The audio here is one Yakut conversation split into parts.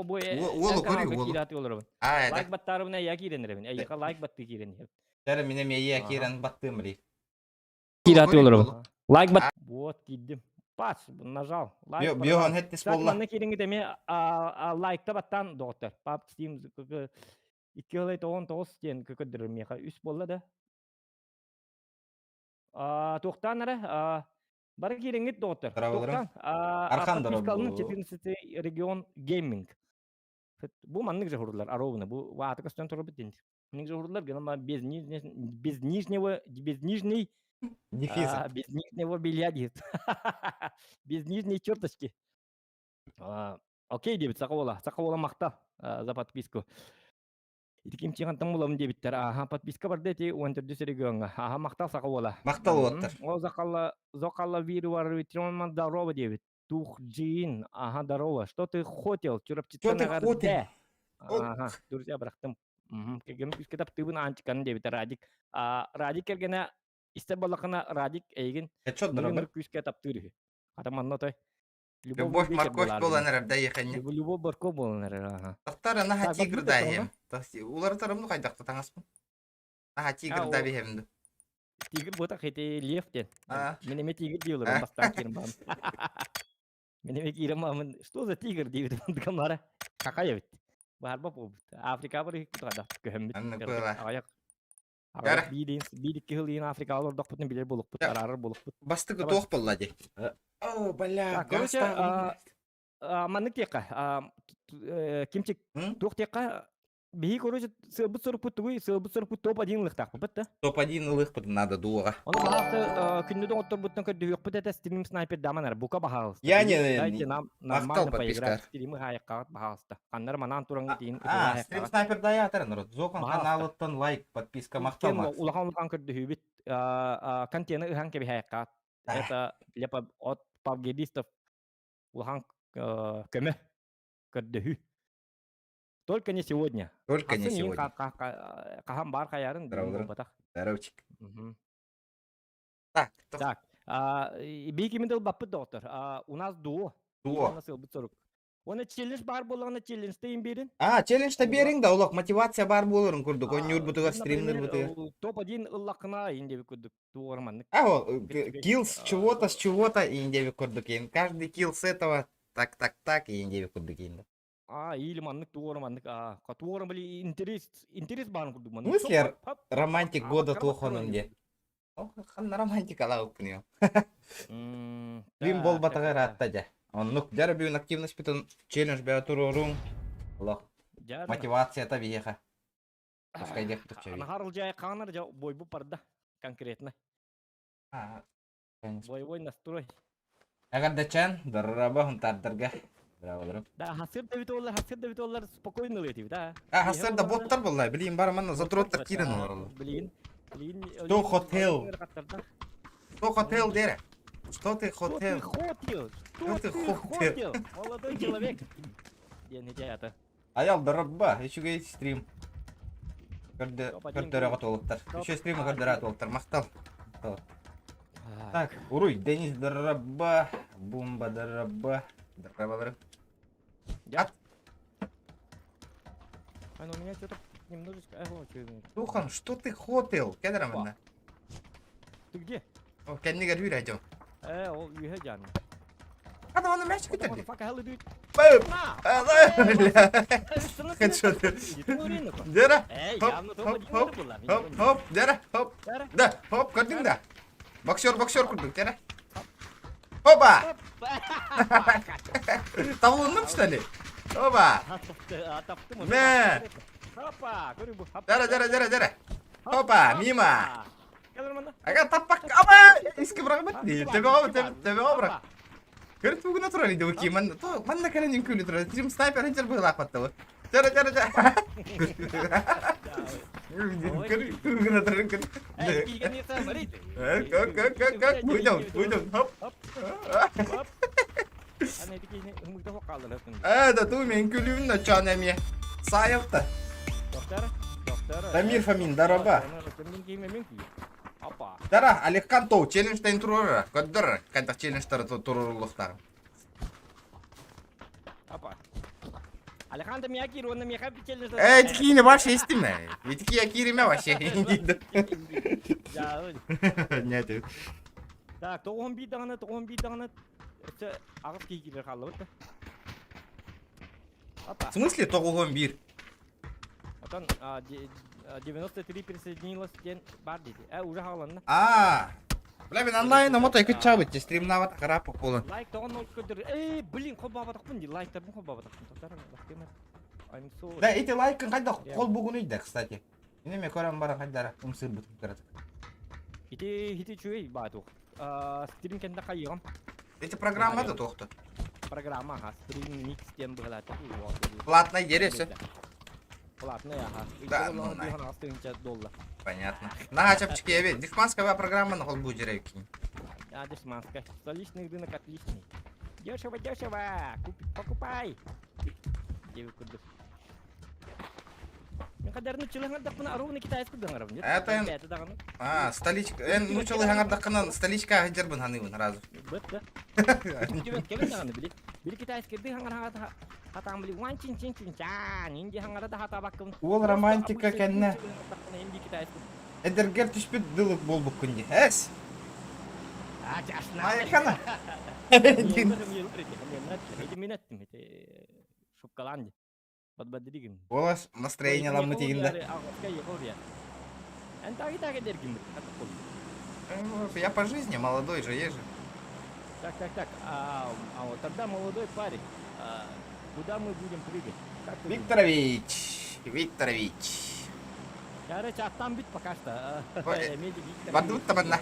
Бу Уолу эн көрүү каналга уолу. киирэ олоробун. А, Лайк это. баттаарыбын эйя киирэн эрэбин. Эйиэхэ лайк баттыы киирэн иһэбин. Дәрі мен эме эйе Аха. киирэн баттыым били. Киирэ Көрүү олоробун. уолу. Лайк бат. Вот киирдим. Пац, нажал. Лайк Биохан нажал. хеттис Кстати, болла. манна киириҥҥит эмиэ лайкта баттаан доҕоттор. Пап Steam 299 диэн көрдөрөр миэхэ. Үс буолла да. Туохтаан эрэ бары киириҥҥит доҕоттор. Здраволарым. Туохтаан Архан подписка алынын дорогу. 14 регион гейминг. Бу маннык жаһурлар аровна. Бу ааты көстөн турбут дин. Маннык жаһурлар гына без без нижнего без нижней Дефиса. без нижнего белья диет. Без нижней черточки. Окей диэбит саха уола. Саха уола махтал за подписку. Ити ким чиҕантан булабын диэбиттэр. Аха, подписка барда ити 14 региоҥҥа. Аха, махтал саха уола. Махтал уоттар. Ол закалла зокалла виру здорово диэбит. Тух джин. Ага, здорово. Что ты хотел? Что Чурапчыттан ты хотел? Ага, друзья, бырахтым. Кэргэним күүскэ таптыыбын Аанчыканы диэбит Радик. А, Радик кэргэнэ истэр буоллаххына Радик эйигин Хедшот дорога. күүскэ таптыыр үһү. Хата манна той. Любовь морковь буолан эрэр да еханне. Любовь морковь буолан эрэр аха. Тахтар наха тигр да иһем. Уларытарым ну хайдахта таҥаспын. Наха тигр да биһем ду. Тигр буотах ити лев диэн. Мин эмиэ тигр дии олорон бастаан киирэн баам. Мин эмиэ киирэн баамын что за тигр диэбит мандыкамара. Какай эбит. Баарба буолбут. Африка бар иһикпит көһөммүт. Аҕыйах Кара. Биир биир икки сыл иһин Африкаҕа олордохпутун билэр буолукпут, араарар буолукпут. Бастакы туох буолла дии? О, бля, Короче, маннык диэххэ, кимчик туох диэххэ, биһи короче сыалбыт сорукпут тугуй, сыалбыт сорукпут топ-1 ылыахтаахпыт да? Топ-1 ылыахпыт надо дуоҕа. Ону баһаалта күндү доҕотторбуттан көрдөһүөхпүт этэ стрим снайпер даман бука баһаалыста. Я не Дайте нам нормально поиграть стримы хаайыккаҕыт баһаалыста. Ханнар манаан тураҥҥа тиин А, стрим снайпер да аятар народ. Зохан каналыттан лайк, подписка махтал Макс. Улахан улахан көрдөһүүбүт контены ыһан кэбиһээккаат. Это для от павгедистов улахан көмө көрдөһүү. Только не сегодня. Только не сегодня. Хаһан бар хаярын болбатах. Здоровчик. Так, Так, бии кимин баппыт доктор. У нас дуо. Дуо. Сылбыт Уонна челлендж баар буоллаҕына челленджтейин биэрин. А, челленджта биэриҥ да олох мотивация баар буоларын курдук, онньуурбутугар, стримнырбытыгар. Топ-1 ыллаххына иин диэбит курдук туоҕар маннык. А, килл с чего-то, с чего-то иин диэбит курдук иин. Каждый килл с этого так, так, так иин диэбит курдук иин. А, или маннык туоҕар маннык, а, туоҕар били интерес, интерес баарын курдук маннык. В смысле, романтик года туохонун де. Ханна романтикалаабыппын Бин буолбатаҕа ыраатта дьэ. Оннук дьара бүгүн активность бүтүн челлендж бэйэ туруоруҥ. Олох мотивацията биһиэхэ. Пускай диэхпит чэби. Нахар ылдьаай хаанар дьэ бойбу барда конкретно. Боевой настрой. Эҕэрдэчэн, доророба хунтаардарга. Браво Да, хасыр да бит олар, хасыр да бит олар спокойно летит, да. А, хасыр да боттар болла, билин бар манна затроттар киирэн олороллор. Билин, билин. Что хотел? Что хотел, дере? Что ты хотел? Что ты хотел? Что ты хотел? Молодой человек. Я не это. Аял дорогба, үчүгэй стрим. Көрдөрө готовлуктар. Үчүгэй стрим көрдөрө готовлуктар. Махтал. Так, уруй, Денис дорогба, Бумба дорогба. Дорогба, Я. А ну у меня что-то немножечко... Духан, что ты хотел? Кедра манна. Ты где? О, кэннигэр үүрэ дьон. Э, ол үһэ дьааны. Ана оны мяч күтэрди. Fuck hell dude. Бэп! Хедшот. Дера. Хоп, хоп, хоп, хоп, хоп, дера, хоп. Да, хоп, көрдүң да. Боксер, боксер курдук, дера. Опа! Табылынным, что ли? Опа! Мэ! Дера, дера, дера, дера. Опа, мимо! Ага, таппак, аба! Иски бырахмат дии. Төбөҕө, төбөҕө бырах. Көрүт тугуна турар иди ки манна то манна кэлэн үҥкүүлүү турар. Тим снайпер инчер быһылаахпаттабы. Чара чара чара. Тугуна турар көр. Как как как как выйдем, выйдем. Хоп. Э, да ту мен күлүүн очоон эмиэ. Саайалта. Дамир Фомин, дараба. Дара, Аликхан Тоу, челленджтен турора. Көрдөр, хайдах челленджтары туруруллуохтааҕын. Алехандро Миякир уонна миэхэ печально Э, ити киинэ вообще истимэ. Ити кия кииримэ вообще. Нет. Так, тоҕуһун биир даҕаны, тоҕуһун биир даҕаны өссө аҕыс киһи киирэр хааллыбыт да. Опа. В смысле тоҕуһун биир? Отон 93 присоединилась диэн бар диэти. Э, уже хааланна. Аа. Бля, мен онлайн омото икки чаабыт стримнаабат хараап буолан. Лайк тоҕон ноль көрдөр. Э, блин, холбообатахпын дии. Лайктарбын холбообатахпын. Тоқтарым, бахтыым. I'm sorry. Да, ити лайкын хайдах холбугунуй да, кстати. Инеме көрөн баран хайдара ымсыырбытым кыратык. Ити ити үчүгэй баатух. Стрим кэннэ хайыҕым. Ити программа да туохту? Программа аха. Стрим микс диэн быһалаата. Платный дересе. Платный аха. Да, ну най. доллар. Понятно. На чапчики эбит. Дешманская программа на холбу деревки. А, дешманская. Столичный рынок отличный. Дешево, дешево. Купи, покупай. Девять курдук. Мен кадарны чылыһыңардахпына ровно китайский даңарабын. Это А, столичка. Эн ну чылыһыңардаххына столичка сылдьарбын ханыыбын сразу. Быт да. Кебен даҕаны били. Били китайский дыһаңар хатаан били ван чин чин чин чан инди хаҥара да хатаабаккын. Уол романтика кэннэ. Инди китайский. Эдэргэр түспүт дылык буолбуккун дии. Эс. А, чашна. Айкана. Мен аттым. Шупкалан. Подбодригин. Голос настроение ламмыт да. Я по жизни молодой же, есть же. Так, так, так. А, а вот тогда молодой парень, а, куда мы будем прыгать? Как ты думаешь? Викторович, Викторович. Короче, а там бит пока что. Ой, Медик Виктор. бардыбыт табанна.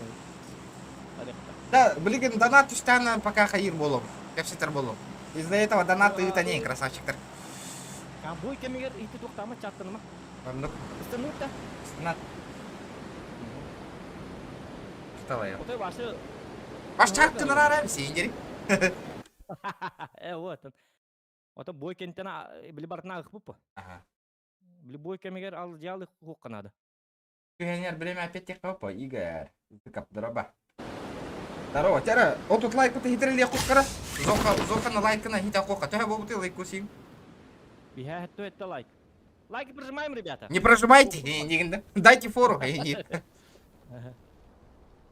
Да, билигин донат түстэҕинэ пока хайыр буолуом. Кэпсэтэр буолуом. Из-за этого донат ыыта не красавчиктар. Бой кэмигэр ити туохтаама чаттаныма. Оннук. Ыстанык да. На. Вставай. Отой башы. Баш чаттын арарам синдери. Э, вот. Ото бой кентен били бартына ыхпыппы. Ага. Били бой кэмигэр ал дьаалы хуққанады. Пионер время опять опа, Игорь. Ты дроба. Здорово, тера, о тут лайк ты хитрили куккара. Зоха, зоха на лайк на хита кока. Ты бобу ты лайк кусим. Биһэ это лайк. Лайки прожимаем, ребята. Не прожимайте, не, не, дайте фору. Не,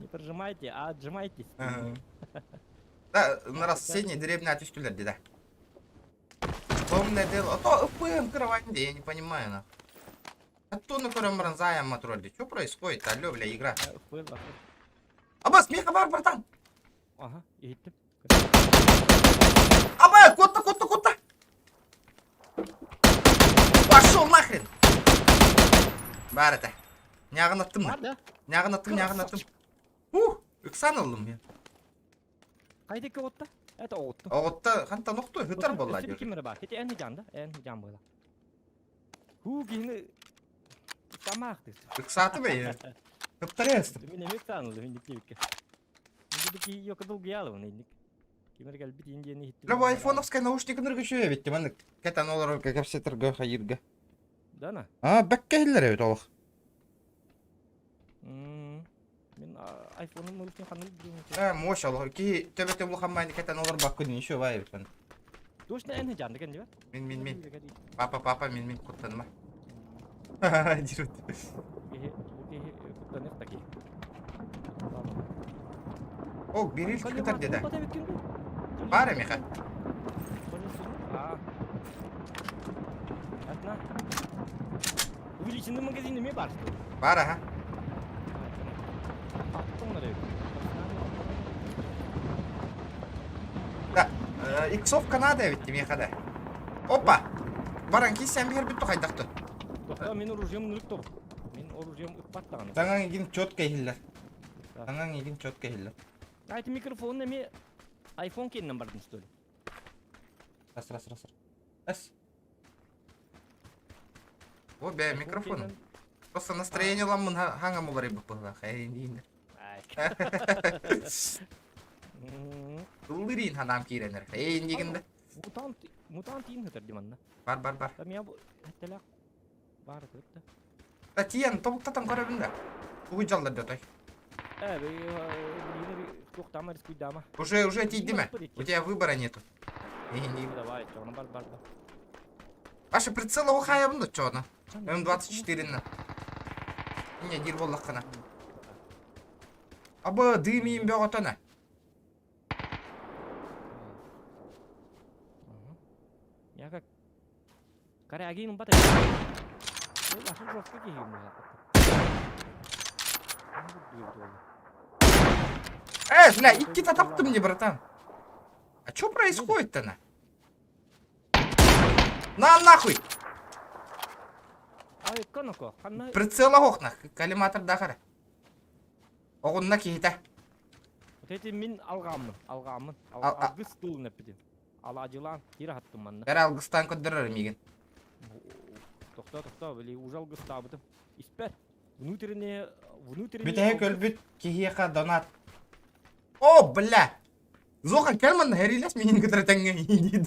не прожимайте, а отжимайтесь. Да, на раз соседняя деревня түстүлэр да. Томное дело. А то ФПМ кровать, я не понимаю, на. А то на котором ранзаем матроли. Что происходит? Алло, бля, игра. Абас, меха бар, братан. Ага, иһиттим. Аба, куотта, куотта, куотта. Пошел нахрен. Бар это. Ньаҕынаттым. Бар да? Ньаҕынаттым, ньаҕынаттым. Ух, ыксаан ыллым я. Хайда оҕутта? Это оҕутта. Оҕутта хантан охту, ытар буолла. Ким эрэ бар. Ити эн жан да? Эн жан буола. Хуу киһини тамаахтыр. Ыксааты бэй. Ыптарыастым. Мин эмиэ ыксаан ыллым инник диэбиккэ. Бу киһи йокодул гиалыбын инник. Ким эрэ кэлбит иин диэн иһиттим. Бу айфоновскай наушник ныргы эбит маннык. Кэтэн олорор кэпсэтэргэ хайырга. Да на? А, бэккэ иһиллэр эбит олох. Мин айфоным ылытын ханнык билиҥ. Э, мощь олох. Киһи төбөтө улахан кэтэн олор баккын еще бай эбит. Точно эн жан деген диба? Мин мин мин. Папа, папа, мин мин куттаныма. Дирут. Киһи бу киһи куттаныах таки. О, берил кытар деда. Бар миха. А. Атна. Увеличенный магазин эме бар. Бар, аха. Аттыңнар Да, иксовка надо ведь миха да. Опа! Баран киссен бир бүттү хайдахты. Тоқта, мен оружием нүлүк топ. Мен оружием ыппаттаганы. Саҥаҥ игин четко иһиллэр. Саҥаҥ игин четко иһиллэр. А это микрофон эме iPhone кеннен бардым, что ли? Раз, раз, раз. Раз. О, бә, микрофон. Просто настроение ламмын хаңа булар ибі пыла. Хайын Ыллырин ханам кииренер. Эйин дигинде. Мутант, мутант иин хытар диманна. Бар, бар, бар. Там я бу хеттелек бар өттө. Да тиен, тобуктатан көрөбүн да. Угу жаллар дөтой. Э, билинер туохтама рискуйдама. Уже, уже тиийдиме. У тебя выбора нету. Давай, чоҕна бар, бар, бар. Ваша прицел оҕо хаайабын да оччоҕуна. М24-нан. Не диир буоллаххына. Абы дыым иин бөҕөтөнө. Я как Корягин бата. Ой, жестко киһи Э, бля, икки таптым мне, братан. А что происходит-то на? На нахуй! Прицела охнах, коллиматор дахара. Оҕунна киһитэ. Вот эти мин алҕааммын, алҕааммын. Алгыс тылын эппитим. Алаадьылаан киирэ хаттым манна. Бэр алгыстаан көрдөрөр миигин. Тохтоо, тохтоо, били уже алгыстаабытым. Испэр. Внутреннее, внутреннее... Бүтэһик өлбүт киһиэхэ донат. О, бля! Зохан кэл манна хэриилэс миигин кытары тэҥҥэ диidi.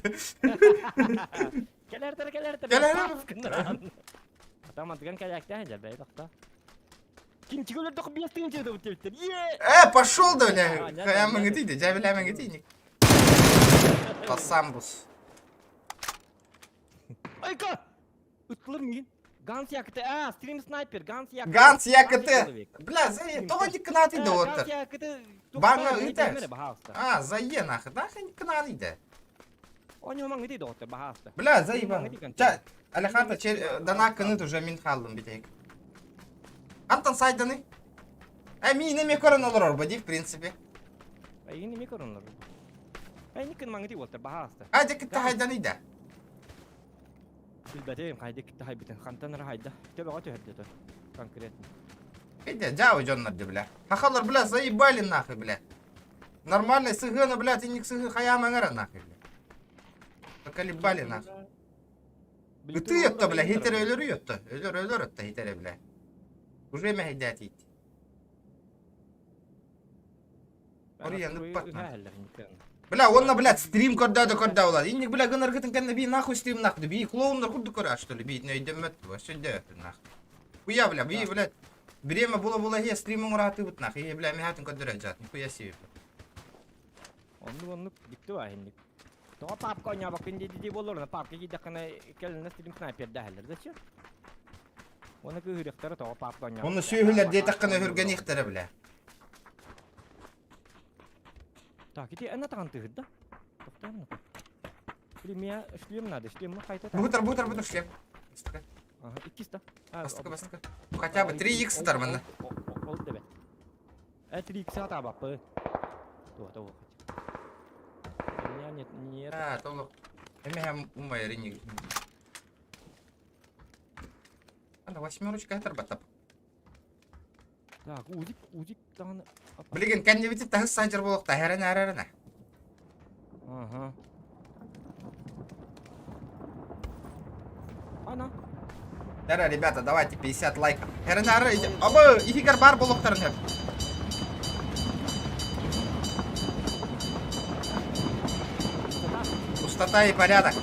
Кэлэртэр, кэлэртэр. Кэлэр. Атам антыган кэлээктээн дьэ, тохтоо. Кимчик өлөрдөх биэс тыһыынча ыытабыт диэбиттэр. Е! Э, пошел да, бля. Хайаамаҥытый дьэ, бля, Пасамбус. Айка! Ыттылар миигин. Ганс ЯКТ. А, стрим снайпер, Ганс ЯКТ. Ганс ЯКТ. Бля, за тоҕо диккынаатый да уоттар. Баҥҥа ыытар. А, за нахуй. Нахуй диккынаатый Оньомаҥ ити доҕоттор, баһаалыста. Бля, заебал. Ча, Алехандро, дана кыныт уже мин хааллым битек. Антон сайданы. Э, миин эме көрөн олорор бу в принципе. Эйигин эме көрөн олорор. Эйникин маҥыти уолтар, баһаалыста. А, дьэ кытта хайданы да. Билбэтим, хайда кытта хайбытын. Хантан ара хайда. Төбөҕө түһэрдэ то. Конкретно. Иде, жау дьоннор де, бля. Хахалар, бля, заебали нахуй, бля. Нормальный сыгына, бля, ты не сыгы хаямаңара нахуй, бля. Поколебали нахуй. Ытыы отто, бля, хитер өлөрүү отто. Өлөр, өлөр отто, хитере, бля. Уже мэһэйдээтиит. Орыйан ыппат Бля, онно, блядь, стрим көрдөөдө көрдөө улар. Инник, бля, гынаргытын кэннэ би нахуй стрим нахуй. Би клоуннар курдук көрө, что ли, би өйдөммөт. Вообще өйдөмөт нахуй. Хуя, бля, би, блядь, время было было е стрим оҥораатыбыт нахуй. Е, бля, мехатын көрдөрө жат. Нихуя себе. Оннук оннук дикти баа инник. Тоҕо папка оонньообоккун дии буоллар, папка киирдэххинэ кэлинэ стрим снайпердээһэллэр да чё? Уонна кыыһырыахтара тоҕо папка оонньообоккун. Онно сүөһүлэр диэтэххинэ өһүргэниэхтэрэ, бля. Так, ити эн атаҕын тыһырда. Тохтоон. Премия шлем надо, шлем хайта. Бутер, бутер, бутер шлем. Ага, иккиста. Бастакы, бастакы. Хотя бы 3х тарманна. Ол тебе. Э, 3х атабаппы. Туох, туох. У меня нет, нет. А, толук. Эмэхэм умайры не. Ана восьмерочка этер батап. Так, узик, узик даҕаны. Билигин кэннибити таһыс саадьар буолуохта хэрэн әрэрэнэ. Ага. Ана. Дара, ребята, давайте 50 лайков. Хэрэн әрэ, абы, ихигер бар буолуохтарын хөп. Пустота и порядок.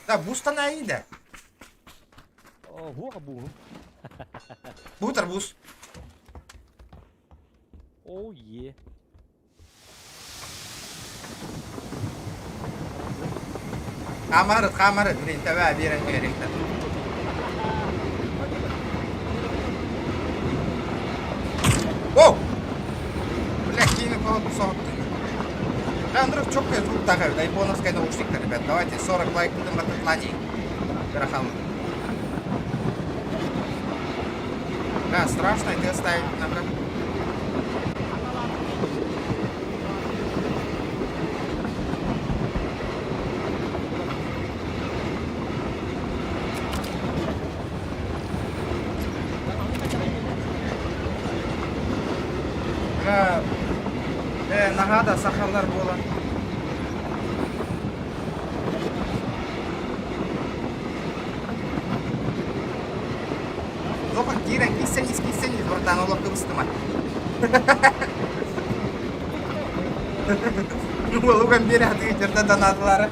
Да, бустана иде. Хуоха буһум. Бутер бус. О, е. Хамарыт, хамарыт, блин, тэбэ биэрэн биэриҥтэн. О! Бля, киини соһуттун. Бля, Андрюх, четкая звук такая, айфоновская наушник ребят. Давайте 40 лайк будем в Карахал. Да, страшно, и ты оставить надо. Бля, э, нагада сахалар буолан. Зохан киирэн киссэнис киссэнис братан олох кыбыстыма. Уолуган биэрэ хатыгы донатлары.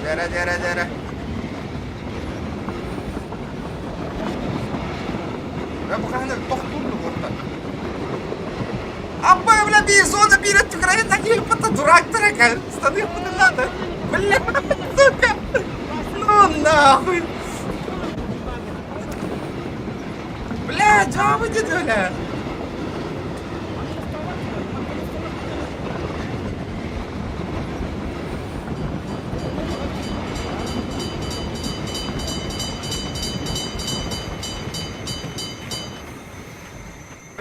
Дэрэ, дэрэ, дэрэ. Бля, бу хаһан тохтуурду буолта. Абба, бля, бизона биир өттүгэр такие пата дурактар экен. Станыахпытын надо. Бля, сука. Ну нахуй. Бля, дьаабы дед, бля.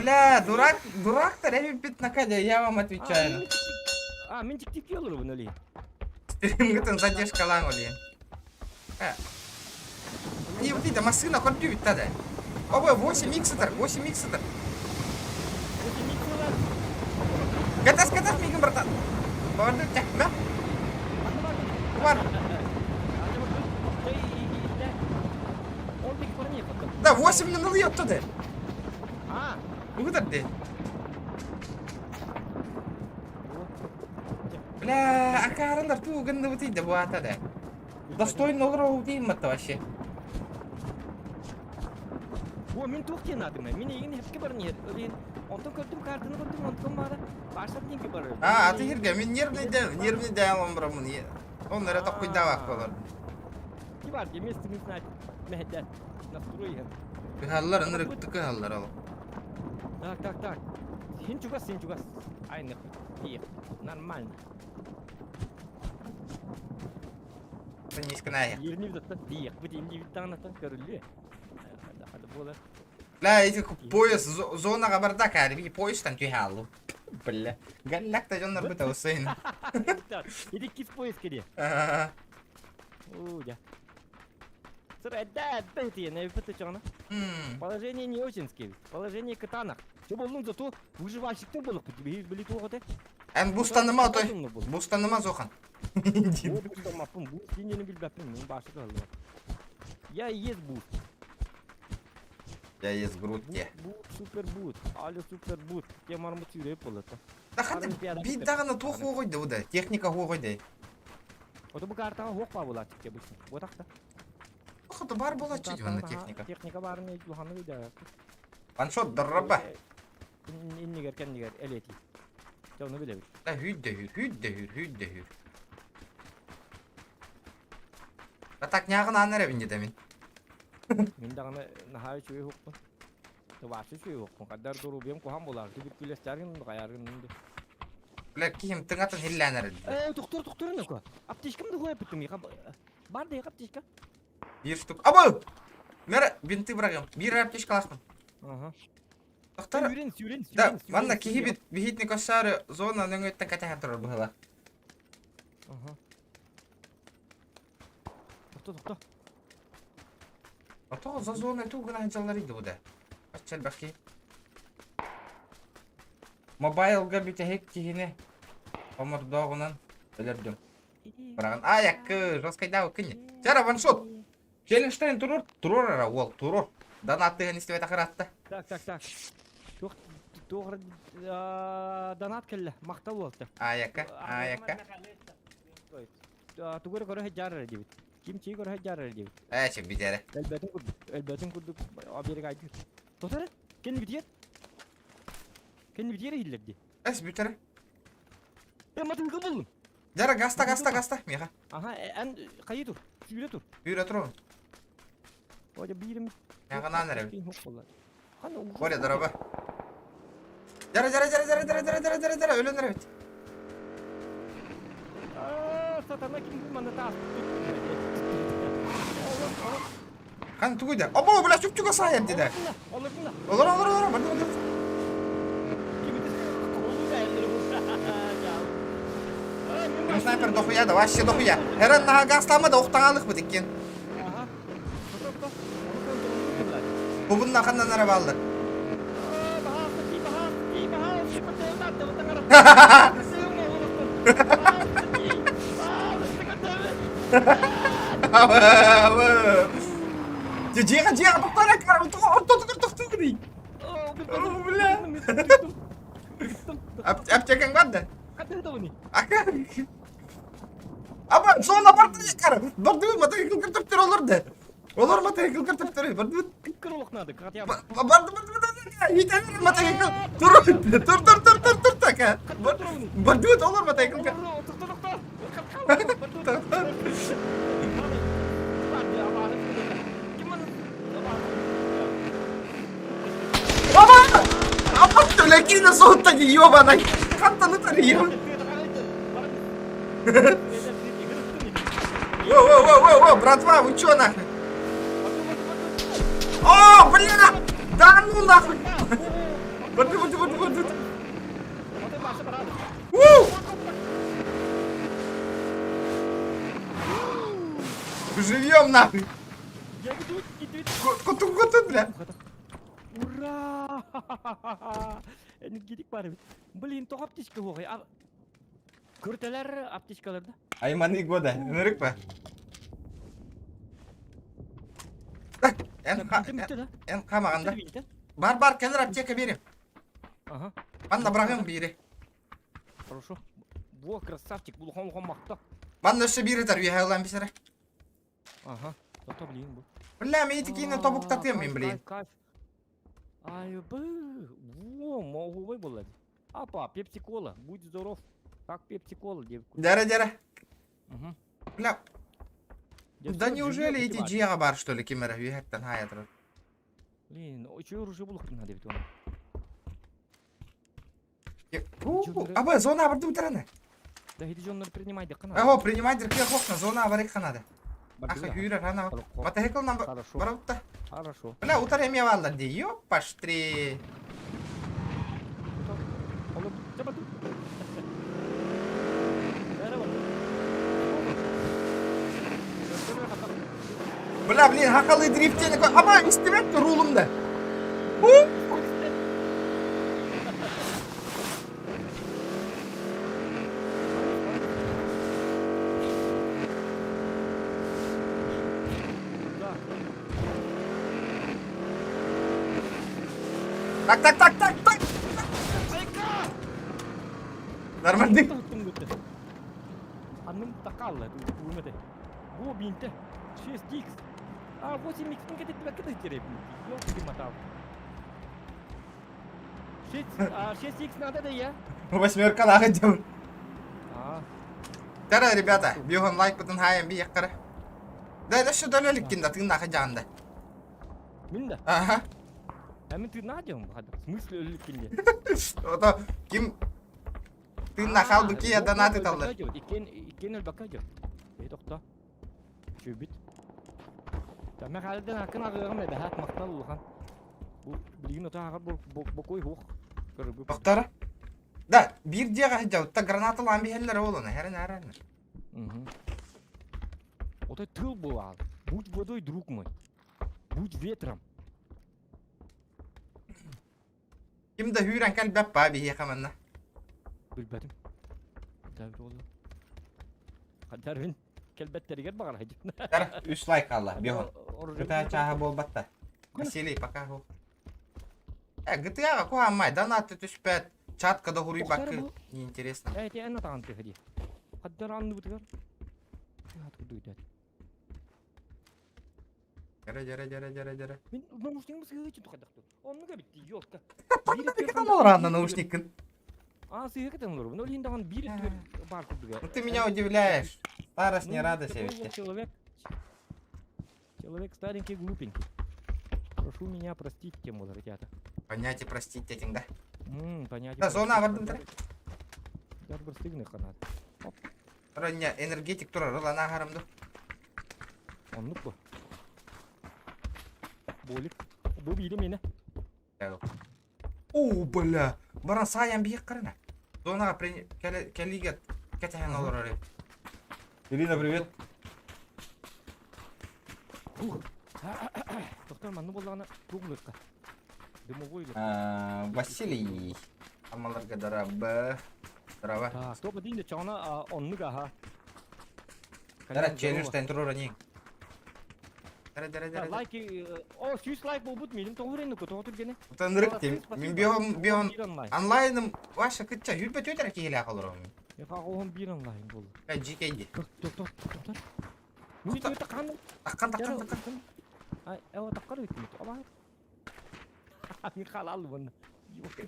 Бля, дурак, дурактар эбиппит накадя, я вам отвечаю. А, мин тиктик олоробун оли. Стримгытын задержкалаан олиен. И вот это машина көрдүбүт да. Оба 8 икситер, 8 икситер. Катас, катас, мигин братан. Барды тәкмә. Бар. Да, 8 минут оттуда. Угдар де. Бля, акаарындар туу гынныбыт да бу ата да. Достойно олорор дейм матта вообще. О, мин туох диэн аатым Мин эйигин хепке баран иһэр. Өлейин. Онтон көрдүм картаны көрдүм, онтон баара Паша диэнки барар. А, аты хирге, мин нервный да, нервный да алам барамын. Он эрэ токкуйдаабак болар. Ки бар, место не знать. Мэһэдэ. Настрой иһэр. Кыһаллар, ынырык кыһаллар ол. Так, так, так. Син чугас, син чугас. Айны. Тиих. Нормально. Нисканая. Ерни битта тиих. Бу инди биттаҕына көрүллүө. Хада буолар. Бля, эти поезд зонаға барда кәдімгі поездтан түһэ алу. Бля. Галлак та дьоннор быта усыйын. Иди кис поезд кеде. У, я. Сыр әдді әдді тиен, әбіпті чоғына. Положение не очень скеби. Положение кытанах. Чо болдың зато выживальщиктер болуп били туох эте. Эн бустаныма отой. Бустаныма зохан. О, бустанмаппын, буст дегенин билбеппин, мен башы калды. Я и есть буст. Я есть грудь. Бут, супер бут. Али супер бут. Те мармыт сүйреп болот. Да ханты бит даганы туох хуогойды буда. Техника хуогойды. Ото бу картага хуок ба булат тикке бу. Ботакта. Хото бар болот чуть ванна техника. Техника барын улаханы да. Ваншот дарраба. Иннигер кеннигер элети. Жауны билебит. Да хүд да хүр, хүд да хүр, хүд да хүр. А так нягын анар эбинде да мин. Мин даганы нахай чуй хукпун. Тубашы чуй хукпун. Кадар дурубем кухан болар. Түбүт күлестәргин каяргын инде. Бля, кихим тыңатын хилләнер. Э, доктор, доктор нөкө. Аптечкамды коюп бүттүм. Бар да аптечка. Бир штук. Абы! Мер бинты бырагым. Бир аптечка аласың. Ага. Доктор. Сүүрен, сүүрен, Да, манна кихи бит бихитни кошары зона нөңөттен катахан турар быһыла. Ага. Токто, токто. Ото за зона ту гына жаллар иди буда. Ачал баки. Мобайлга бүтәһек кихине. Омордоогунан өлөрдүм. Бараган аяккы жесткайда кыни. Тара ваншот. Челленджтен турur, турur ара ол, турur. Донаттыгын истебет акыратта. Так, так, так. Туох туох донат келле. Мактал болду. Аякка, аякка. Тугур көрө жарыр дебит. Ким чи көрө жарыр дебит. Эче битере. Элбетин курдук, элбетин курдук аберге айтыр. Тотары, кен битер? Кен битер иллерди. Эс битере. Э, матыңгы булдум. Жара гаста, гаста, гаста, миха. Аха, эн кайы тур? Сүйрө тур. Бүйрө туру. Ожа бирим. Ягынан эрем. Боря, Боря, дороба. Жара, жара, жара, жара, жара, жара, жара, жара, жара, өлөн эребит. Сатана ким бу мана таас. Кан тугуйда. Обо, бля, чуп-чуга сайыр деди. Олордун да. Олор, олор, олор, барды, барды. Ким снайпер дохуя да, вообще дохуя. Эрен наха гастама да ухтагалык бу диккен. Аха. Бу ханнан араба алды. Жига, жига, токтора, токтор, токтор, Бля. Аптекаң бар да? Ака. Аба, зона барды кара. Барды мотоцикл кыртып тур оларды. Олар мотоцикл кыртып тур. Барды. Барды, барды. Мотоцикл! Тур, тур, тур, тур, тур, тур, така. Бордют, олор мотоциклга. Ама! Ама, түләкине соһутта ди, ёбаный. Хантан ытар, Воу-воу-воу-воу, братва, вы чё нахуй? О, бля! Да ну нахуй! Борды, борды, борды, борды. У! Живьем нахуй! Куту, куту, бля! Ура! Энергетик бар бит. Блин, тоҕо аптечка буолай? Көртелер аптечкаларда. Айманы года. Нырык па. Эн хамаганда. Бар бар кэлэр аптека берем. Ага. Манна бырагым бири. Хорошо. Во, красавчик, улахан улахан махта. Манна өссө биир ытар үөһэ ылан бисэрэ. Ага. Зато блин бу. Бля, мен итикине тобуктатыам мен блин. Кайф. Ай, бы. Во, могу было. Апа, пепси-кола, будь здоров. Как пепси-кола, девку. Дәрә дәрә. Угу. Бля, да неужели эти дьиэҕэ бар что ли ким эрэ үөһэттэн хаайа турар. Блин, үчүгэй оружие булуктун надо ведь оны. Аба, зона абырды утараны. Да иди дьоннор принимай декана. Аго, принимай дирке хохна, зона абарык ханады. Аха, хүрэр хана. Мотоцикл нам барабытта. Хорошо. Бля, утар эме бааллар дии. Ёпаштри. Бля, блин, хахалы дрифтени Ама, истибет рулум да. Так, так, так, так, так. Нормальный. Анным такалла, уймете. Бу бинте. 6x. А 8x ну кете кете тереп. Ёлки мотал. 6, а 6x надо да я. Восьмерка нахуй делаю. А. Тара, ребята, бьюгон лайк бутын хайын би яккара. Да, это что долелик кинда, ты нахуй жанда. Мин да. Ага. А мен тыыннаах дьон в смысле өлүк кинде? Ото ким тыыннаах хаалбыт киһи донат ыталлар. Иккен иккен өлбөккө дьон. Э тохто. Чүбүт. Тамма хаалдан акын агыгым эбэһээт махтал улахан. Бу билигин ото ааҕар бокуй хуох. Көрөргө Тохтора. Да, биир дьиэҕэ сылдьабыт. Гранаталаан биһэллэр ол оны. Хэрэн хэрэн. Угу. Ото тыл буолаал. Будь водой, друг мой. Будь ветром. Ким да хүүрэн кэлбэт баа биһиэхэ манна. Билбэтим. Буолла. Хадарбин кэлбэттэригэр баҕар Тар үс лайк хаалла. Биһон. GTA чааһа буолбатта. Василий, пока ху. Э, GTA-га куһааммай, донат түспэт, чатка да хуруйбакка неинтересно. Э, ти эн атаҕын тыһа дии. Хаддар анныбытыгар. Тыһа Дьэрэ, дьэрэ, дьэрэ, дьэрэ, дьэрэ. Мин наушнигым сыһыа için тухадахту. Оннуга битти, ёлка. Кытан олораанна наушниккын. А, сыһыа кытан олоробун. Ол иһин даҕаны биир өттүгэр баар курдуга. Ну ты меня удивляешь. Старость не Ну, радость, такой ведь. вот человек. Человек старенький, глупенький. Прошу меня простить, тем вот, ребята. Понять и простить этим, да? Понять и Да, зона простить. бардым Дар бырстыгны ханат. Роня, энергетик турар, ылана харамду. Оннук бу. Болик. Бу биири мені. О, бля. Баран саян биек карана. Зонаға кэлиге кэтэхэн олорор. Ирина, привет. Доктор, манны боллаҕына туох ылыахха? Дымовой ылыахха. А, Василий. Амаларга дараба. Здорово. Так, топ один чаҕына оннук аха. Дара, челлендж тэн турар не. Дара, дара, дара. Лайки, о, сүүс лайк буолбут мииним тоҕо үрэнни тоҕо түргэнэ. Утанырык тим. Мин биһон биһон онлайным ваша кытча хүрбэ төтөр киһилээх олором. Оһон биир онлайн буолла. Э, GKD. Тох тох тох. Мин төтө қан Таккан таккан таккан. Ай, эва таккар бит. Ала. Мин халалбын.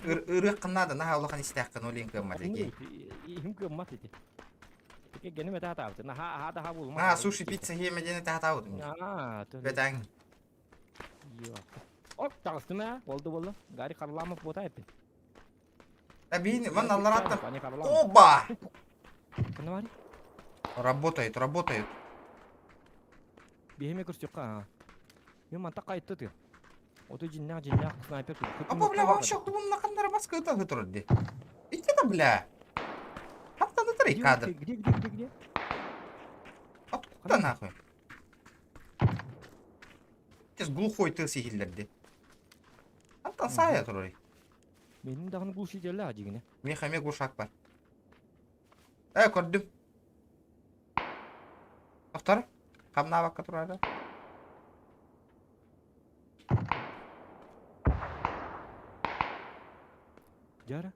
Ырыаххын наада, наһаа улахан истээххин, ол иһин кыаммат эки. Иһим кыаммат ити. Геним этэ хатаабыт. Наһаа аһаа да буолума. Наһаа суши пицца хиэмэ диэн этэ хатаабытым. Бэтаҥ. Оп, таҕыстым ээ. Болду болду. Гарри Харламов буота эппин. Эбиин, ман аллараттан. Оба! Ханна Работает, работает. Биһиме көрсүөххэ аа. Мен манта кайтты ты. Ото дьиннээх дьиннээх снайпер Апа, бля, вообще кубумна ханнара маска ыта турар ди. Ити да, бля. Хантан ытар кадр. Где, где, где, где? Откуда нахуй? Сейчас глухой тыл сихиллерди. Хантан саая турар. Менин даҕаны глушителлээх дьигинэ. Миэхэ эмиэ глушак бар. Э, көрдүм. Тохтор. Хамнаабакка турара. Дьара.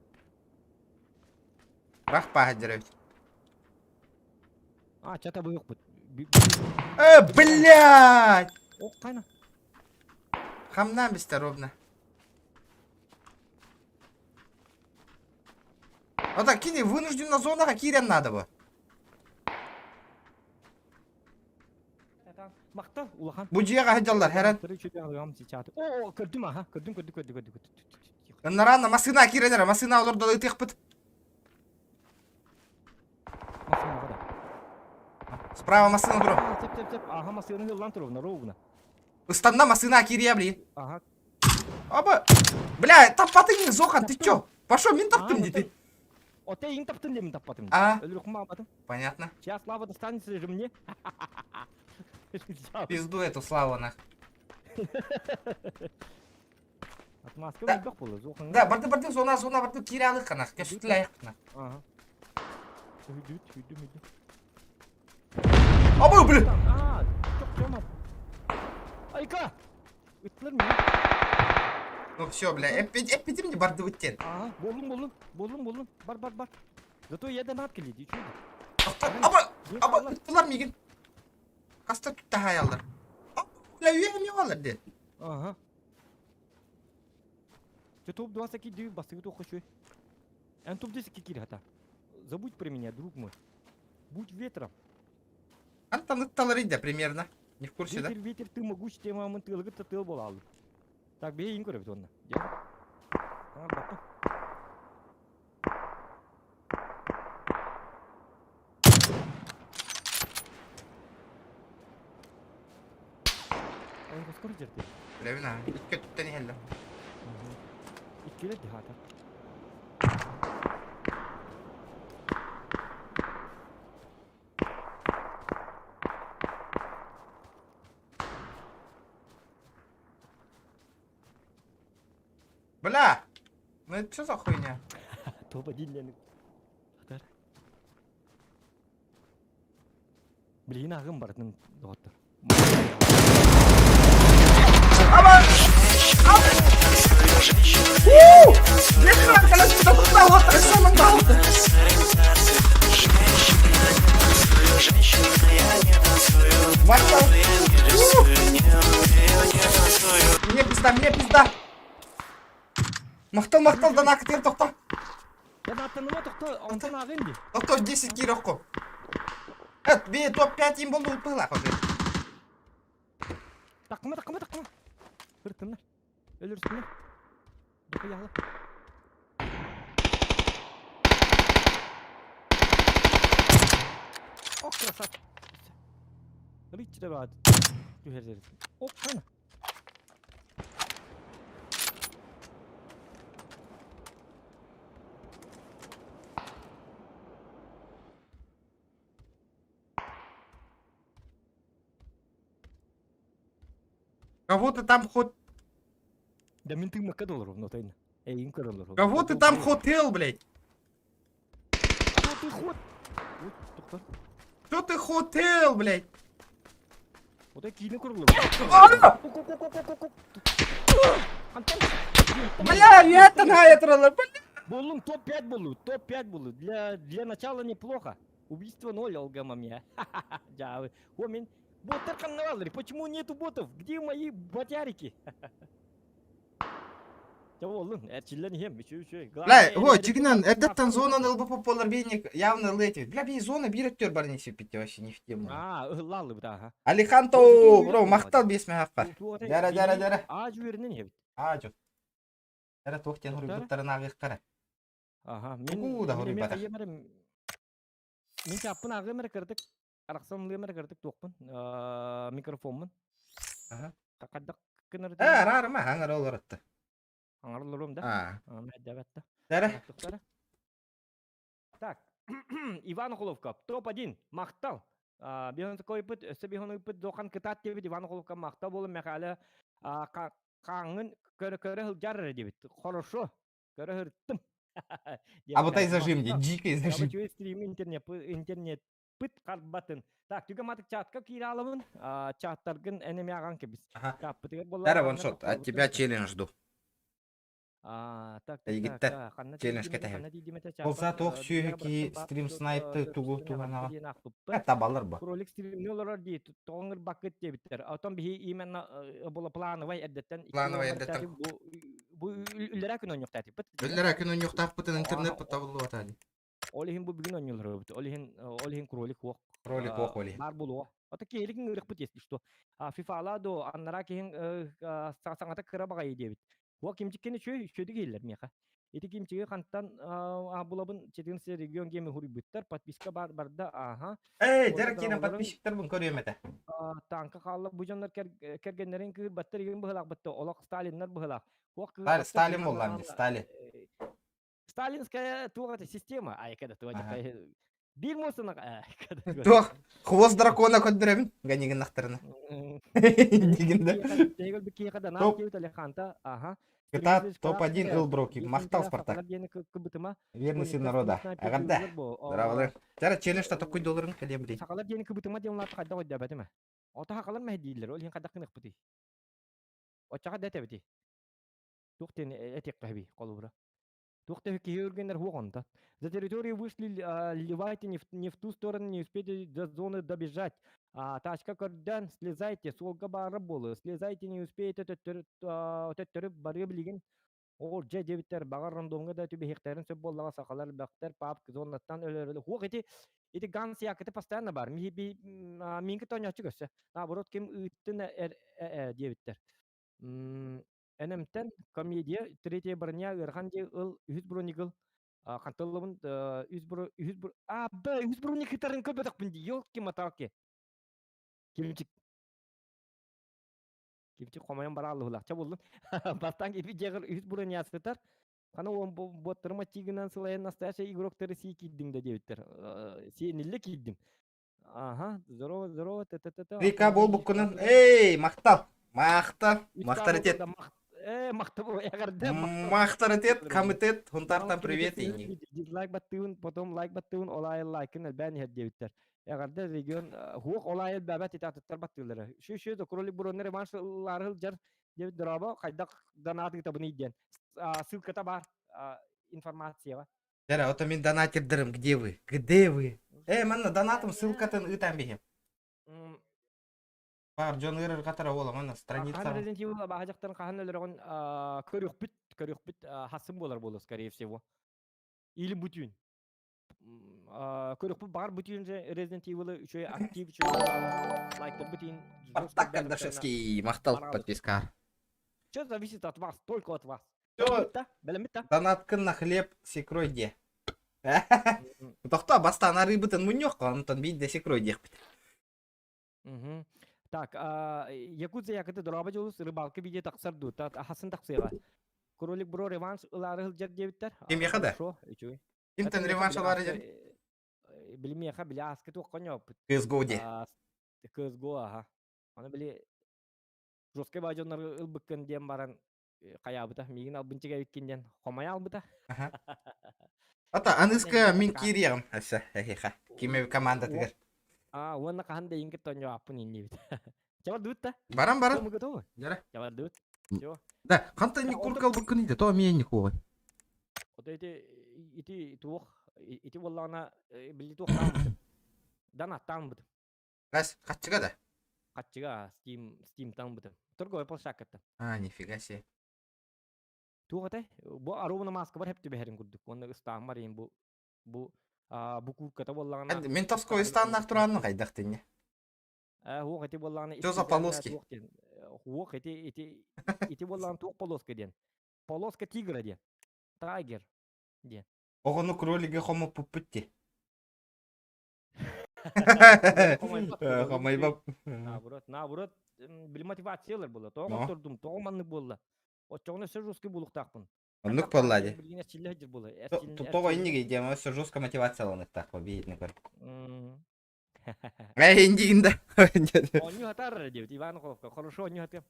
Рах пааһа эбит. А, чата быһыкпыт. Э, блядь! Ох, кайна. Хамнаан бистэ ровно. А так, кини вынуждена зонаҕа киирэн наада бу. Махтал улахан. Бу дьиэҕэ сылдьаллар, хэрэн. О, көрдүм аха, көрдүм, көрдүм, көрдүм, көрдүм. Ыннараанна массыына киирэн эрэ, массыына олордо ытыахпыт. Справа массыына турар. Теп, теп, теп. Аха, массыына ыллан турар, ровно. Ыстанна массыына киириэ, блин. Ага. Аба, бля, таппатыҥ Зохан, ты чё? Пошел, мин таптым дии. Оте иң таптым деп таппатым. А? Өлүрүкүм аабатым. Понятно. Сейчас слава достанется же мне. Пизду эту славу нах. Отмазка Да. элбэх буолла. Зохан. Да, барды барды зона зона барды киирэ алык нах. Кэштилээх нах. Ага. Хүдүт, хүдүм, хүдүм. Аба, бля. А, чок Айка! Ыттылар мени. Ну все, бля, эппитим не барды выттен. Ага, болдум, болдум, болдум, болдум. Бар, бар, бар. Зато я донат келди, чуйду. Аба, аба, ыттылар мигин. Хаста тутта хаялар. Бля, үйәм ялар де. Ага. Ты топ 20 киди, бастыгы тоқ хочу. Эн топ 10 кири хата. Забудь про меня, друг мой. Будь ветром. Антон ытталар иде примерно. Не в курсе, да? Ветер, ветер, ты могуч, тема мын тылгы тыл болалы. Так, бей ин көрөбүт онна. А, баттым. Ай, скоро жерде. Бля, бина. Икки түттен иһэллэр. Иккилер дихата. Бля! Ну это что за хуйня? Топ-1 лени. Хатар. Блин, ағым бартын доғаттар. Аба! Бля, короче, да вот, самый Махтал! Мне пизда, мне пизда! Махтал, махтал, да накытыр тохто. Донаттаныма тохто, онтон ағын ди. Тохто 10 кирокко. Эт, би топ-5 им болду утпыла хозер. Таққыма, таққыма, таққыма. Ыртыннар. Өлөрсүннөр. Дохуяла. Ох, красавчик. Ричче баад. Түһэр Ох, кана. Кого ты там хот... Да мен тыгмакка доллар но тайна. Эй, им көрөлөр. Кого ты там хотел, блядь? Что ты хот? Ой, тоқтар. Что ты хотел, блядь? Одай кийин көрөлөр. А! Бля, я-то на это бля. Болум топ-5 болу, топ-5 болу. Для начала неплохо. Убийство 0, алгама мне. Дявы. О, мен боттар канналары. Почему нету ботов? Где мои ботярики? Чэ буоллун, эрчиллэн иһиэм, үчүгэй үчүгэй. Бля, Главное, о, эрэ дьигинэн, эрдэттэн зонаны ылбыт буоллар биһиник явно ылыа этибит. Бля, биһи зона биир өттүгэр баран испиппит вообще не в тему. Аа, ыһыллааллыбыт ааха. Алиханто, О, бүтүн бро, үөрэх махтал буолла. биэс мэһэххэ. Туох этэй? Дьэрэ, дьэрэ, Биһиги дьэрэ. аа дьүөрүнэн иһэбит. Аа, дьон. Дьэрэ, туох диэн Туохтара? хоруйбуттарын ааҕыахтара. Аха, мин Тугу да мин эмиэ хоруйбатах. хайыам эрэ мин чааппын ааҕыам эрэ кыратык арахсан ылыам эрэ кыратык туохпун микрофоммун. Аха. Хайдах гынар Э, этим? араарыма, аҥара олоротто. Аҥарылларым да? Аа. Мэддэбэтта. Дьэрэ. Оттуктара. Так, Иван Охоловков, топ-1, махтал. Биһон такой ыппыт, өссө биһон ыппыт дохан кытаат диэбит Иван Охоловка махтал буолун Мэхээлэ хааҥҥын көрө-көрө сылдьар эрэ диэбит. Хорошо, көрө сырыттым. Абытай зажим дии, дикий зажим. Рабочий стрим интернет, интернет пыт харбатын. Так, түгэн матык чатка киирэ алабын, чаттаргын эн эмиэ аҕаҥ кэбис. Ага. Чаппытыгар буолла Дара ханна ваншот, от тохтообуттун тебя да. челлендж жду. А, так, так, так, Эйигиттэн а, ханна челлендж тиийдим этэ, кэтэһэбин. ханна тиийдим этэ, Ол чаппар саа туох сүөһү дьиэҕэ киһи бырахтым баар стрим суох снайпты тугу төрдүстэн туһанаҕа? аҕалбыт диэн аахпыппын. Табалар бу. Кролик стримни олорор дии, тоҕоҥ ырбаккыт диэбиттэр. Отон биһи именно була плановай эрдэттэн икки Плановай күн эрдэттэн. барытаатыбыт бу бу үллэрээ күн оонньуохтаатыппыт. Үллэрээ күн оонньуохтаахпытын интернет табыллыбата дии. Ол иһин бу бүгүн оонньууларбыт. Ол иһин ол иһин кролик суох. Кролик суох ол иһин. Баар буолуо. Ото киһилик ыҥырыкпыт если что. Фифала до аннараа киһин саҥата кыра баҕайы диэбит. Уо кимчиккини үчүгэй үчүгэйдик иһиллэр миэхэ. Ити кимчиги хантан булабын 14 регион геми хуруйбуттар. Подписка бар барда аха. Эй, дьэ киирэн подписчиктарбын көрүөм этэ. Танка хаалла бу дьоннор кэргэннэрин кыырбаттар игин быһылаах бытта олох Сталиннар быһылаах. Сталин буоллаам дии, Сталин. Сталинская туох это система, айка да туох биир муосунах Туох хвост дракона көрдөрөбүн ганигыннахтарына. Дигинде. Топ. Кытаат топ-1 ыл броки. Махтал Спартак. Верный сын народа. Агарда. Здравствуй. Тара челлендж такой долларын кэлиэм билей. Сахалар диэни кыбытыма диэн улаат хайдах өйдөөбөтүм. Ото хахалар мэһдииллэр, ол иһин хайдах гыныахпытый? Оччоҕо да этэбитий. Туох диэн этиэххэ сөбүй, холобура? Туох да киһи өргөннөр хуох онто. За территорию вышли, ливайте не в ту сторону, не успейте до зоны добежать. А, тачка көрдөн, слезайте, суолга баара буолуо. Слезайте, не успеете төттөрү барыа билигин. Ол дьэ диэбиттэр, баҕар рандомҥа да түбэһиэхтэрин сөп буоллаҕа сахалар элбэхтэр, папк зонаттан өлөрөлөр. Хуох ити ити ганс якыты постоянно бар. Минки тонньооччу көссө. Наоборот, ким ыыттын диэбиттэр. НМ-тэн комедия третья броня ыарахан дии ыл үһүс броник ыл хантыллыбын үс бро үһүс бро а да үһүс броник кытарын көрбөтөхпүн дии елки маталки кимчик кимчик хомойон барааллыһылах ча буллун бастаан киһи дьиэҕэр үһүс броня сытар хана уон буоттарыма чигынан сылайан настоящий игроктары сии киирдиҥ да диэбиттэр сиэниллэ киирдим Ага, здорово, здорово, т-т-т-т. Рика буолбуккунан, эй, махтал, махтал, махтаритет. Э, махтал, эҕэрдэ, Махтаритет, комитет, Хунтартан привет ини. Дизлайк баттыыбын, потом лайк баттыыбын, ол аайы лайкын элбээн иһэр диэбиттэр. Эҕэрдэ регион хуох ол аайы элбээбэт ити атыттар баттыылара. Шү шү да кролик буроннар реванш ыллары сылдьар диэбит дорообо хайдах донат ыытабыный диэн. Ссылката бар информацияҕа. Дара, ото мин донатердарым, где вы? Где вы? Э, манна донатым ссылкатын ыытан биһим. Бар, дьон ыарырҕатара уола, манна страница. Хаһан Resident Evil абааһы дьахтарын хаһан өлөрөҕүн көрүөхпүт, көрүөхпүт хасын буолар буолуо, скорее всего. Или бүтүүн. Көрүөхпүт баҕар бүтүүн же Resident Evil үчүгэй актив үчүгэй лайктар бүтүүн. Спартак Кардашевский, махтал подписка. Все зависит от вас, только от вас. Донаткын на хлеб секрой диэ. Тохтоо, бастаан арыыбытын мунньуохха, онтон биирдэ секрой диэхпит. Так, Якутия якыты дороба дьолус рыбалка видео тахсар дуу, хасын тахсыаҕа. Кролик бро реванш ылаары сылдьар диэбиттэр. Кимиэхэ да? Кимтэн реванш ылаары дьэр? Билимиэхэ били ааскы туохха ньооппут. CSGO диэ. CSGO аха. Аны били жесткай баа дьоннору ылбыккын диэн баран хайаабыта миигин албынчык эбиккин диэн хомойо албыта. Ата аныска мин киириэҕим өссө эһиэхэ ким командатыгар. А уонна хаһан да иҥкит тонньоаппын иннибит. Чабардыбыт да? Баран баран. Мы готовы? Дьара. Чабардыбыт. Все. Да, хантан не куркал буккын иде, то миэн не хуой. Ото ити ити туох ити буоллаҕына били туох тааммытым. Дан аттааммытым. Раз, хаччыга да? Хаччыга Steam Steam таҥбытым. Торговый площадкаттан. А, нифига себе. Туох этэй? Бу аруна мааскабар хэп түбэһэрин курдук. Уонна ыстааммар иин бу бу бу куурката буоллаҕына Мин тоской ыстааннаах тураанна хайдах тинне. Хуох ити буоллаҕына Что за полоски? Туох диэн. Хуох ити ити ити буоллаҕына туох полоска диэн. Полоска тигра диэн. Тайгер диэн. Оҕону кролиги хомоппуппут ти. Хомойбап. Наоборот, наоборот, били мотивациялар буолла. Тоҕо турдум, тоҕо маннык буолла. Оччоҕуна өссө жесткий буолуохтаахпын. Оннук буолла дии. Билигин эрчиллэ сылдьар буолла. Тоҕо иннигий диэм, өссө жестко мотивацияланыктаах биһитини көр. Эй, индигин да. Онньу хатар диэбит Иван Холовка. Хорошо онньу хатыам.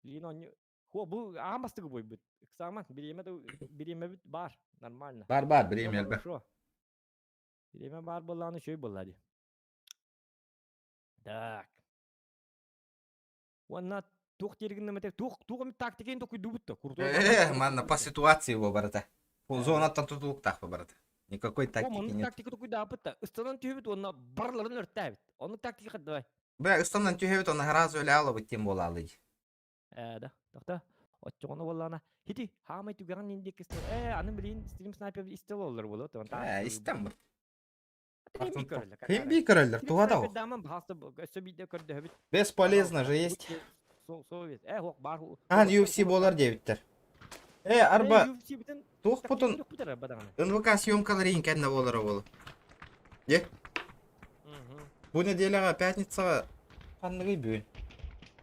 Билигин онньу Хо, бу аан бастакы буойбут. Ыксааман, бириэмэ бириэмэбит бар, нормально. Бар бар, бириэмэ элбэх. Хорошо. Бириэмэ баар буоллаҕына үчүгэй буолла дии. Так. Уонна туох дииргин эмэтэ туох туох эмит тактикаын токуйдуубут да крутой. Манна по ситуации его барыта. Зонаттан тутулуктаах барыта. Никакой тактики нет. Тактика токуйдаабыт да ыстанан түһүбүт уонна барларын өртөөбүт. Оннук тактика давай. Бля, ыстанан түһүбүт онно сразу өлө алабыт тем буолаалый. Ээ да, тохто. Оччоҕуна буоллаҕына, хити, хаамай түгэҕин иин диэки ээ, аны билигин стрим снайпер истэл оллор буолуо, Ээ, истэн бу. Ким би көрөллөр, туга да Даман баһаста өссө биирдэ көрдөһөбүт. Бесполезно же есть. Совет. Э, хок бар. Ахан UFC болар диэбиттэр. Э, арба туох путун НВК съемкалар иин кэннэ болар ол. Е? Бу неделяҕа пятницаҕа ханныгый бүгүн?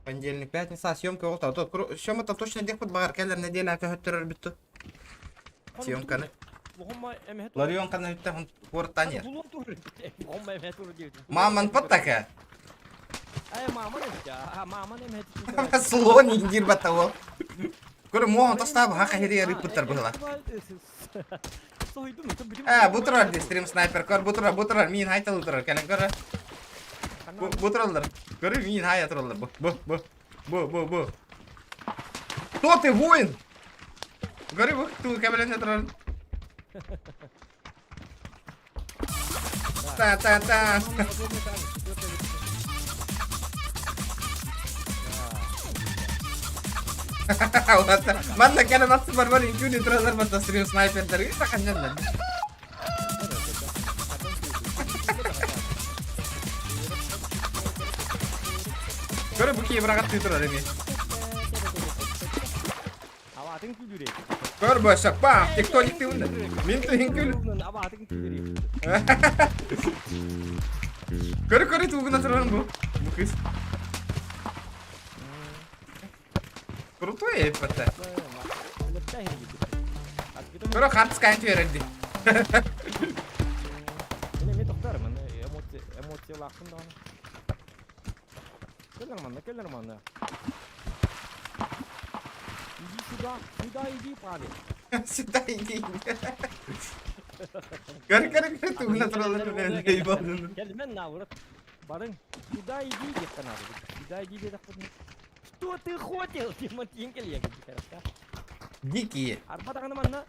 Понедельник, пятница съемка оҕото. То съемка точно диэхпит баҕар кэлэр неделя көһөттөрөр бүттү. Съемканы. Ларион ханна бүттэ куораттаан иһэр. Маман паттака. Слон индир баттаво. Көрө муоһун тастаабы хаха хири арыппыттар быһыла. Э, бу турар ди стрим снайпер көр бу турар, бу турар миин хайталы турар кэлэн көрө. Бу бу тураллар. Көрө миин хая тураллар бу бу бу бу бу бу. Кто ты, воин? Көрө бу туу кэбэлэнэ турар. Та та та. Манна кэлэн атсы барбар үҥкүүнү туралар батта стрим снайпердер саханньаннар. Көрө бу киевраҕа тыы турар эми. Абаатын күлүрэ. Көр бөсө, па, тектоник тыынна. Мин тыһын күл. Абаатын күлүрэ. Көрө көрө тугуна турарын бу. Бу кыз. Крутой эппэтэ. Көрө хартыскаан түһэрэрди. Мен тоқтарым, эмоция эмоциялаахпын даҕаны. Кэл нормально, кэл нормально. Иди сюда, сюда иди, парень. Сюда иди. Көр көр көр тугуна туралар билэн Кэлмен наоборот. Барың, сюда иди диэххэ наада. Сюда иди диэтэхпитинэ. Что ты хотел? Тимон тиийэн кэлиэ Дикие. Арба даҕаны манна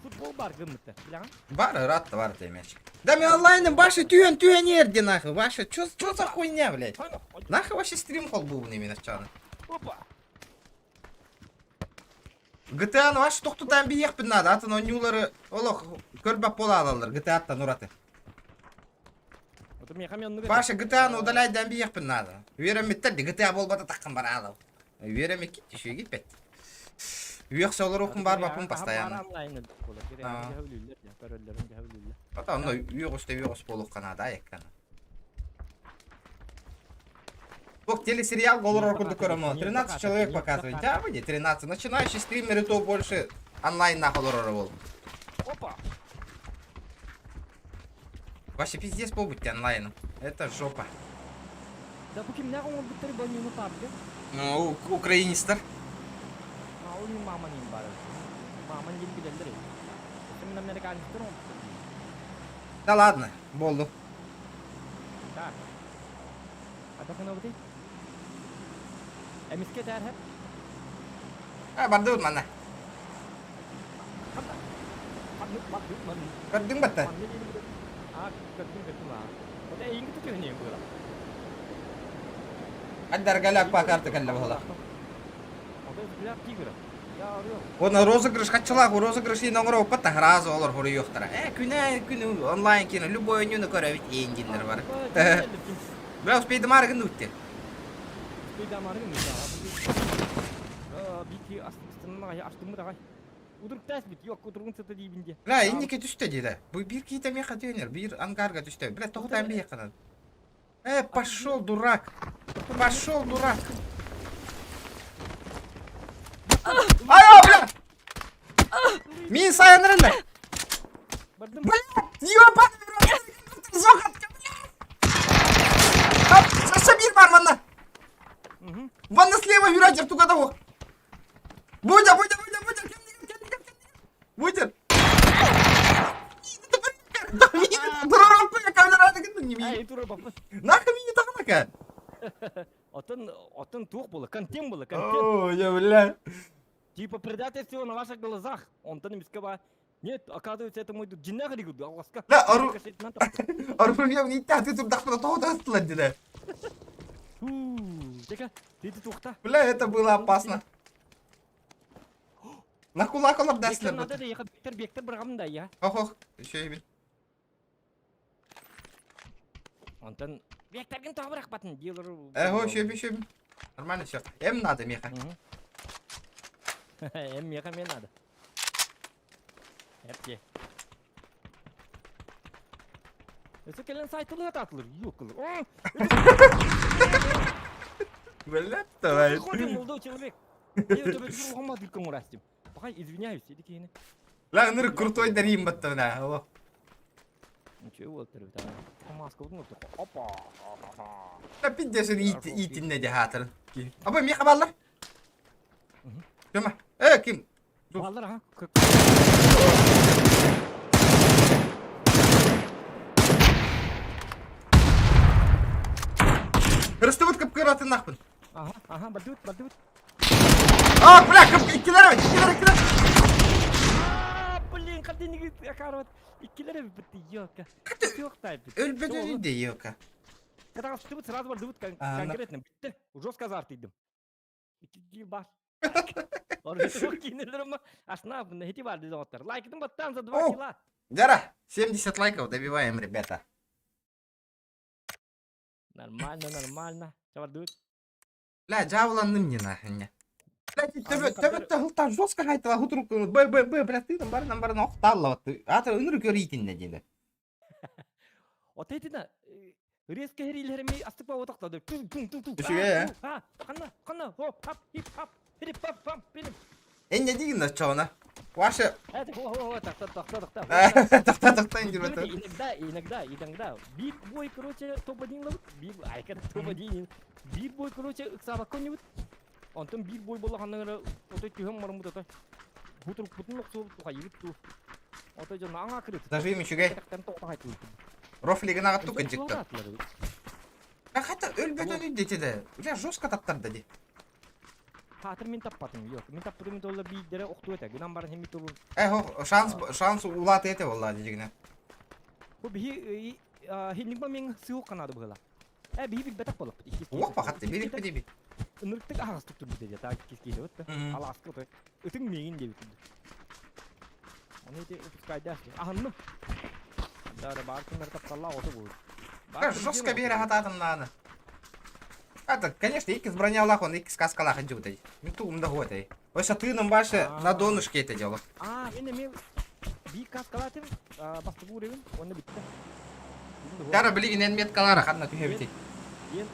футбол бар гыммыта. Билэҕин? Бар, ыраатта бар мячик. Да мен онлайным башы түһэн түһэн эрди нахуй. Ваша, чё, чё за хуйня, блядь? Нахуй вообще стрим холбуубун именно чаны. Опа! GTA-ны ваш тохтутан биһиэхпин наада, атын оонньуулары олох көрбөт буола алаллар GTA-ттан ураты. Паша GTA-ны удаляйдан биһиэхпин наада. Үөрэммиттэр ди GTA буолбата таххан бараалал. Үөрэммиккит үчүгэй бэт. Үөхсэ олоруохпун баар баппын постоянно. Ата онно үөх үстэ үөх буолуохха наада айаккана. Бог телесериал олорор курдук көрөм 13 человек показывает. Да, выйди, 13. Начинающий стримеры то больше онлайн нахуй олорор бол. Опа! Вообще пиздец побудьте онлайном. Это жопа. Да бу кимнээх оҥорбуттары бонньуну таапты? Ну, украинецтар. А ол маман им бар. Маман диэн билэллэр. Мин американецтар оҥорбуттар. Да ладно, болду. Так. Ата ханабыты? Эмиске тәрһеп. А, бардыбыт манна. Көрдүҥ батта? А, көрдүм, көрдүм, а. Ота эйиҥ тутуһун була. Аддаргалак па карта кэллэ буола. Ота взгляд тигра. Уонна розыгрыш хаччылаах розыгрыш иин оҥоробуппат да сразу олор хоруйуохтара. Э, күнэ күнү онлайн кино любой ойнууну көрөбүт иин дииллэр бары. Бля, успейдамаары гын дууттер. Успейдамаары гын Бики астынна астыммыт аҕай. Удуруктаас бит, yok удуругун сыта диибин диэ. Бля, инники түстэ диэ. Бу биир киһитэ миэхэ түөнер, биир ангарга түстэ. Бля, тоҕутаан биһиэххэ Э, пошел, дурак! Пошел, дурак! Ай, бля! Мин сайынырын Бля, ебаный Саша бар манна! Ванна слева юрачер туга того! Будя, будя, будя, будя, Будя! Нахуй мне тахнака? Отон, отон туох было, контент было, контент. О, я, бля. Типа предательство на ваших глазах. Онтон эмискэ Нет, оказывается, это мой дьиннээх илик алҕаска. Да, ару... Ару не ты турдахпына тоҕо тастылар диле. Бля, это было опасно. На кулак олор даслар. Надо да ехать, Бектер, Бектер бырҕам да я. Ох, ох, еще и Онтон Бектергин тоҕо бырахпатын диэлэр. Э, хо, еще еще. Нормально все. Эм надо, Миха. Эм Миха мне надо. Эпке. Өсө кэлэн сайтылыга татылыр. Юк кылыр. Блядь, давай. Выходим, молодой человек. Пока извиняюсь, иди киһини. Ла ыныр крутой дарим баттана. О. Ничего, вот Маска Опа. Да пиздец, итинне де хатыр. Аба миха баллар. Көмө. Э, ким? Баллар, ага. Рыстыбыт кыпкыратын нахпын. Ага, ага, бардыбыт, бардыбыт. А, бля, иккилер иккилер, иккилер. А, блин, хатыны акарват. Иккилер битти, ёлка. Yok тайпит. Өлбөтөн де ёлка. Катагастыбыт сразу бардыбыт конкретно битти. Уже сказартыйдым. Икки бар. Асна, хити бар дезоттар. Лайкытын баттан за 2 кило. Дяра, 70 лайков добиваем, ребята. Нормально, нормально. Чабардыбыт. Бля, дьаабыланным не нахрен. Бля, төбөттө хылтан жестко хайтала хутурук б б б бля ты там барынан барынан охталла ата ынырык өрүйтинне диде. Вот это резко херилерми астыпа отактады. Тум тум тум тум. Үчүгэй, А, ханна, ханна, хоп, хап, хип, хап, хип, хап, пам, пилим. Энне дигин очоона. Ваша Это, о, о, о, так, так, так, так, так. тохта тохта индирбет. Иногда, иногда, иногда. Биг бой, короче, топ-1 ловит. Биг, ай, когда топ-1. Биг бой, короче, ыксабакка небут. Онтон бир бой боллаханнары отой түһэн барыммыт отой. Бутурук бутун охсуобут тухайыбыт туу. Отой дьон аҥаа кырыт. Зажим үчүгэй. Рофлигин ағатту кыджыкты. Хата өлбөтөн үддетиде. Бля, жестко таптарды ди. Хатыр мин таппатым, yok. Мин таппатым мин толла бииддере охту этэ. Гынан баран хемми толун. Э, хо, шанс шанс улааты эте болла дигине. Бу биһи хинник мен сыук канады быһыла. Э, биһи билбэтэх болуп. Уох бахатты, билик биди. Ынырыктык аҕастык турбут эдэ, та кискейде бут. Алааска той. Ытыҥ миигин диэбит. Оны эти упускайдаас. Ахынным. Да, бар күннер тапталла ото бу. Жестко бере хататым нааны. Это, конечно, икс бронялах, он икс каскалах идет. Мен тугум да готай. Ось тыным баше на донышке это дело. А, мен эме би каскалатым, бастыгы уребин, оны битти. Дара билигин меткалара ханна түһэбити. Ен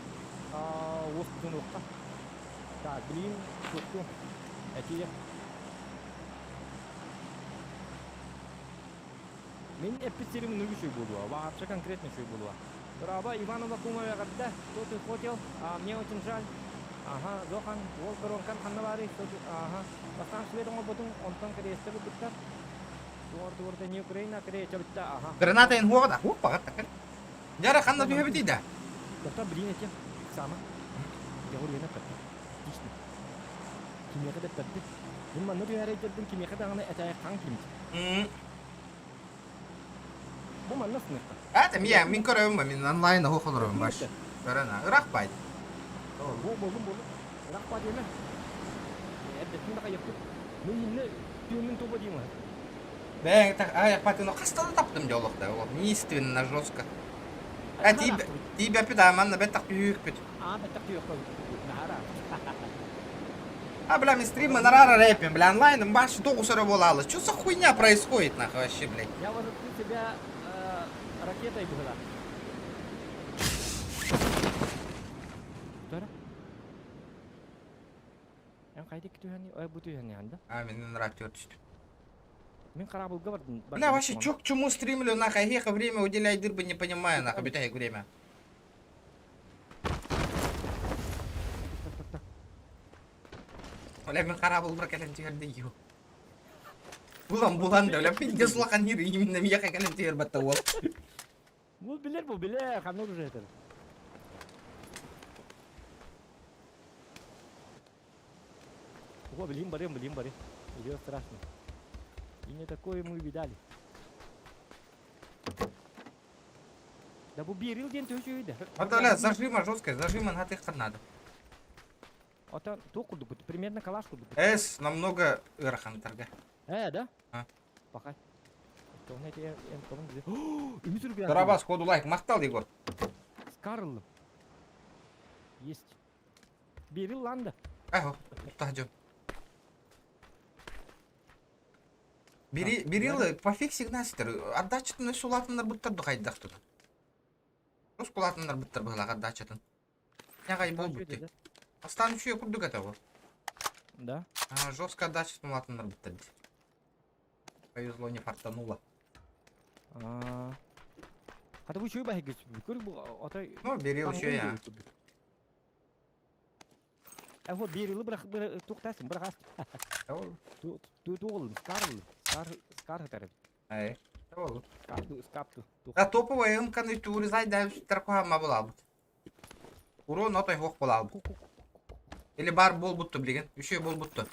оспутун оққа. Так, блин, сотту. Әтие. Мен эппиттерим нүгү шөй болуа, вообще конкретно шөй болуа. Раба Иванова кума вегадда, что ты хотел? А, мне очень жаль. Ага, Зохан, ол коронкан ханна бары, ага. Бастан швед оңоботун, онтон кресте бутта. Туор туорда не Украина, кресте бутта, ага. Граната ин хуода, хупа гатта. Жара ханна түһэбити да. Доктор, блин, эти, сама. Я говорю, я Отлично. Кимиэхэ да эппэппит. Мин манна түһэрэй дэрдим кимиэхэ даҕаны этээйэх хаҥ кимит. Бу манна сыныхха. Это мия, мин көрөбүм мин онлайн хо холорум баш. Көрөна, ырах байт. Бу болдум болдум. Ырах ба диэмэ. Эрдэтин да хайыппыт. Мин инне түөмүн тобо дима. Бэйэҥ так ай патыно хаста да таптым дьэ олохто. Олох неистинно жестко. А тиийбэппит аа манна бэттэх түһүүкпүт. Аа бэттэх түһүөххэ наһара. А, бля, мен стримы нарара рэпим, бля, онлайном баш тоғыз өрө буолаалы. Что за хуйня происходит, нахуй, вообще, блядь? Я вот тебя ракетой была. Эн хайда түһэн бу түһэн да? А, мен нравится түстүм. Мин харабылга бардым. Бля, вообще, чё к чему стримлю, нахуй, эха время уделяй дырбы, не понимаю, нахуй, бүтэһик время. Бля, мин харабыл кэлэн түһэрдэ ю. Булан булан да, бля, пиздец улахан именно миэхэ кэлэн түһэр батта уол. Бу билэр, бу билэр, ханна уже это. О, блин, барым, блин, барым. Идет страшно. И не такое мы видали. Да бу берил диэн төһө да. Вот, бля, зажима жесткая, зажима на ты надо. Ото туох курдук, примерно калаш курдук. С намного ыарахантарга. Да? А. Пока. Тарабас ходу лайк махтал, Егор. Скарл. Есть. Берил ланда. Ага, тахжым. Бери, берилы пофиксик настер. Отдачатын өс улатыннар буттар духайдах тут. Рус кулатыннар буттар быһылах отдачатын. Нягай бол бутты. Астан үшө курдук это вот. Да. А, жестко отдачатын улатыннар буттар. Повезло, не фартануло. А. Хата бу чөй баһыгыс. Көр бу атай. Ну, берил еще я. Эхо берилы бирах туктасын бирах Ол. Ту ту скар скар скар хатар. Ай. Ол. Скапту скапту. Да топовая МК-ны туризай да таркуха була. Урон отой хох була. Или бар бол бутту билген. Еще бол бутту.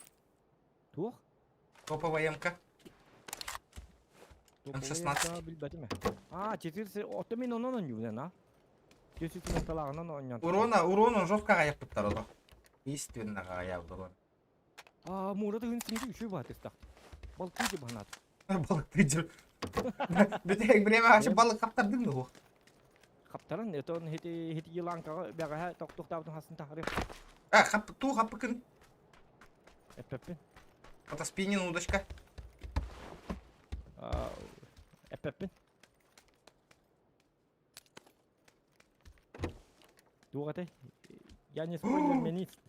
Туох? Топовая МК. М16. Билбэтим. А, 4 ото мен онон онньуу на. 4 талагынан онньон. Урона, урон жестко гаяп туттар оло. Истинно гаяп урон. А, мураты хын сиңди үшөй баат истак. Балкы банат. Балык тыжыр. Битек время вообще балык каптардың да Хаптаран, это он хити хити еланкага бәгә ток токтабын хасын тахры. А, хап ту хапыкын. Эппеппин. Это спиннинг удочка. А, эппеппин. Дугаты. Я не спойлерменист.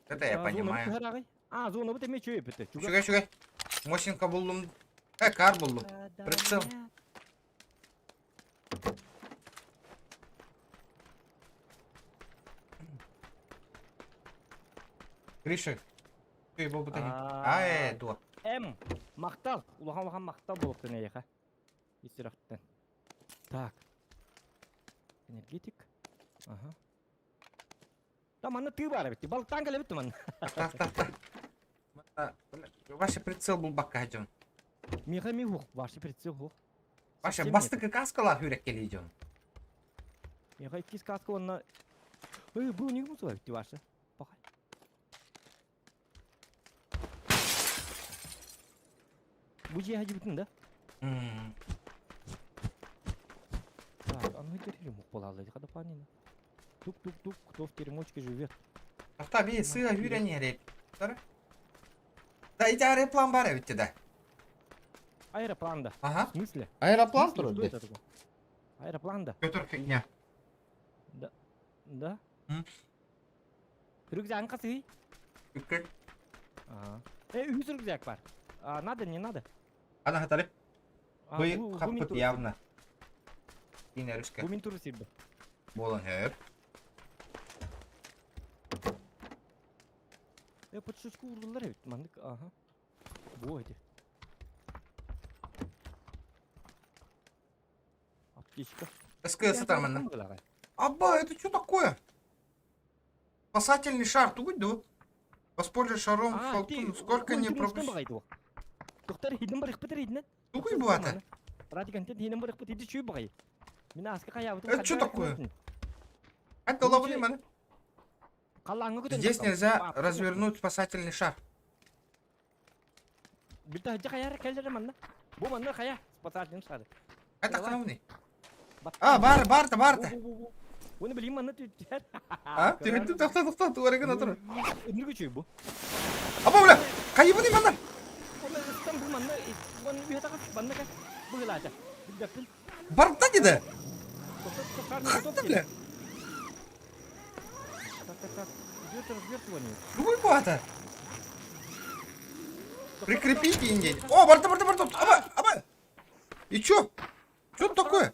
Это я понимаю. А, зона бу теме чөй бит. Шүгә, шүгә. Мосинка булдым. Кар булдым. Прицел. Гриша, ты был бы А, дуа. М. Мактал. Улахан улахан мактал болуптун эйха. Истирахтан. Так. Энергетик. Ага. Там манна ты бар бит. Балыктан келе бит ман. Так, так, так. Ваше прицел был бакка идем. Миха михух, ваше прицел хух. Ваше бастык каскала хүрек келе идем. Миха икки каска онна. Ой, бу не мусу бит ваше. Бакай. Бу же хаҗы битин да? Так, а ну теперь мух полалы, когда панина. Тук-тук-тук, кто в теремочке живет? Авта би сыга хүрен реп. Да, иди аэроплан бар ведь да. Аэроплан да. Ага. В смысле? Аэроплан В смысле? Что это такое? Аэроплан да. Петр фигня. Да. Да? М? Рюкзак касы? Үккет. Ага. Үс рюкзак бар. А, надо, не надо? Ана хатары. А, Бу бу хаппыт явно. Инерүскә. Бу мин туры сирбе. Болан хөп. Подшучку урдулар бит. Мандык, ага. Бу эти. Аптечка. СКС тарманна. Абба, это что такое? Спасательный шар, тугуть да? Воспользуй шаром, фалтун, сколько не пропустил. Доктор, хидин бар ихпетер хидин. Тугуй бата. Радик антен хидин бар ихпетер хиди чүй багай. Мин аска кая Это что такое? Это ловли маны. Здесь нельзя развернуть спасательный шар. Билта хайар кэллэр манна. Бу манна хайа спасательный шары. Это ханауны. А, бар, барта, барта. Уну билим манна түттэр. А, түһүттүм, тохто, тохто, туарыгын отур. Үнүргү чүй бу. Аба, бля, хайыбыны манна. Оны ыстан бу манна, оны үйэтагы манна ка. Быгылаата. Билбэппин. Барта деди. Хатта, бля. Так, так, так. Идет развертывание. Любой бата. Прикрепите индень. О, барта, барта, барта. Аба, аба. И чё? Чё такое?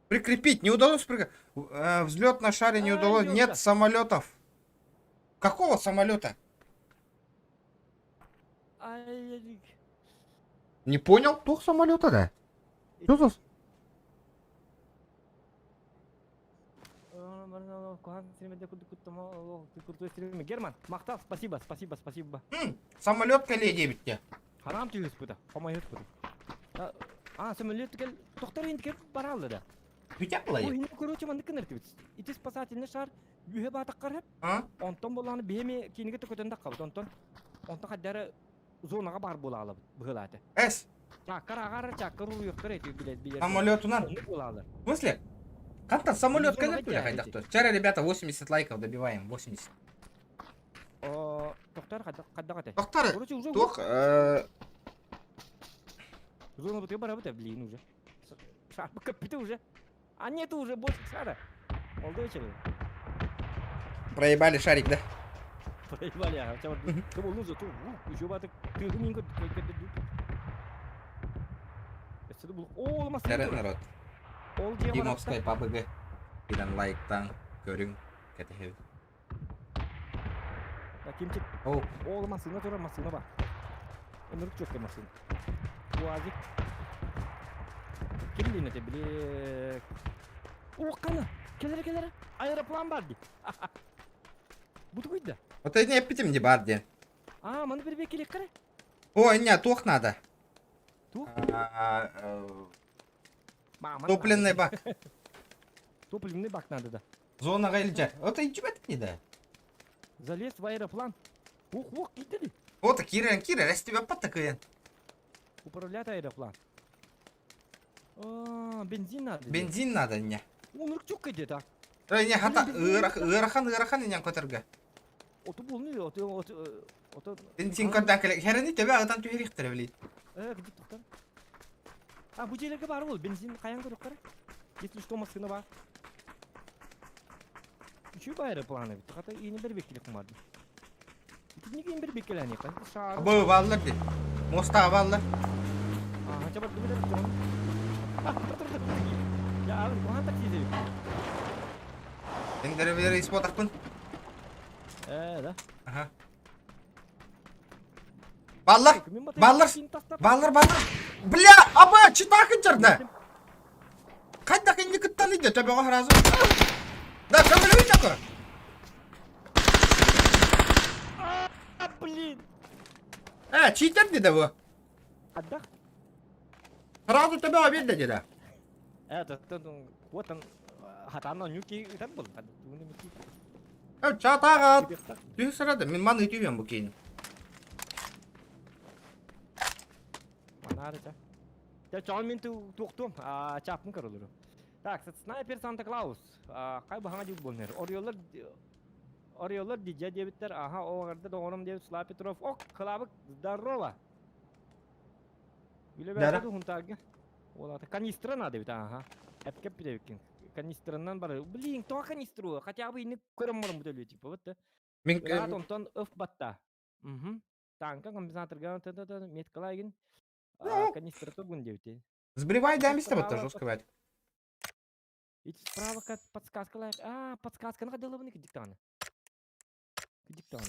Прикрепить. Не удалось прикрепить. Взлет на шаре не удалось. Нет самолетов. Какого самолета? Не понял? Тух самолета, да? Что за... Герман, махтал, спасибо, спасибо, спасибо. Самолет кэлиэ диэбиттэ. Харам түһүспүтэ, хомойуспут. А, самолет кэл, тохтор интикер баралды да. Бүтэ былай. Ой, короче, маннык кыныртыбыт. Ити спасательный шар үһэ баатаккар А? Онтон болланы биһеми кинигэ төкөтөн таххабыт. Онтон онтон хаддары зонаға бар буола алабыт быһылааты. Эс, Чаккар агаар чаккар уруйуктар эти билет билет. самолетунан. Буолаалар. В смысле? Как-то самолет Зона кэлэр хотя хайдахты. Вчера, ребята, 80 лайков добиваем, 80. О, тохтар хаддак ате. Доктор, Короче, уже туох, зона бытыга барабыт, блин, уже. Шар капиты уже. А нету уже больше шара. Молодой человек. Проебали шарик, да? Проебали, ага. Хотя вот, кому луза, ту, еще батык, ты гуминго, О, Вчера народ. Ол дьиэ Димовскай PUBG. Киирэн лайктаан, көрүҥ, кэтэһэбит. Кимчик. О, Ол массыына турар, массыына бар. Ынырык чөккө массыына. Уазик. Ким диэн этэ, били... О, қана! Келere келere! Аэроплан бар ди. Бутугуйда. Вот это не эппитим не бар диэн. А, маны бір бекелек қара. Ой, не, туох надо. Туох? А, Топливный бак. Топливный бак надо, да. Зонаҕа илдьэр. Вот илдьибэт не да. Залез в аэроплан. Ух, ух, киттери. Вот киирэн киирэн, эстибэ паттакыйын. Управлять аэроплан. А, бензин надо. Бензин надо не. Он чук где-то. Ой, не хата ыарахан ыарахан инэн көтөргө. Оту булны, оту оту оту. Бензин көрдөн кэлэ. Херени төбө агытан түһэрихтэрэ били. Э, где тоқтар? А, бу жерлерге бар ол, бензин қаян көріп қара. Если что, машина бар. Үчү аэропланы бит. Хата ини бер беккелек кумарды. Итинник бер беккелени. Шар. Бу баллар ди. Моста баллар. А, хотя бы билер жон. А, тұр, тұр, тұр. Я, кухан такси деп. Эндере бери испотакпын. Э, да. Аха. Баллар. Баллар. Баллар баллар. Бля, аба читахын жерде. Хайдах инни кыттан иде төбөҕө сразу. Да, көмөлөй такы. А, блин. Э, читер диде бу. Отдах. Сразу төбөҕө берди диде. Это, вот он, хатан нюки там был. Э, чатаға түһ сарады. Мин маны түһөм бу кейин. Манары ча. Я чон мин туктум, а чапын көрөлөр. Так, снайпер Санта Клаус. Кай бахаңа дип болнер. Ориолар Ориолар дидя дебиттер. Ага, огарда доңором деп Слава Петров. Ок, Клабык, здорово. Дара. Биле хунтарга. Олата канистра надо бит, ага. Эпкеп бит Канистранан бар. Блин, то канистру, хотя бы не көрөм мором бутелю типа, вот. Мин Рад онтон өф батта. Угу. Танка компенсаторга та-та-та меткалагин. Канистра тургун дебити. Сбривай да место вот жестко бать. Ити справа как подсказка лайк. А, подсказка на дело диктана. Диктана.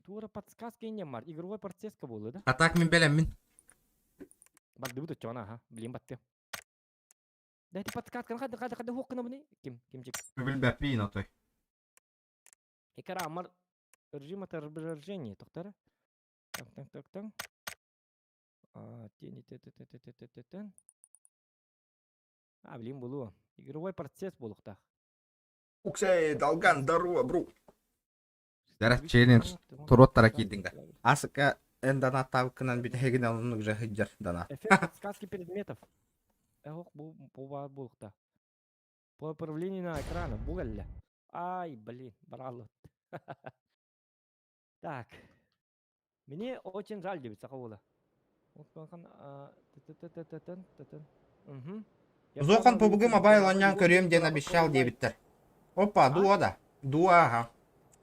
Тура подсказка не мар. Игровой процесс было, да? А так мин белем мин. Барды буту чона, ага. Блин, батты. Да это подсказка, хада хада хада хокна бни. Ким, кимчик. Билбэппин отой. Экара амар режим отображения, токтара. Так, так, так, так. А, тени, т, т, т, т, т, т, т, т. А, блин, было. Игровой процесс был так. Уксей, долган, здорово, бру. Дара челлендж туруоттара киирдиҥ да. Асыка эн донаттаабыккынан бүтэһигин оннук же сылдьар донат. Эффект подсказки предметов. Эх, бу бу баар буолукта. По управлению на экрана. Бу кэллэ. Ай, блин, бараллыт. Так. Мне очень жаль диэбит саха уола. Зохан PUBG Mobile оонньоон көрүөм диэн обещал диэбиттэр. Опа, дуо да. Дуо аха.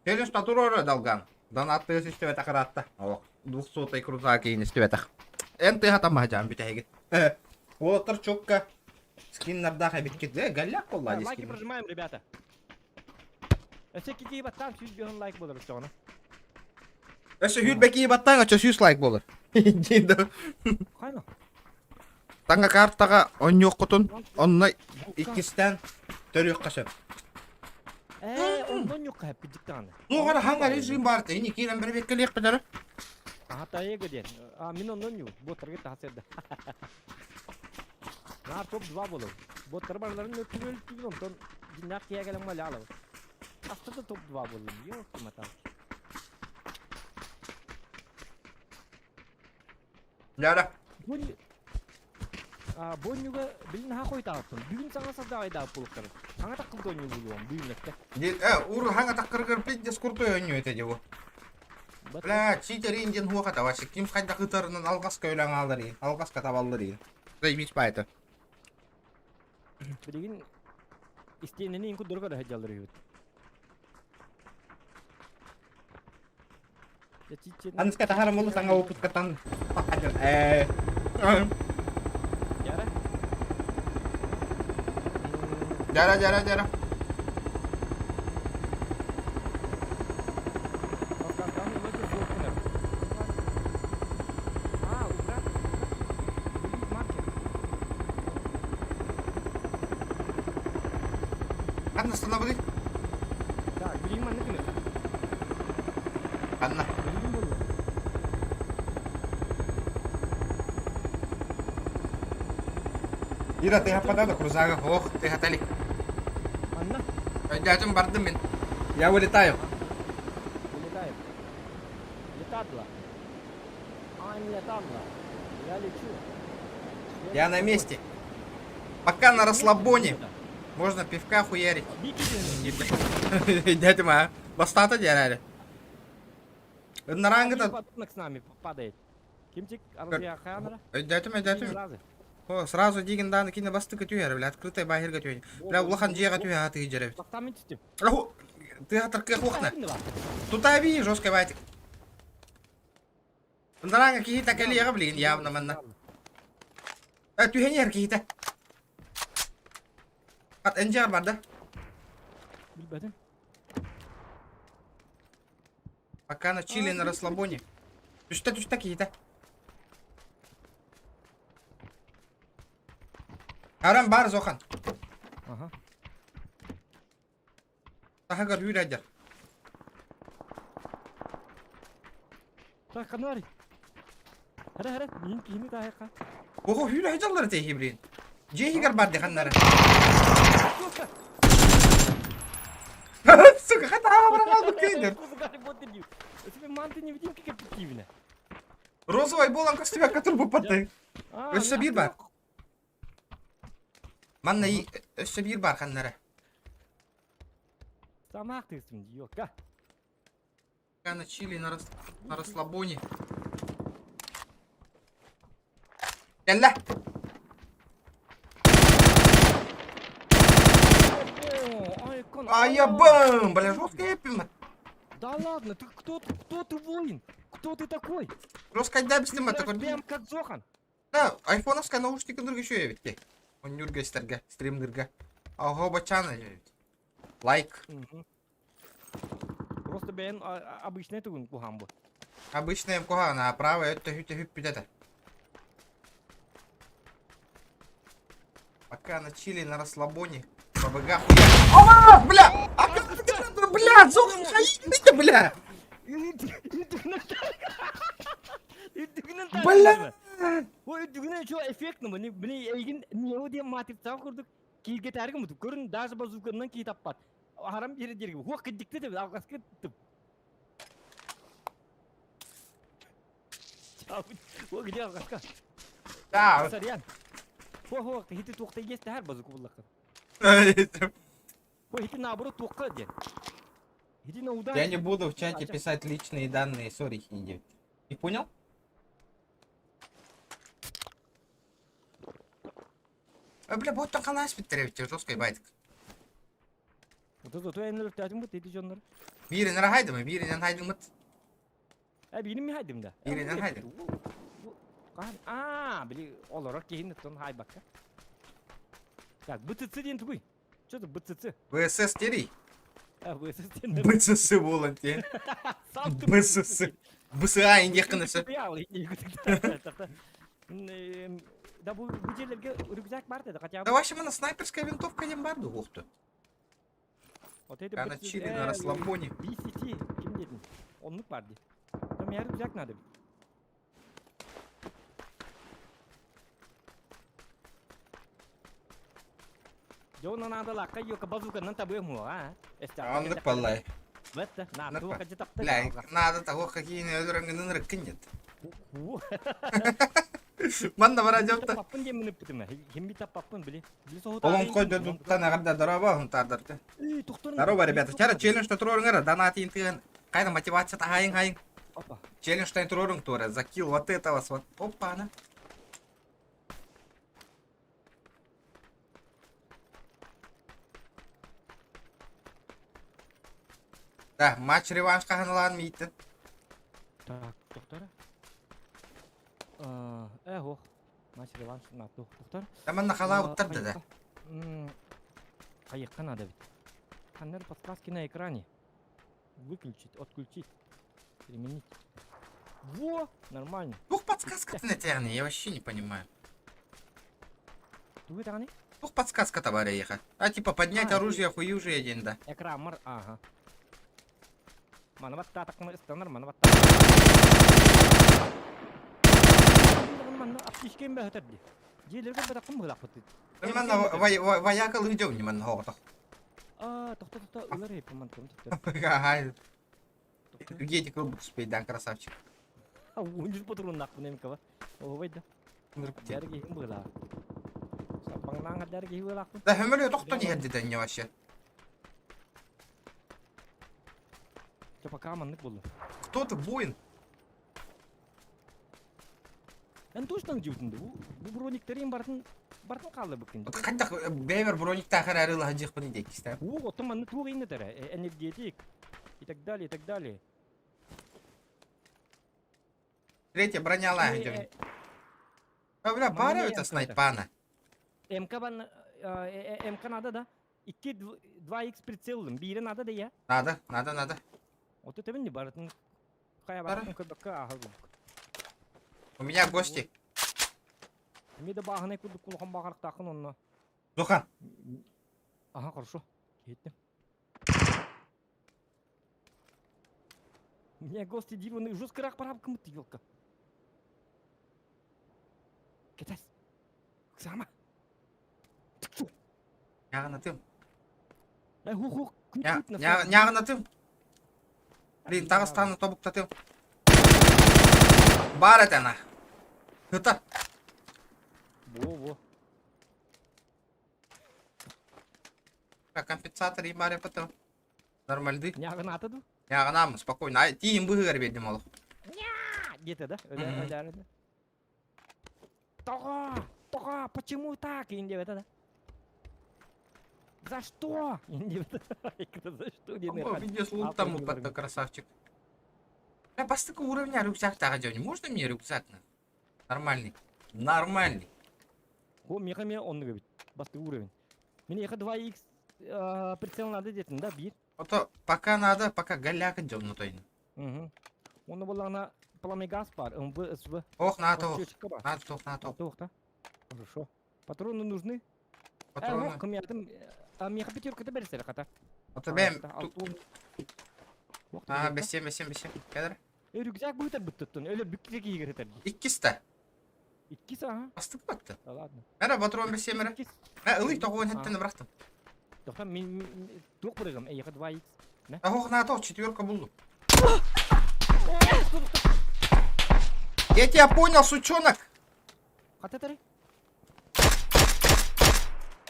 Челлендж татур далган. Донат тыас истибэтэх ыраатта. Олох двухсотай крузак иин истибэтэх. Эн тыаха тамаһа бүтэһигит. Уолаттар чокка скиннардаах эбиккит. Э, галляк болла Лайки прожимаем, ребята. Өссө китии баттаан 105 лайк болар өссөҕүнэ. Өссө 102 баттаан өссө 100 лайк болар. Хайна. Таҥа картаҕа онньуоххутун, онно иккистээн төрүөххэ сөп. Ээ, онно онньуохха сөп даҕаны. Туох эрэ хаҥа режим баар ини киирэн бэрэбиэркэлиэхпит эрэ. Аха диэн. А, мин онно онньуу. Боттарга тахсыарда. Наар топ-2 болов. Боттар барыларын өттүгүн онтон дьиннээх киһи кэлэн малялов. Хаста да топ-2 боллум. Ёлки-моталки. Дьара. Бонньуга билин наһаа хойутаабыппын. Бүгүн саҥа сардаҕайдаабыт буолуохтарын. Хаҥа таккыбыт оонньуу буолуом бүгүҥҥэттэ. Э, хаҥа таккыргар пиздец крутой оонньуу этэ дьэ бу. Бля, читерин диэн хуохата вообще. Ким хайдах ытарынан алҕаска өлөн хаалар алҕаска табаллар иин. Заебись это. Билигин истиэнэни ин курдук көрө сылдьаллар үһүбүт. Аныска таһара молу саҥа выпускатан э Яра? Жара, жара, жара. А, убрать. Удалить маркер. Ханна останови. Так, билигин манна гыныр. Ханна. Билигин буолла. Ира, ты хаппата да крузага. Ох, ты хатали. Манна. Дядям бардым мен. Я вылетаю. Вылетаем. Летадла. А, не летадла. Я лечу. Я на месте. Пока на расслабоне. Можно пивка хуярить. Дядя моя. Бастата дярали. Нарангата. Подонок с нами падает. Кимчик, арзия камера. Дядя дядя. О, сразу дигин дааны кине бастыка түһэр, бля, открытая баһырга түһэр. Бля, улахан дьиэҕэ түһэ атыы дьэрэбит. Бастамын түстүм. Аху, ты атаркы хуохна. Тута би жесткая байтик. Наранга киһитэ кэлиэҕэ билигин явно манна. Э, түһэн киһитэ. Ат энжиар бар да? Билбэтим. Пока на чили на расслабоне. Түстэ түстэ киһитэ. Арам бар Зохан. Ага. Таһыгар үүрәдер. Так, канари. Хара хара, мин киһини таһыка. Ого үүрә жаллар те хибрин. Жехигар бар де ханнары. Сука, хата барамал буккейдер. Манты невидимки капитивне. Розовый болан костюм который попадты. Өссө биир бар. Манна өссө биир бар ханнары. Самах тыстым, ёка. На чили на, рас... на расслабоне. Кэллэ. А я бам! Бля, жесткая эпима. Да ладно, ты кто, кто ты воин? Кто ты такой? Жесткая дабистима такой. Прям как Зохан. Да, айфоновская наушника нурга еще ведь. Он нюрга стерга, стрим нырга. Ого, бачана ведь. Лайк. Просто бен обычный тугун кухамбу. Обычная кухана, а правая это хүтэ хүппүт это. Пока на чили на расслабоне. ПБГ хуя. Ова, бля! А как ты, бля, Зохан, хаи, бля! Бля! Ой, үрдүгүнэн чо эффектно, мени мени эйгин нео диэн матрица курдук кииргэ таарга мутук көрүн даже базуканан кии таппат. Харам жери жерге хуак киддикте деп алгаска тып. О, где алгаска? Да. Сарьян. Хо хо, хити туохта есть тахар базуку буллахын. Ой, хити наоборот туохка диэн. Хити на удар. Я не буду в чате писать личные данные, сори, Хинди. Не понял? А, бля, вот так она спиттеревич, жесткой байтик. Вот это то я эмнелер бут эти дьоннор. Биирин хайдым, бииринен хайдымыт. Э, биирин ми хайдым да. Бииринен хайдым. Аа, били олорор киһини тон хайбакка. Так, БЦЦ диэн тугуй? Что это БЦЦ? ВСС терий. А, ВСС диэн. БСС буолан тиэн. БСС. БСА индиэххин өсө. Да бу бу жерлерге рюкзак бар деді, хотя бы. Да вообще мына снайперская винтовка диэн бар ду уохту. Вот это На чили, на расслабоне. BCT ким дедин? Оннук бар ди. Там я рюкзак надо. Дьон надо лакка йока базуканан табыам а? Оннук баллай. Бетте, на, туох хадьы Бля, надо того какие өлөрөнгөнүн ырыккын нет. Манна бара дьопта. Паппын диэн ыппытым. Химби таппаппын били. Олоҥхо дойдуттан эҕэрдэ дорообо хунтаардарты. Здорово, ребята. Вчера челлендж туруоруҥ донатин тыгын. Кайда мотивация хайын хайын. Челлендж туруоруҥ туора. Закил вот этого вот. Опа, она. Да, матч реванш хаһан мииттин. Так, доктор. Э, ох. Матч реванш на доктор. Таманна халаабыттар да да. Хайыққа надо ведь. Ханнер подсказки на экране. Выключить, отключить, применить. Во, нормально. Туох подсказка на я вообще не понимаю. Тугу даҕаны? Туох подсказка товарища. А типа поднять А, оружие хуй уже один, да. Экран ага. Маны баттаатаххына ыстанар, маны батта. Манна аптечкем бөһөтөр ди. Дьиэлэргэ бэтаххын быһылаахпыт. Манна вояка лыдём не манна хоҕотох. А, тохто тохто ылар эппин мантым тохто. Ага. Гетик ылбыт успейдан красавчик. Унжус патроннаахпын эмкаба. Оһубай да. Дәрги киһим быһылаа. Саппаҥнаан дәрги киһи быһылаахпын. Да хөмөлү тохтон иһэрдитен не вообще. Чэ пока маннык буолла. Кто ты, воин? Эн точно дьиутун бу бу брониктерин бартын бартын хаалла быккын. Хайдах бэйбэр брониктаахар арыылаһа дьиэхпин диэккистэ. Уу, оттон манны туох иннетэрэ энергетик и так далее, и так далее. Третья броня лаһа дьон. А бля, бара это снайпана. МК бан МК надо, да? 2 2х прицелым. Бире надо да я. Надо, надо, надо. Вот это не бартын. Хая бартын көбөккө аһар У меня гости. Ми да бааһынай курдук кулахан баҕарахтаахын онно. Духан. Ага, хорошо. Кеттим. У меня гости диваны жестко рах парап кымыт елка. Кетес. Сама. Ньаҕынатым. Э, ху ху. Ньаҕынатым. Блин, таҕыстааны тобуктатым. Бар этена. Ыта. Во, во. Компенсатор имаре потом. Нормальды. Ньаҕынаата ду? Ньаҕынаам, спокойно. Ай, тиим быһыгар биэрдим олох. Где-то, да? Өлө, Тоҕо? Тоҕо? Почему так? Индия да? За что? Индия За что? Видео слух там упадта, красавчик. Я бастыка уровня рюкзак тага Можно мне рюкзак? Нормальный. Нормальный. О, меха ме он говорит. Басты уровень. Мне ехать 2х прицел надо где-то, да, бир. Ото пока надо, пока голяк идем на той. Угу. Он была на пламегаз пар, МВ, СВ. Ох, на то, на то, на то. То, да? Хорошо. Патроны нужны? Патроны. Э, меха пятерка ты берешь, хата. Ото бэм. А, бесем, бесем, бесем. Кедр. Э, рюкзак будет быттыттын. Өлө бүкке кийгер Иккиста. Иккис, ага. Астык батты. Да ладно. Мәрә патрон бесем мәрә. Мә ылый тоғуын хеттен бырахтым. Тоқта мен туох бырыгым, эй, 2х. А ох, на то, четверка булду. Я тебя понял, сучонок! Хататары?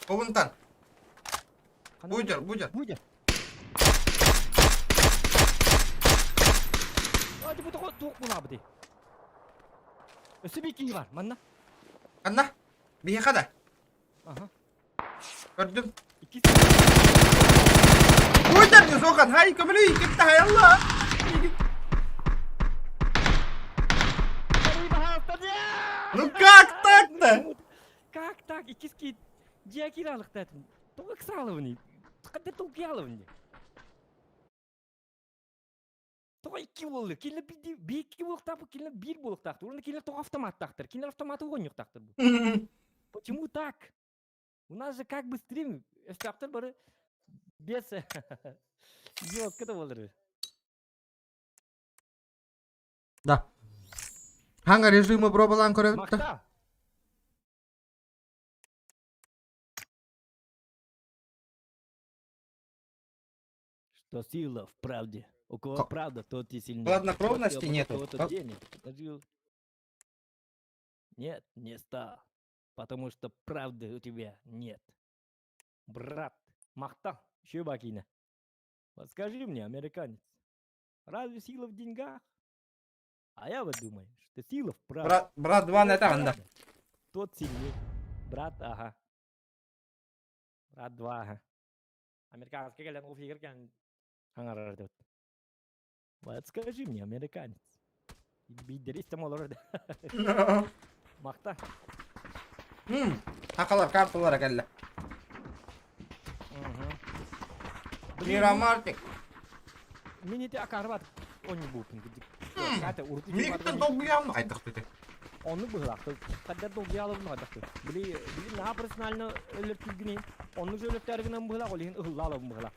Овунтан. Будер, будер. Будер. Hadi bu da туох булабыды. Өссө бикии бар, манна. Ханна? Биһиэхэ да. Аха. Көрдүм. Иккис. Будер не сохан, хай көмөлүй, китта хай Алла. Ну как так-то? Как так? Иккис ки дьиэ кииралыктаатын. Тоҕо ыксаалыбыный? Ханна толкуйаалыбын Тоҕо икки буолла? Кинилэр биир икки буолуохтаах, кинилэр биир буолуохтаахтар. Уонна кинилэр тоҕо автоматтаахтар? Кинилэр автоматы оҕонньуохтаахтар бу. Почему так? У нас же как бы стрим, өстөөхтөр бары без елка да буолар. Да. Ханга режимы пробалаан көрөбүт да. Махта. Что сила в правде. У кого правда, тот и сильнее. Хладнокровности Вот я нету. кого-то денег нажил. Нет, не стал. Потому что правды у тебя нет. Брат, махта, Щебакина. Вот скажи мне, американец, разве сила в деньгах? А я вот думаю, что сила в правде. Брат, брат 2 не там, да. Тот сильнее. Брат, ага. Брат 2, ага. Американский кэлэн ол фигер кэлэн хаҥарар деп. Вот скажи мне, американец. Биидер истем олорор да. Махта. Хакалар карталара кэллэ. Мирамартик. Мин ити акарбат онньу бууппун кырдьык. Миигиттэн долгуйаамна хайдах дете. Оннук быһылаахтар. Хайдах долгуйаалабын хайдах Били били наһаа профессионально өлөртүүгүнүй. Оннук же өлөртөөргүнэн быһылаах, ол иһин ыһыллаалабын быһылаах.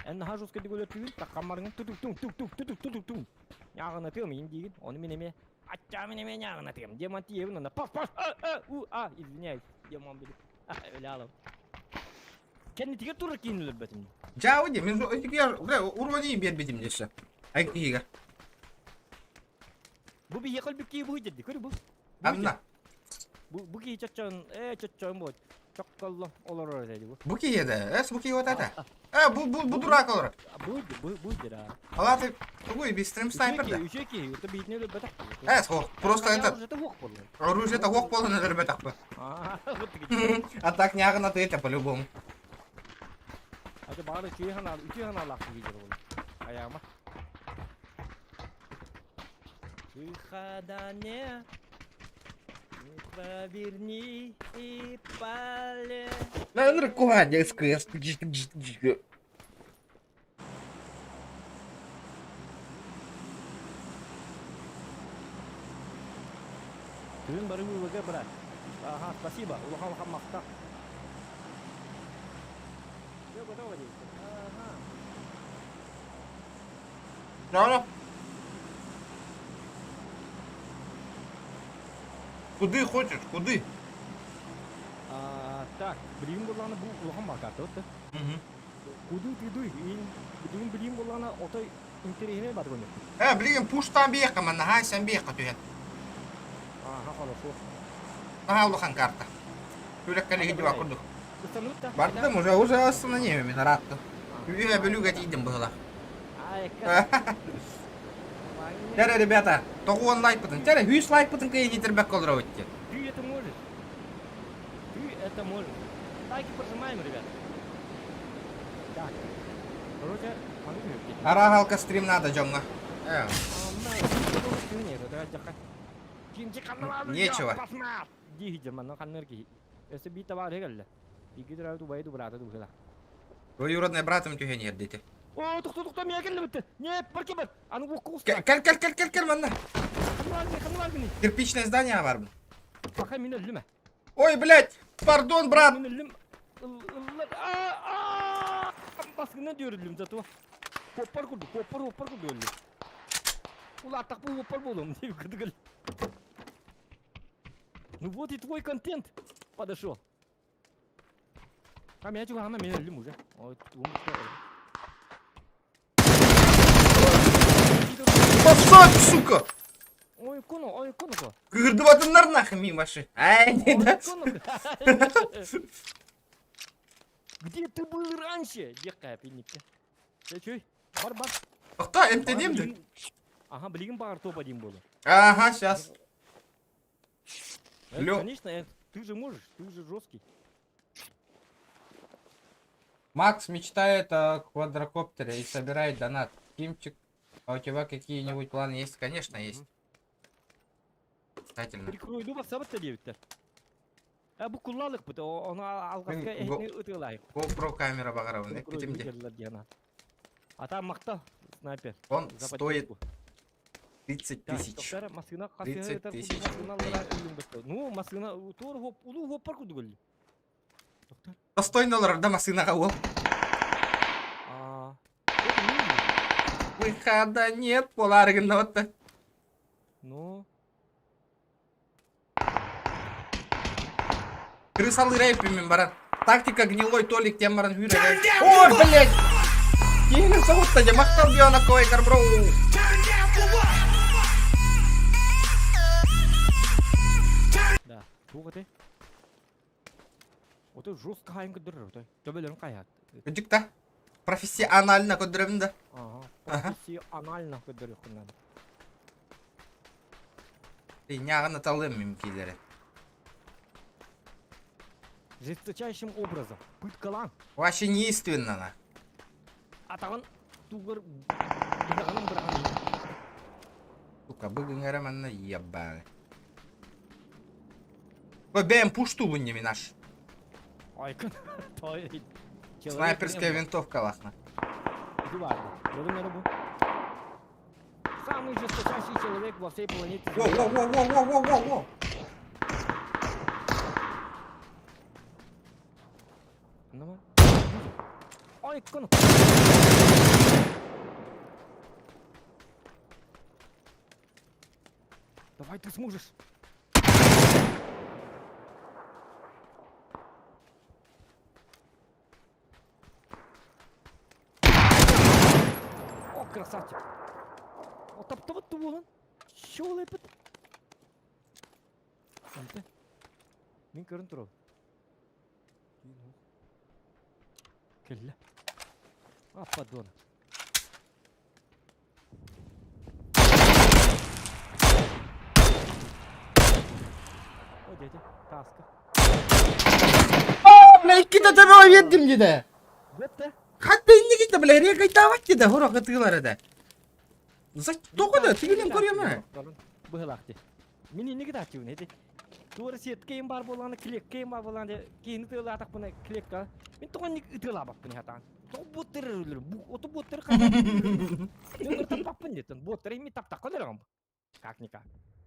Эн наһаа жесткайдык өлөртүүгүн, таккаммарыҥын тутук туҥ тук тук тутук тутук туҥ. Ньааҕынатыам иһин диигин, ону мин эмиэ аччаа мин эмиэ ньааҕынатыам. Диэман тиийэбин онно пас пас а а у а извиняюсь диэман били. Өлө аалабын. Кэннитигэр турар киһини өлөрбөтүм. Дьаабы дии, мин бля, уровень биэрбитим десе. Ай киһигэ. Бу биһиэхэ өлбүт киһи бу дии, көрү бу. Анна. Бу бу киһи чоччон, чоччон бу. Чокколло олорор этэ бу. Бу киһи да, эс бу киһи вот это. Бу бу бу дурак олорор. Бу бу бу дира. Алаты тугуй би стрим снайпер да. Үчүгэй киһи, это биитини өлөрбөтөх. Эс, просто это оружие это ох болон өлөрбөтөх. А так нягына ты это по-любому. Аты бары үчүгэй ханаалаах видео болду. Аяма. Выхода нет. Не поверни и поле. Да, наркоман, я СКС. Күн бары вывага, брат. Ага, спасибо. Улахан улахан махтал. Все готово здесь. Ага. Да. Куды хочешь, куды? А, так, билигин буоллаҕына бу улахан бакаата да. Угу. Куду тыдуй, билигин билигин буоллаҕына отой интэриэһинэй бар гыныр. Билигин пуштан биэххэ манна хаайсан биэххэ түһэн. Ага, хорошо. Наһаа улахан карта. Күрэккэ дива курдук. Устанут да? Бардым уже, уже остановили мен ырааттым. Үһэ бөлүүгэ тиийдим быһыылаах. Ай, Тере, ребята, тоҕуон лайкпытын, тере, 100 лайкпытын кыйын итербэк олоробут диэн. Ты это можешь. Ты это можешь. Лайки прожимаем, ребят. Так. Короче, Арагалка стрим надо дьоҥҥо. Нечего. Өссө биир табаар кэллэ. Бииргэ төрөөбүт убайы дубраата дубыла. Двоюродный братым түһэн иһэрдити. О, тохто тохто мия кэллэ битте. Не, парки бар. Аны бу Кэл кэл кэл кэл кэл манна. Кирпичное здание бар. Пока мин өллүм. Ой, блядь, пардон, брат. Мин өллүм. Баскынан диөрүлүм зато. Поппар курду, поппар поппар курду өллүм. Улааттах бу поппар болом деп кыдыгыл. Ну вот и твой контент подошел. А меня чего, она меня өллүм уже. Ой, Посадь, сука! Ойкуну, ойкуну ко. Кыырдыбатыннар нахуй мимо ши. Ай, не да. Где ты был раньше? Диэххэ пинникке. Чөй, бар бар. Охто, эмтением да. Ага, билигин баар топ один буолу. Ага, сейчас. Лё... Конечно, ты же можешь, ты же жесткий. Макс мечтает о квадрокоптере и собирает донат. Кимчик, а у тебя какие-нибудь планы есть? Конечно, есть. Обязательно. Прикройду басабыт диэбиттэр. Э, бу куллалыкпыт, ону алҕаска эһини ытыалаайык. GoPro камера баҕарабын, эппитим де. Ата махтал, снайпер. Он стоит 30 тысяч. 30 тысяч. Ну, массыына туор улуу хоппар курдук өллү. Достойно олорор да массыынаҕа уол. Выхода нет, буолаары гыннабат да. Ну. Крысалыыра эппиммин баран. Тактика гнилой Толик тем баран хүрэ. Ой, блядь! Киһини соһутта дьэ махтал Биона Койгар бро. Да, туох этэй? Ото жестко хайын көрдөрөр отой. Төбөлөрүн хайаат. Кырдьык да. Профессионально көрдөрөбүн да. Ага, профессионально көрдөрүөххүн наада. Ньааҕын аталыам мимкилери. Жесточайшим образом. Пыткалаан. Вообще неиственно. Атаҕын тугар быраҕанын быраҕан. Сука, бүгүн эрэ манна ебаный. Ой, бэйэм пуштубун не наш. Айкын. Той. Снайперская винтовка лахна. Иди ладно. бу. Самый жесточайший человек во всей планете. Воу, воу, воу, воу, воу, воу, воу, воу. Ну, Айкын. Давай ты сможешь. О, красавчик. О, таптабыт буолан. Шоу эпит. Анты. Мин көрөн турабын. Кэллэ. Аппадона. О, дядя, таска. Бля, иккитэ төбөҕө биэрдим дии Бетте. Хатта инникитэ, бля, рекайтаабат дии хоро кытыылар этэ. За тоҕо да тигинэн көрүөмэ. Быһылаах дии. Мин инники тааччыбын эти. Туора сеткейм бар буоллаҕына, клеткейм бар буоллаҕына, киһини тыалаатахпына клетка. Мин тоҕо инник ытыалаабаппын хатаан. Тоҕо буоттар өлөр, оту буоттары хатаан. Мен таппаппын диэтин. Буоттары ими таптакка өлөрөҕүм. Как никак.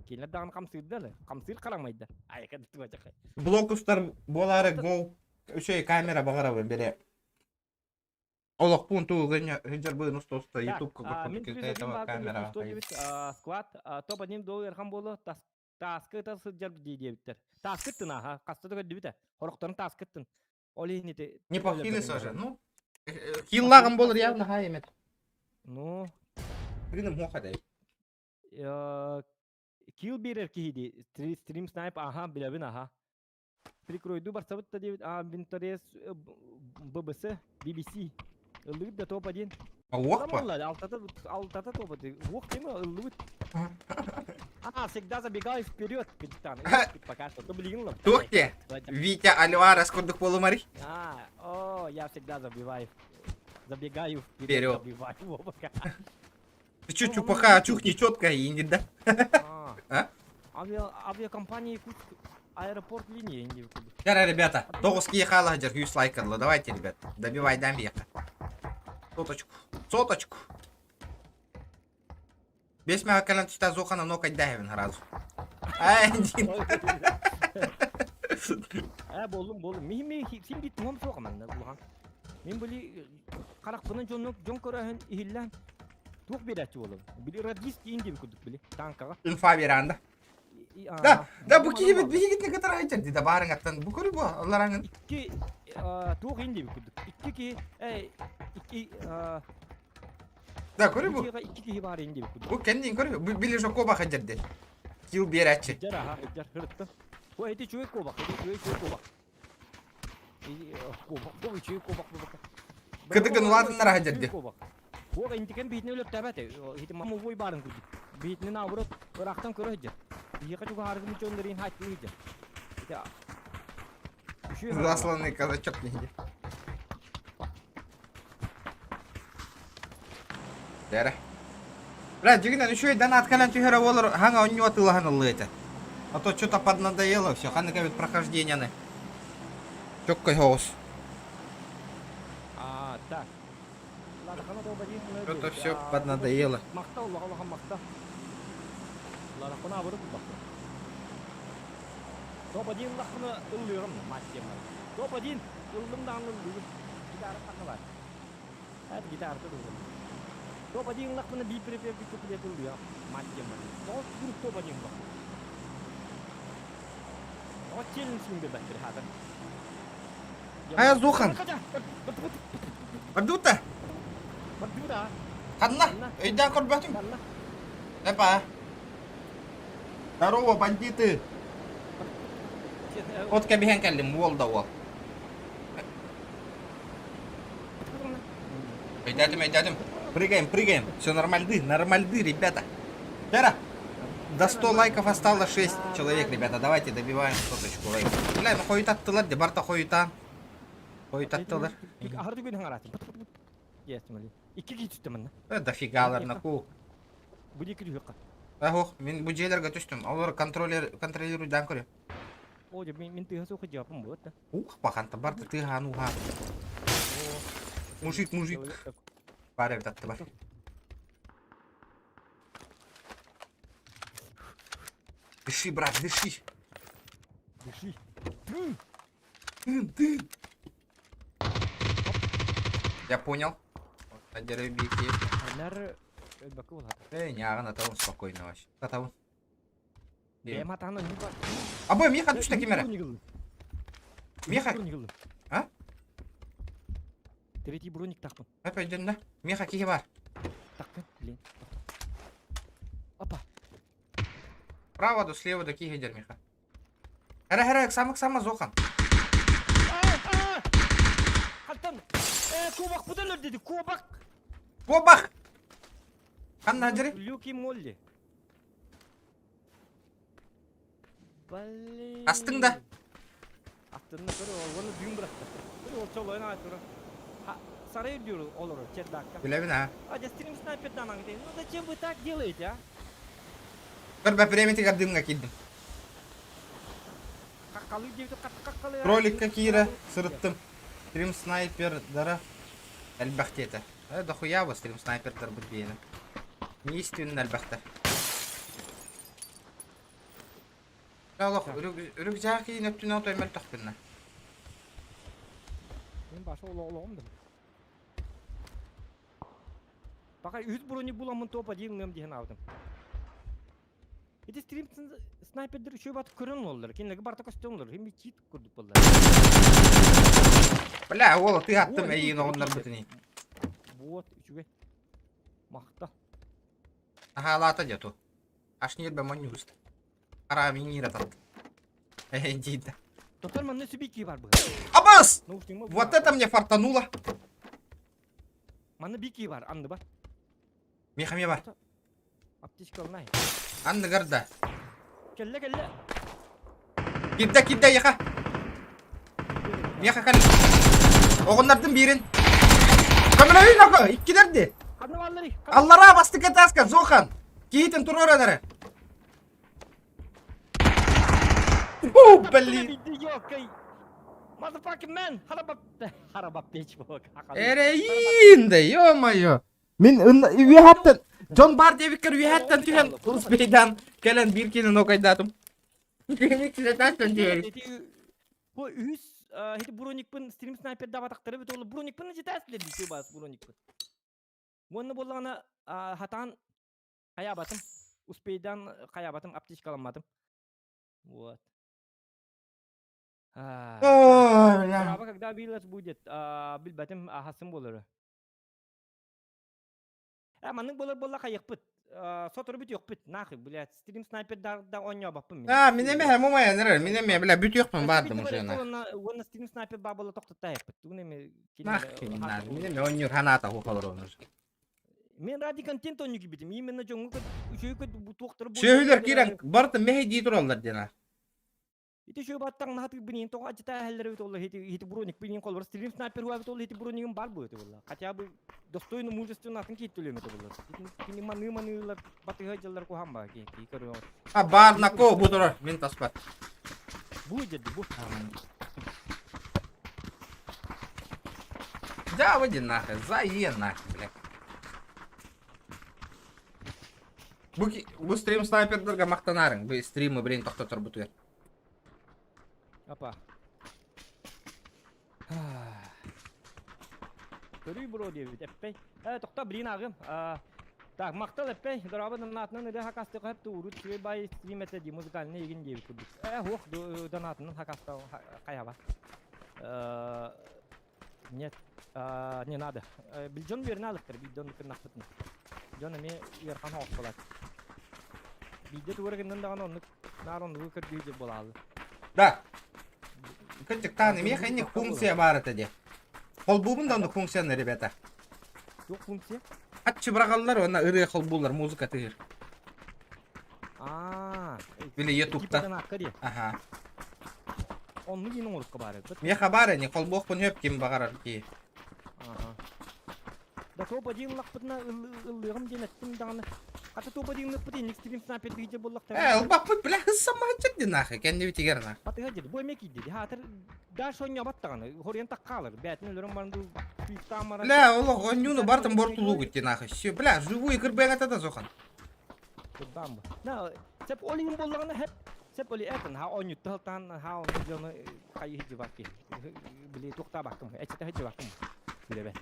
Кинилэр даҕаны хамсыырда хамсыыр харамайда. Айка туочахай. Блокустар буолаары гол үчүгэй камера баҕарабын бере. Олохпун туу гынньа уста ютубка Мин камера. Склад топ один доллар хан болу тааскы ыта сылдьар дии диэбиттэр. Тааскыттын аха, хаста да көрдүбүтэ. Хорохторун тааскыттын. Ол иһин ити... Не похились уже, ну. Хиллаган болар явно хай эмет. Ну. Блин, муха дай. Килл биэрэр киһи дии. Стрим снайп, аха, билэбин, аха. Прикройду барсабыт да диэбит, а Винторез ББС, BBC. Ыллыгыт да топ один. Уох па? Алтата, алтата топ один. Уох тема ыллыбыт. А, всегда забегай вперед, капитан. Пока что. То блин, Тух те? Витя Альварес курдук полумари. А, о, я всегда забиваю. Забегаю вперед. Вперед. Забиваю пока. Ты чё, чупаха, чухни четко и не да? А? Авиа, авиакомпания Якутск, аэропорт линии не Дара, ребята, тоҕус хаала дьэр үс лайкалла. Давайте, ребят, добивай дам века. Соточку. Соточку. Бес мега кэлэн түстэ зохана нокать дэһэбин сразу. Ай, дин. Э, боллум, боллум. Мин ми син бит мом суох манна улахан. Мин били харахпынан дьонну дьон көрөһүн иһиллээн туох биэрээччи буолабын. Били радист диин диэбит курдук били танкаҕа. Инфа веранда. Да, да бу киһибит биһигитин кытары сылдьар дии да баарыҥаттан бу көрү бу аллараҥын. Икки туох иин диэбит курдук. Икки киһи эй икки. Да, көрү бу. Бу икки киһи баар ин диэбит. Бу кэннин көрү. Бу били же куобах дьэрди. Кил биэрээччи. Дьэр аха, дьэр хырыттым. Бу эти үчүгэй куобах, эти үчүгэй үчүгэй куобах. Куобах, бу үчүгэй куобах бу. Кыдыгын улаатыннар аха дьэрди. Буох интикен биитин өлөртөөбөт. Ити мамовой баарын курдук. Биитинин наоборот ыраахтан көрө сылдьар. Биһиэхэ чугаһааргын дьоннорун хааччыы сылдьар. Ити үчүгэй Засланный казачок нигде. Дәрэ. Бля, дьигинэн үчүгэй донат кэлэн түһэрэ буолар, хаҥа онньуа тылаһан ыллыы этэ. А то что-то поднадоело все, ханнык эбит прохождениены. Чоккой соҕус. А, так. Что-то все поднадоело. Махта улахан улахан махта. Ларахпына абыры булбакка. Топ-1 лахпына ыллыырым, мать темар. Топ-1 ыллым даҕаны ыллыыбын. Гитара ханна бар? Эт гитарата дуһун. Топ-1 лахпына биир припев куплет ыллыам, мать темар. Тоҕо куруук топ-1 лах. Тоҕо челлендж билбэттэр хатыр. Хайа Зухан? Бардута? Бардута. Ханна? Өйдөөн көрбөтүм. Эпа. Здорово, бандиты! От кэбиһэн кэллим, уол да уол. Өйдөөтүм, өйдөөтүм. Прыгаем, прыгаем. Все нормальды, нормальды, ребята. Вера, до 100 лайков осталось 6 человек, ребята. Давайте добиваем соточку лайков. Бля, ну хойутаттылар, де барта хойутаан. Хойутаттылар. Аһарды күн хаҥараатын. Икки киһи түстэ манна. Э, дофигалар наку. Бу диэки түһүөххэ. Ах, мин бу дьиэлэргэ түстүм. Олор контроллер контролируйдаан көрүө. О, дьэ, мин тыаһа суох дьиэппин буолат да. Ух, паханта барда тыаһаан уһаан. Мужик, мужик. Бар эбит аттыбар. Дыши, брат, дыши. Дыши. Тын, тын. Я понял. Вот, деревики. Нар өлбөккө буолар. Э, няҕын атабын спокойно вообще. Атабын. Бэйэм атаан оннук Абы, миэхэ түстэ ким эрэ? Миэхэ... А? Третий броник тахпын. Эп өйдөннө. Миэхэ киһи бар. Тахпын, блин. Опа. Право да слева да киһи дер миэхэ. Эрэ эрэ ыксама ыксама Зохан. Хантан куобахпытын өлөрдү куобах. Куобах! Ханна дьэри? Люки Молли. Блин. Астың да. Астынна көр уонна дүүн бырахта. Көр ол чолойун аҕай турар. Сарай үрдүөр олорор чердакка. Билэбин а. А дьэ стрим снайпердан аҥытый. Ну зачем вы так делаете, а? Көр бэпириэмитигэр дыымҥа киирдим. Каккалыы диэбит каккалыы. Кроликка киирэ сырыттым. Стрим снайпердара элбэх диэтэ. Э, дохуя бу стрим снайпердарбыт диэни. Неистинно элбэхтэр. Олох рюкзак иин өттүнэн отой мөлтөхпүннэ. Мен баша олоҕум да. Пока үс брони буламмын топа диэн диэн аабытым. Ити стрим снайпердер үчүгэй бат көрөн олороллор. Кинилэргэ барыта көстөн олорор. Хим чит курдук буоллар. Бля, уола тыһаттым эйиин оҕоннорбутун. Вот, үчүгэй. Махта. Аһаалаата дьэ ту. Аш ньиэрбэ монньугуст. Араа миниира тат. Эй, диida. Тотор манна сүбики бар бу. Абас! Вот это мне фартануло. Манна бики бар, анны бар. Миэхэ эмиэ бар. Аптечка ылнай. Анныгар да. Кэллэ кэллэ. Кирдэ кирдэ эйиэхэ. Миэхэ кэл. Оҕуннардым биирин. Көмөлөһүй ноко, иккилэрди. Ханна баалларый? Аллараа бастакы этааска Зохан. Киһитин туруоран эрэ. О, блин. Motherfucking man! Харабап харабап печь Эрэйин да, ё-моё. Мин үөһэттэн дьон баар диэбиккэр үөһэттэн түһэн успейдаан кэлэн биир киһини нокайдаатым. Бу үһүс ити броникпын стрим снайпердаабатахтара эбит ол броникпын житээсилэр дии баас броникпын. Уонна буоллаҕына хатаан хайаабатым успейдаан хайаабатым аптечкаламматым. Вот. Право когда билет будет билбэтим ахасым болары. Маннык буолар буолла хайыахпыт. Сотору бүтүөхпүт. Нахуй, блядь, стрим снайпер да да оонньообоппун мин. А, мин эмэ мумайан эрэр, мин эмэ, бля, бүтүөхпүн баардым уже на. Уонна стрим снайпер баа буола тохтоттаайахпыт. Тугун эми Нах, надо. Мин эмэ оонньуур ханаата хуохалар онор. Мен ради контент оонньуу киирбитим. Именно дьоҥҥо үчүгэй көт туохтары Сүөһүлэр киирэн барыта мэһэйдии тураллар диэн аа. Ити үчүгэй баттаҕын хатыырбын иһин тоҕо аччытаа эһэллэр эбит ол ити ити броник иһин холбор стрим снайпер эбит ол ити бронигым бар буо это буолла. Хотя бы достойно мужественно атын киит төлүөм это буолла. Кини маныы маныылар батыһа дьаллар куһаан баа ки ки көрүө. А бар нако бу турар мин таспат. Бу деді бу. Да, выйди нахуй, заe нахуй, блядь. Бу, бу стрим снайпердарга махтанарың. Бу стримы, блин, тохтотор бутугар. Опа. Көрүй бро диэбит эппэй. Э, тохто, блин, ағым. Так, махтал эппэй. Дорабы донатынан ырыа хакастыга хөп туурут үчүгэй бай стрим этэ ди музыкальный игин диэбит курдук. Э, хуох донатынан хакаста хайаба. Нет, не надо. Билдьон үөрэнэ алыктар, билдьон кыннахпытын. Дьон эмиэ ыарахан оҕус буолаат. Биирдэ тугу эрэ гыннын даҕаны оннук наар оннугу көрдүү сылдьар буолааллар. Да. Кырдьыктаан эмиэ ханнык функция баар этэ диэ. Холбуубун да оннук функцияны, ребята. Туох функция? Аччы быраҕаллар уонна ырыа холбууллар, музыка тыыр. Аа, Били ютубта. Типа дии. Аха. Оннук иин оҥорукка баар эбит. Миэхэ баар ини, холбуохпун сөп ким баҕарар киһи. Аха. Да топ один ыллахпытына ыллыаҕым диэн эттим даҕаны. Хата топ один ыллахпыт инник стрим снайпер видео буоллахтара. Э, ылбаппыт, бля, сыммаһыччыт дин нахуй, кэннибитигэр на. Батыһа деді, бу эмиэ киирди. Хаатыр дальше оонньообот даҕаны, хоруйан таххаалар. Бээтин өлөрөн баран дуу, күүстээн баран. Бля, олох оонньууну бартын бортулуугут дин нахуй. Все, бля, живую кырбыаҥата да сохан. Кырдаан бу. На, сеп ол иһин буоллаҕына хеп сеп оли этин ха оонньутта сылтаан ха ону дьону хайы хиджибакки. Били туохтаабаккым, эчэтэ хиджибаккым. Билэбэт.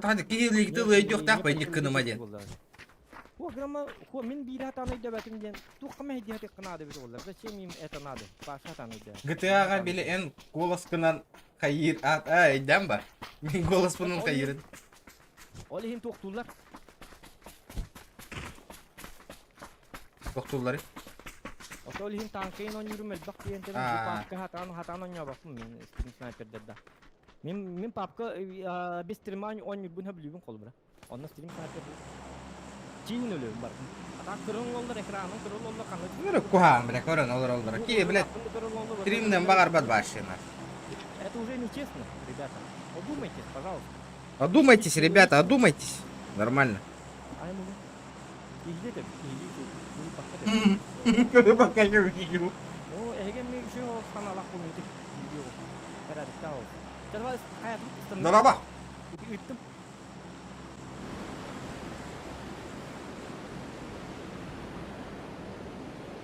Хadi киһи тыл өйдүөхтээх бэйник кыныма диэн. Хуа грамма, хуа мин биир хатаан өйдөбөтүм диэн, туохха мэһэйдиһэ надо бит олар. Зачем им это надо? Паша хатаан өйдөө. GTA-га били эн голоскынан хайыр ат а өйдән бар. Мин голоспунун хайырын. Ол иһин туохтууллар. Тохтууллары. Ото ол иһин танкайын оонньуурум элбэх диэн бу папка хатаан хатаан оонньообоппун мин стрим снайпердерда. Мин мин папка без стрима оонньуурбун хөбүлүүбүн холобура. Онно стрим снайпер Чиин өлөбүн бардым. Атаак көрөн оллар, экранын көрөн оллар, ханна Нөрө куһаан бля көрөн олор олор. Ки блядь стримнен баҕарбат башина. Это уже нечестно, ребята. Одумайтесь, пожалуйста. Одумайтесь, ребята, одумайтесь. Нормально. Пока не увидел. Дороба.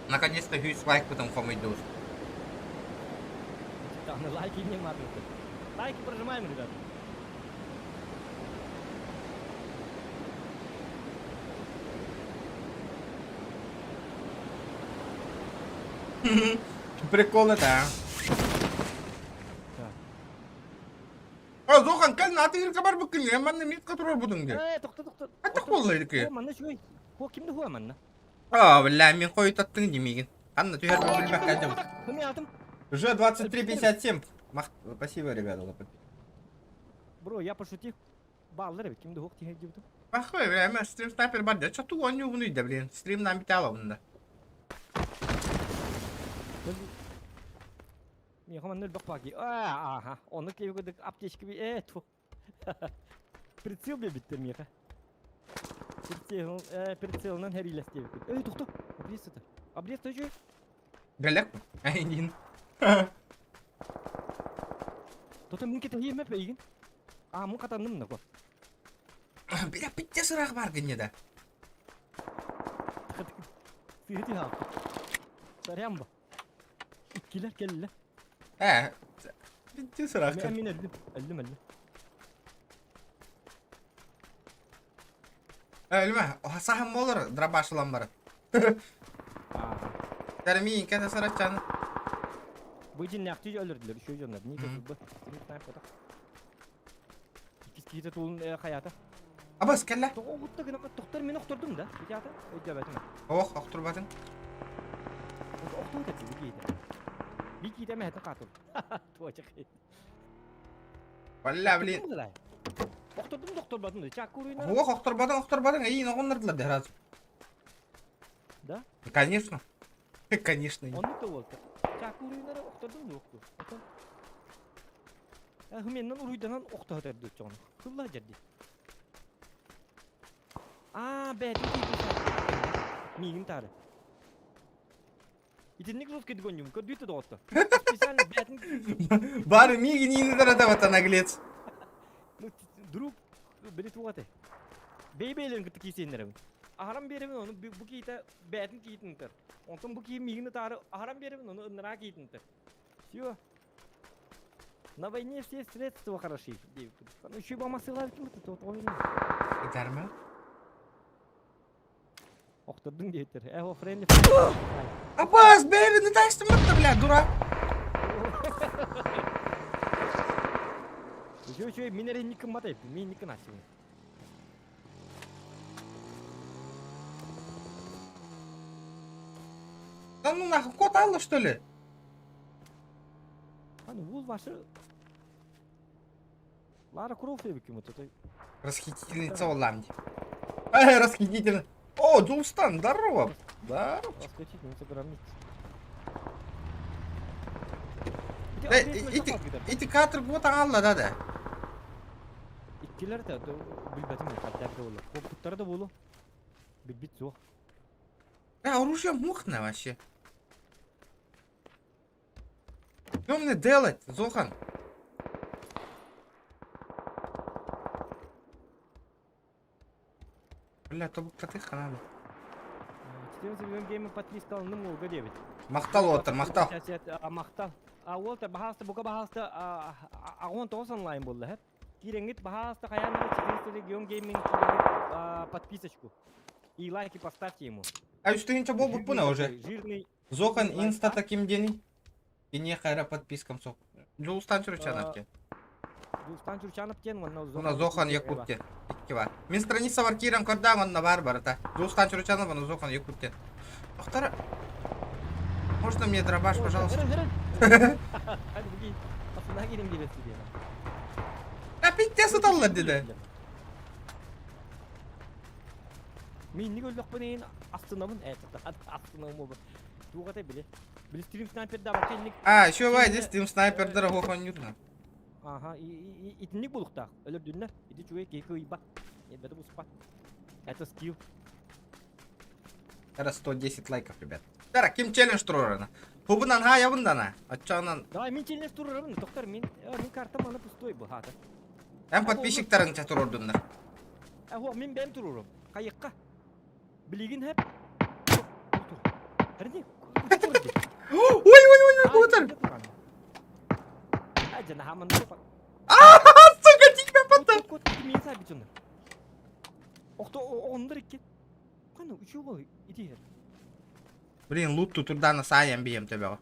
Наконец-то хүйс лайкпытын хомойдубут. Лайки не Лайки прожимаем, ребята. Прикол это, а? А, Зохан, кэл наатыгырга барбыккын, я манна митка турар будуң де. Э, тохто, тохто. Аттах буолла илики. О, манна үчүгэй. Хо, кимди хуа манна? А, бля, мин хойутаттың димигин. Анна түһэр билбэккэ дьом. Кumi атым. Уже 23.57. Мах... Спасибо, ребята, за подписку. Бро, я пошутил. Бааллар эбит, кимди хуох тиһэ дьибитим. Пахой, бля, мен стрим снайпер бар да. Чату оонньуугун үйдэ, блин. Стрим нам битала онда. Миэхэ манна элбэх баки. Ааха, ону киһи аптечка би ээ ту. Прицел биэбиттэр миэхэ. Прицел, прицелынан хэриилэстиэбиккин. Эй, тохто, обрез это. Обрез тоже. Галек? Айнин. Тото мин кэтэһиэм эпэйигин. Аа, мун хатанным нако. Бля, питте сыраах бар гынне да. Сыһыты хаалта. Сарям ба. Иккилэр кэллэ. Ээ, питте сыраах. Мин өллүм, өллүм, өллүм. Өлүмэ, саһан буолар дробаш ылан баран. Тэрмиин кэтэ сараччаны. Бу дьиннээхтии өлөрдүлэр, үчүгэй дьоннор. Не кэтилбэ. Иккис киһитэ туулун хайаата. Абас кэллэ. Тоҕо оҕутта гына тохтор мин охтордум да. Ити ата өйдөөбөтүм. Ох, охторбатын. Охтуу да бикиитэ. Бикиитэ мэһэтин хаатым. Туочак. Валля, блин. Охтордум да охторбатым да. Чаккуруйна. Ох, охторбатын, охторбатын. Эйин оҕоннордулар да сразу. Да? Конечно. Конечно. Оннук да буолта. Чаккуруйнары охтордум да охту. Хменнан уруйданан охтоһотор дуччоҕун. Хылла дьэрди. Аа, бээтин Миигин таары. Итинник жесткий дгоннюм, көрдүүтэ доҕотто. Специально бээтин... Бары миигин иинидара да наглец. Ну, друг, били тугате. Бэйбэйлерин кытта киисиэннэрэбин. Аһаран биэрэбин, ону бу киитэ бээтин киитин ытар. Онтон бу кии миигин ытаары аһаран биэрэбин, ону ыннараа киитин ытар. Все. На войне все средства хороши. Ну, еще бама сылалкин то Дарма. Охтордуң диэттер. Эхо френдли. Абас, бэйбин ытаастыммытта, бля, дурак. Үчүгэй үчүгэй мин эрэ инник кыммат эбиппин. Мин инник гынааччыбын. Да ну нахуй, кот Алла, что ли? Аны уол вашы Лара Крофт эбиккин вот это. Расхитительница Оланди. Эй, расхитительница. О, Дулстан, здорово. Здорово. Расхитительница громница. Э, ити, ити катр вот алла да да. Иккилер да билбэтим хаттар да болу. Куттары да болу. Билбит суох. Да, оружие мухно вообще. Что мне делать, Зохан? Бля, тобуктатыхха надо. 14 миллион геймер подписка алынным уолга диэбит. Махтал, Уолтер, махтал. Махтал. А Уолтер, баһаалыста, бука баһаалыста, 89 онлайн буолла, һэп. Киирэҥҥит, баһаалыста, хайаан да 14 регион гейминг киирэҥҥит подписочку. И лайки поставьте ему. А үстүһүнчэ буолбуппун уже. Жирный Зохан инста таким диэний? Киниэхэ эрэ подпискам суох. Дьулустаан Чуручанов диэн. Дьулустаан Чуручанов диэн уонна Уонна Зохан Якут диэн. Икки бар. Мин страницабар киирэн көрдөөн онно баар барыта. Дьулустаан Чуручанов уонна Зохан Якут диэн. Охтара. Можно мне дробаш, пожалуйста? Опять сыталлар диде. Минник өллөхпүн иһин астынабын ээ астынабын туох этэй били били стрим снайпердаабакка инник А, еще бай, здесь стрим снайпердер оһох оонньуурна. Аха, итинник булуктаах. Өлөрдүннэр. Ити үчүгэй киһи кыйбат. Ньэрбэтэ буспат. Это скилл. Раз 110 лайков, ребят. Тара, ким челлендж турарана? Хубунан хаябын дана. Оччоонон Давай, мин челлендж турарабын, доктор, мин, мин картам аны пустой бу, хата. Эн подписчиктарыҥ ча турордуннар. Эһо, мин бэм турурум. Хайыкка. Билигин хэп. Эрни. Ой, ой, ой, ой, куотар. Сука, тиийбэт баттар. Блин, лут тутурдаана саайан биэм төбөҕө.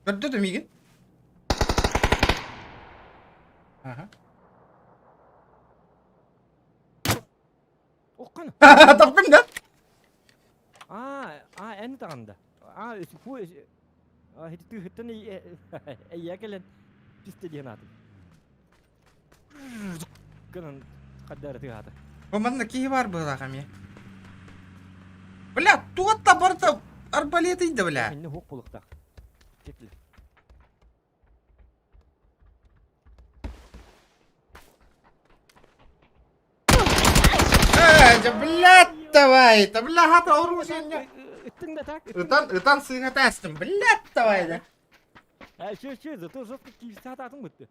Көрдө да миигин? Аха. Оххана. Таптым да? Аа, аа эн таҕанда. Аа, фу, хиттэн эйя кэлэн писте диэн аатым. Гынан хаддары тыаата. Бу манна киһи бар быһыылаах эмиэ. Бля, туотта барыта арбалет да бля. Инне хук булуктаах. Кепле. Э, дьэ, блядь, давай, да бля, хата оружие. Ыттыҥ да так. Ытан, ытан сыыһа таастым, блядь, давай, да. Э, чё, чё, зато жестко киирсэ хатаатыҥ бытты.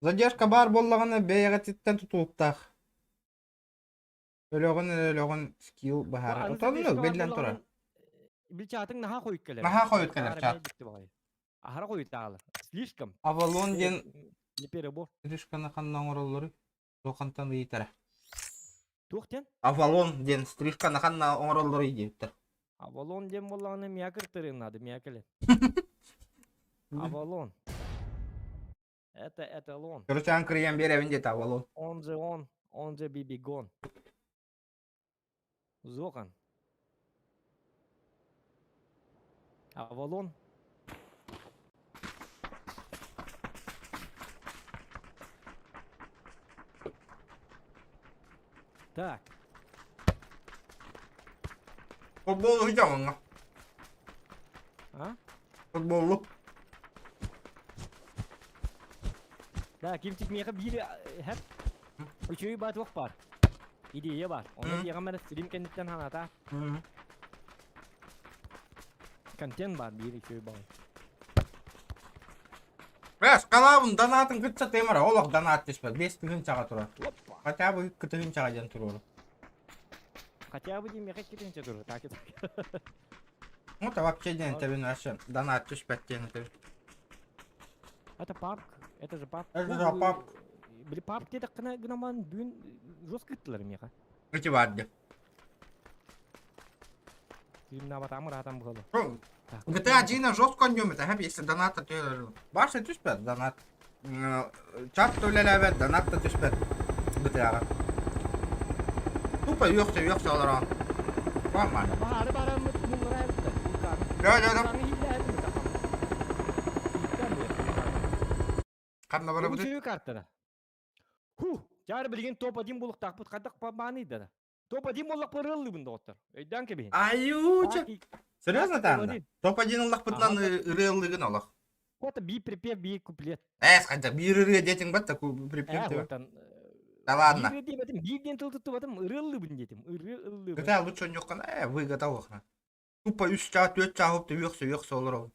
Задержка баар буоллаҕына бэйэҕититтэн тутулуктаах. Өлөҕүн өлөҕүн скилл баһаара. Отоннук биллэн турар. Бил чаатыҥ наһаа хойут кэлэр. Наһаа хойут кэлэр чаат. Аһара хойутаалар. Слишком. Авалон диэн Не перебор. стрижканы ханна оҥороллоруй? Туохантан ыйытара. Туох диэн? Авалон диэн стрижканы ханна оҥороллоруй диэбиттэр. Авалон диэн буоллаҕына миэхэ кыртырыан наада, миэхэ кэлин. Авалон. Это эталон. Короче, кырыйан биэрэбин диэтэ Авалон. Он же он, он же бибигон. Зохан. Авалон. Так. Футбол ыһдьаҕыҥҥа. А? Футболлу. Да, кимчик миэхэ биир хэп үчүгэй баат туох баар. Идея баар. Онон диэҕим эрэ стрим кэнниттэн ханата. Контент баар биир үчүгэй баҕай. Бэс, халаабын донатын кытта тыымара, олох донат түспэт, 5000-чаҕа турар. Хотя бы 2000-чаҕа диэн туруору. Хотя бы диэн миэхэ 2000 турар, так так. Ну, это вообще диэн этэбин, вообще донат түспэт диэн этэбин. Это папк, это же папк. Это же папк. Били папк диэтэххинэ гынаман бүгүн жестко ыттылар миэхэ. Ити бар диэн. GTA Gina жестко ньөмөт, эһэп если донат Барса түспэт донат. Чат төлелээбэт, донат да түспэт GTA-ҕа. Тупо үөхсэ үөхсэ олорон. Нормально. Баары бараммыт муннарайбыттар. Да, да, да. Ханна барабыт? Картара. Ху, чары билигин топ один булуктаахпыт хайдах бааны да. Топ-1 буоллахпын ырыаллыыбын доҕоттор. Өйдөөн кэбиһин. Аюуча. Серьезно таанда? Топ-1 ыллахпытынан ырыаллыгын олох. Это би припев, би куплет. Эс, хотя биир ырыа детиң бат, припев тебе. Да ладно. Биир диэбэтим, биир диэн тыл туттубатым, ырыаллыыбын диэтим. Ырыаллыыбын. Кыта лучше онньоххун, э, выгода охна. Тупо үс чаа, түөрт чаа хоп, үөхсө, үөхсө олоробун.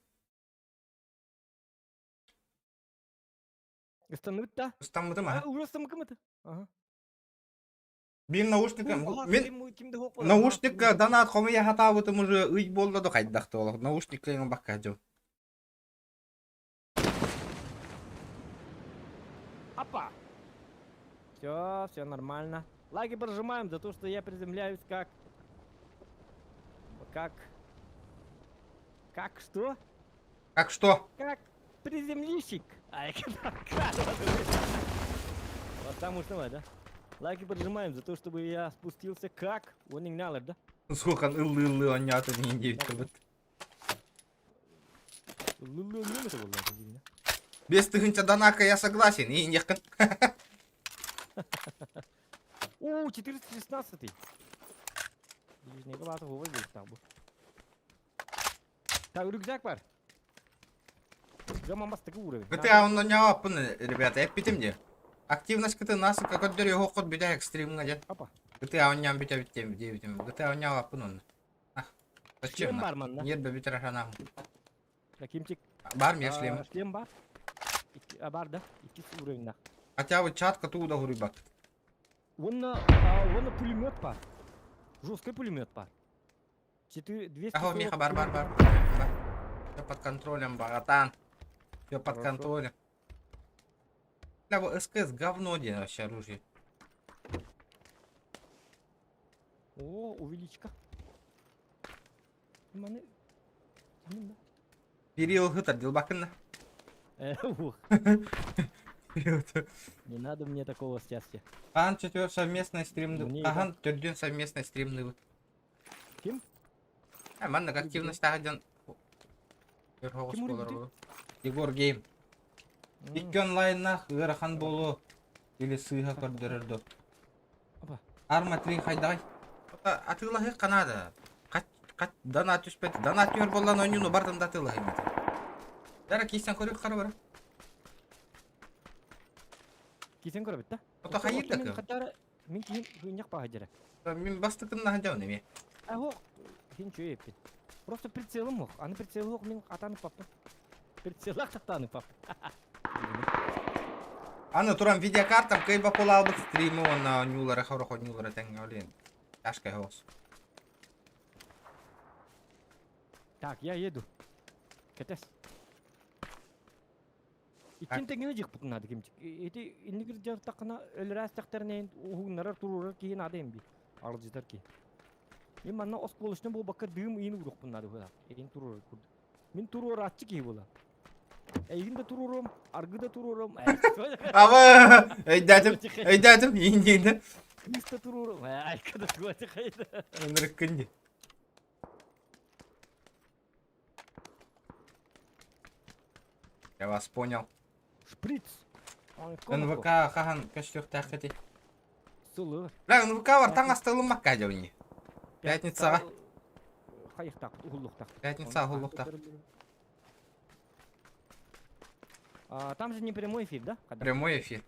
Ыстанныбыт да? Ыстаммытым, аха. Ыстаммыкымыт. Ага. Биир наушник мин наушникка донат хомуйа сатаабытым уже ый буолла да хайдах да олох наушникка ылбакка дьыл. Опа! Все, все нормально. Лайки прожимаем за то, что я приземляюсь как... Как... Как что? Как что? Как приземлищик. Ай, Вот там уж давай, да? Лайки поджимаем за то, чтобы я спустился как? Он не гнал, да? Сухан ыллы-ыллы онньоото диин диэбит Ыллы-ыллы онньоото буолла дии. 5000 донака я согласен, и не О, 416-й. Ближний глаз выводит там. Так, рюкзак бар. Жаман бастакы уровень. GTA онно ньааппын, ребята, эппитим дии. Активность кыты нас көрдөр йоһоххот бүтэ экстримҥа дьэ. Опа. GTA онньоон бүтэ бүттем диэбитим. GTA онньооппун онно. Зачем? Шлем бар манна. Нербе бүтэр ханаам. Кимчик. Бар мне шлем. Шлем бар. Бар да. Иккис уровеньна. Хотя бы чатка туда хуруйбат. Уонна уонна пулемет бар. Жесткий пулемет бар. Ахо, Миха, бар, бар, бар. Все под контролем, братан. Все под контролем. Бля, вот СКС говно где вообще оружие. О, увеличка. Маны... Кирилл хытар дилбакын. Ух. Не надо мне такого счастья. Ахан четвер совместный стрим. Ахан төрдүн совместный стримны. Ким? Э, маннык активность дьон Егор Гейм. Икки онлайннаах ыарахан буолуо или сыыһа көрдөрөр дуо? Арма 3 хайдаҕай? Атыылаһыахха наада. Хат донат түспэт. Донат түһэр буоллан оонньууну бардым да атыылаһыым этэ. Дара киирсэн көрүөх хара бара. Киирсэн көрөбүт да? Ото хайыыр да кыам. Мин киһим хыынньах баһа дьэрэ. Мин бастакыннаһан дьон эмиэ. Аһо, хин чү эппин. Просто прицелым ох. Аны прицелы ох мин атан паппын. Прицелах тахтаны пап. Аны туран видеокартам кыйба кулаалбыт стримы уонна оонньуулара хорох оонньуулара тэҥҥэ олен. Ташкай хоос. Так, я еду. Кэтэс. Иккин тэҥҥэ дьиэхпитин наада кимчик. Ити иннигир дьартаххына өлөрөөстөхтөрүнэ уһугуннарар туруорар киһи наада эмби. Аралдьытар киһи. Мин манна оскуолачна буолбакка дыым ыйын уурукпун наада быһыылаах. Эйигин туруорар курдук. Мин туруорааччы киһи буола. Эйигин да туруоруом, аргы да туруоруом. Аба, өйдөөтүм, өйдөөтүм, иин диэн. Кыыс да туруоруом, айка да туруоруом. Ынырыккын дии. Я вас понял. Шприц. НВК хаһан көстүөхтээххитий? Сылы. Бля, НВК бар таҥаста ылыммакка дьэ Пятницаҕа. Хайыхтаах, уһуллуохтаах. Пятницаҕа уһуллуохтаах. А, там же не прямой эфир, да? Когда? Прямой эфир.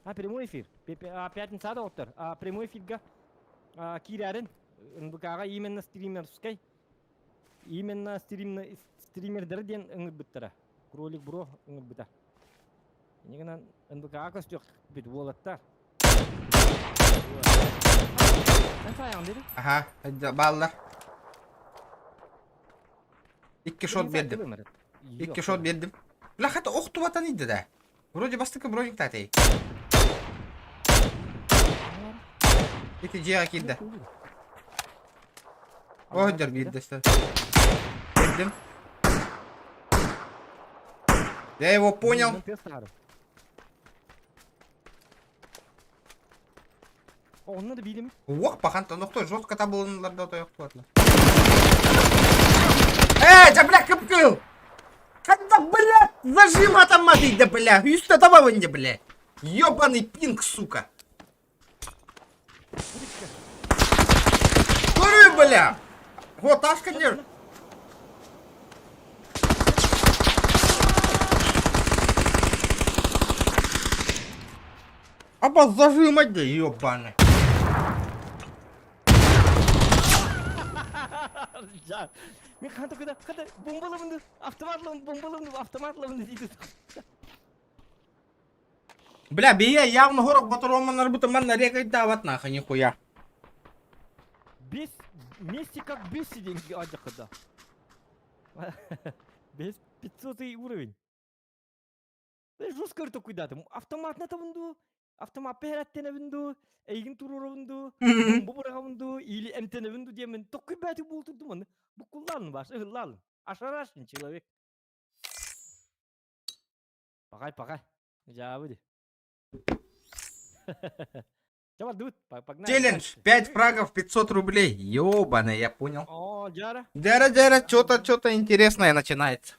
А, прямой эфир. А, пятница да оттор. А, прямой эфирга а, киирэрин НВК-ҕа именно стримерскай именно стримердэр диэн ыҥырбыттара. Кролик Бро ыҥырбыта. Инньэ гынан НВК-ҕа көстүөхпүт уолаттар. Эн саайаҕын дири? Аха, бааллар. Икки шот бердим. Икки шот бердим. Бля, хата охтубатан иди да. Вроде бастакы броник татей. Ити дьиэҕэ киирдэ. Оһдьор биирдэстэр. Киирдим. Я его понял. Онно да билим. Уох, пахан тонохто жестко табылынылар да тойохтуатлар. Э, да бля, кыпкыл! Когда, бля, зажим атамматы, да бля, үстэ табабын да бля. Ёбаный пинг, сука. Көрүй, бля! Вот, ташка не... Аба зажимать, да ёбаный. Мен ханта куда ханта бомбалабынды автоматлабын бомбалабынды автоматлабынды дейді. Бля, бия явно хорох батароманнар бутаман рекайдаабат нахуй нихуя. Бес вместе как бес деньги адьякыда. Без 500 уровень. Жестко куйдатым. Автомат табынду, автомат пэрэттэнэбин дуу, эйигин туруорабын дуу, бомба быраҕабын дуу, или эмтэнэбин дуу диэммин токкуй бэти буолтурдум аны. Буккуллаалын баш, ыһыллаалын. Ошарашен человек. Пагай, пагай. Дьаабы ди. Чабардыбыт, погнали. Челлендж, 5 фрагов, 500 рублей. Ёбаный, я понял. О, дьара. Дяра, дяра, что-то, что-то интересное начинается.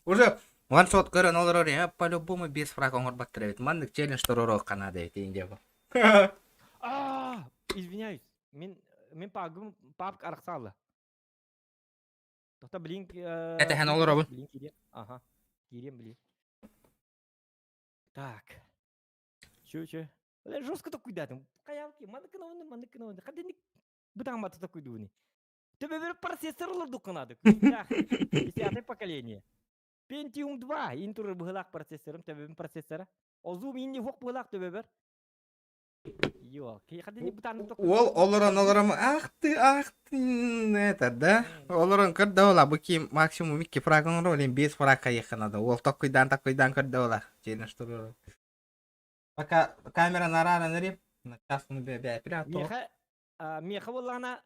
Уже ваншот көрөн олорор, я по-любому без фраг оҥорбаттар эбит. Маннык челлендж туруоруох Канада эбит индия. А, извиняюсь. Мин мин пагым папк арахсаалла. Тота блин Этэһэн олоробун. Блин кириэм. Ага. Кириэм блин. Так. Чё, чё? Бля, жестко такуйдатым. Хаялки, маныкын маныкын оны. Хадыник бытааматы такуйдуни. Төбөбөр процессор олордуккунады. Десятое поколение. Pentium 2 интур быһылаах процессорым төбөбүн процессора. Озум инни хук быһылаах төбөбөр. Уол олорон олорон ах ты, ах ты, это, да? Олорон көрдө ола, бу ким максимум икки фраг оҥорор, олен биэс фраг хайыхха надо. Уол токкуйдаан токкуйдаан көрдө ола. Чейне что Пока камера нарааран эрим. Час ну бе бе Миэхэ миэхэ буоллаҕына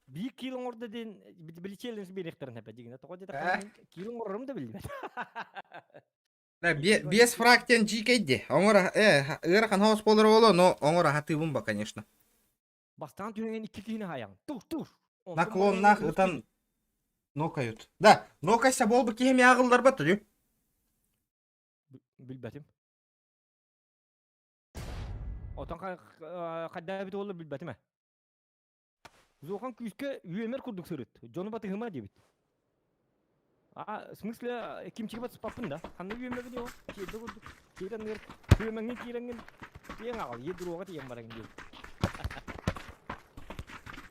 биир киил оҥордо диэн били челлендж биэриэхтэрин эпэ дигинэ тоҕо диэтэххэ киил оҥорорум да биллибэт. Биэс фраг диэн дьиикэй Оҥор ыарахан хаос буолар буолуо, но оҥор аһатыыбын ба, конечно. Бастаан түһэн икки киһини хаайаҕын. Тур, тур. Наклоннаах ытан нокают. Да, нокайса буолбут киһи эмиэ аҕылларбат дүү. Билбэтим. Отон хайдаа эбит буолла билбэтим ээ. Зохан күүскэ үөмэр курдук сырыт. Дьону батыһыма диэбит. А, в смысле, кимчиги батыспаппын да? Ханна үөмэбин ол? Киирдэ курдук. Киирэн ныр, үөмэҥҥин киирэҥҥин тиэҥ аҕал, е дуруоҕа тиийэн бараҥ диэбит.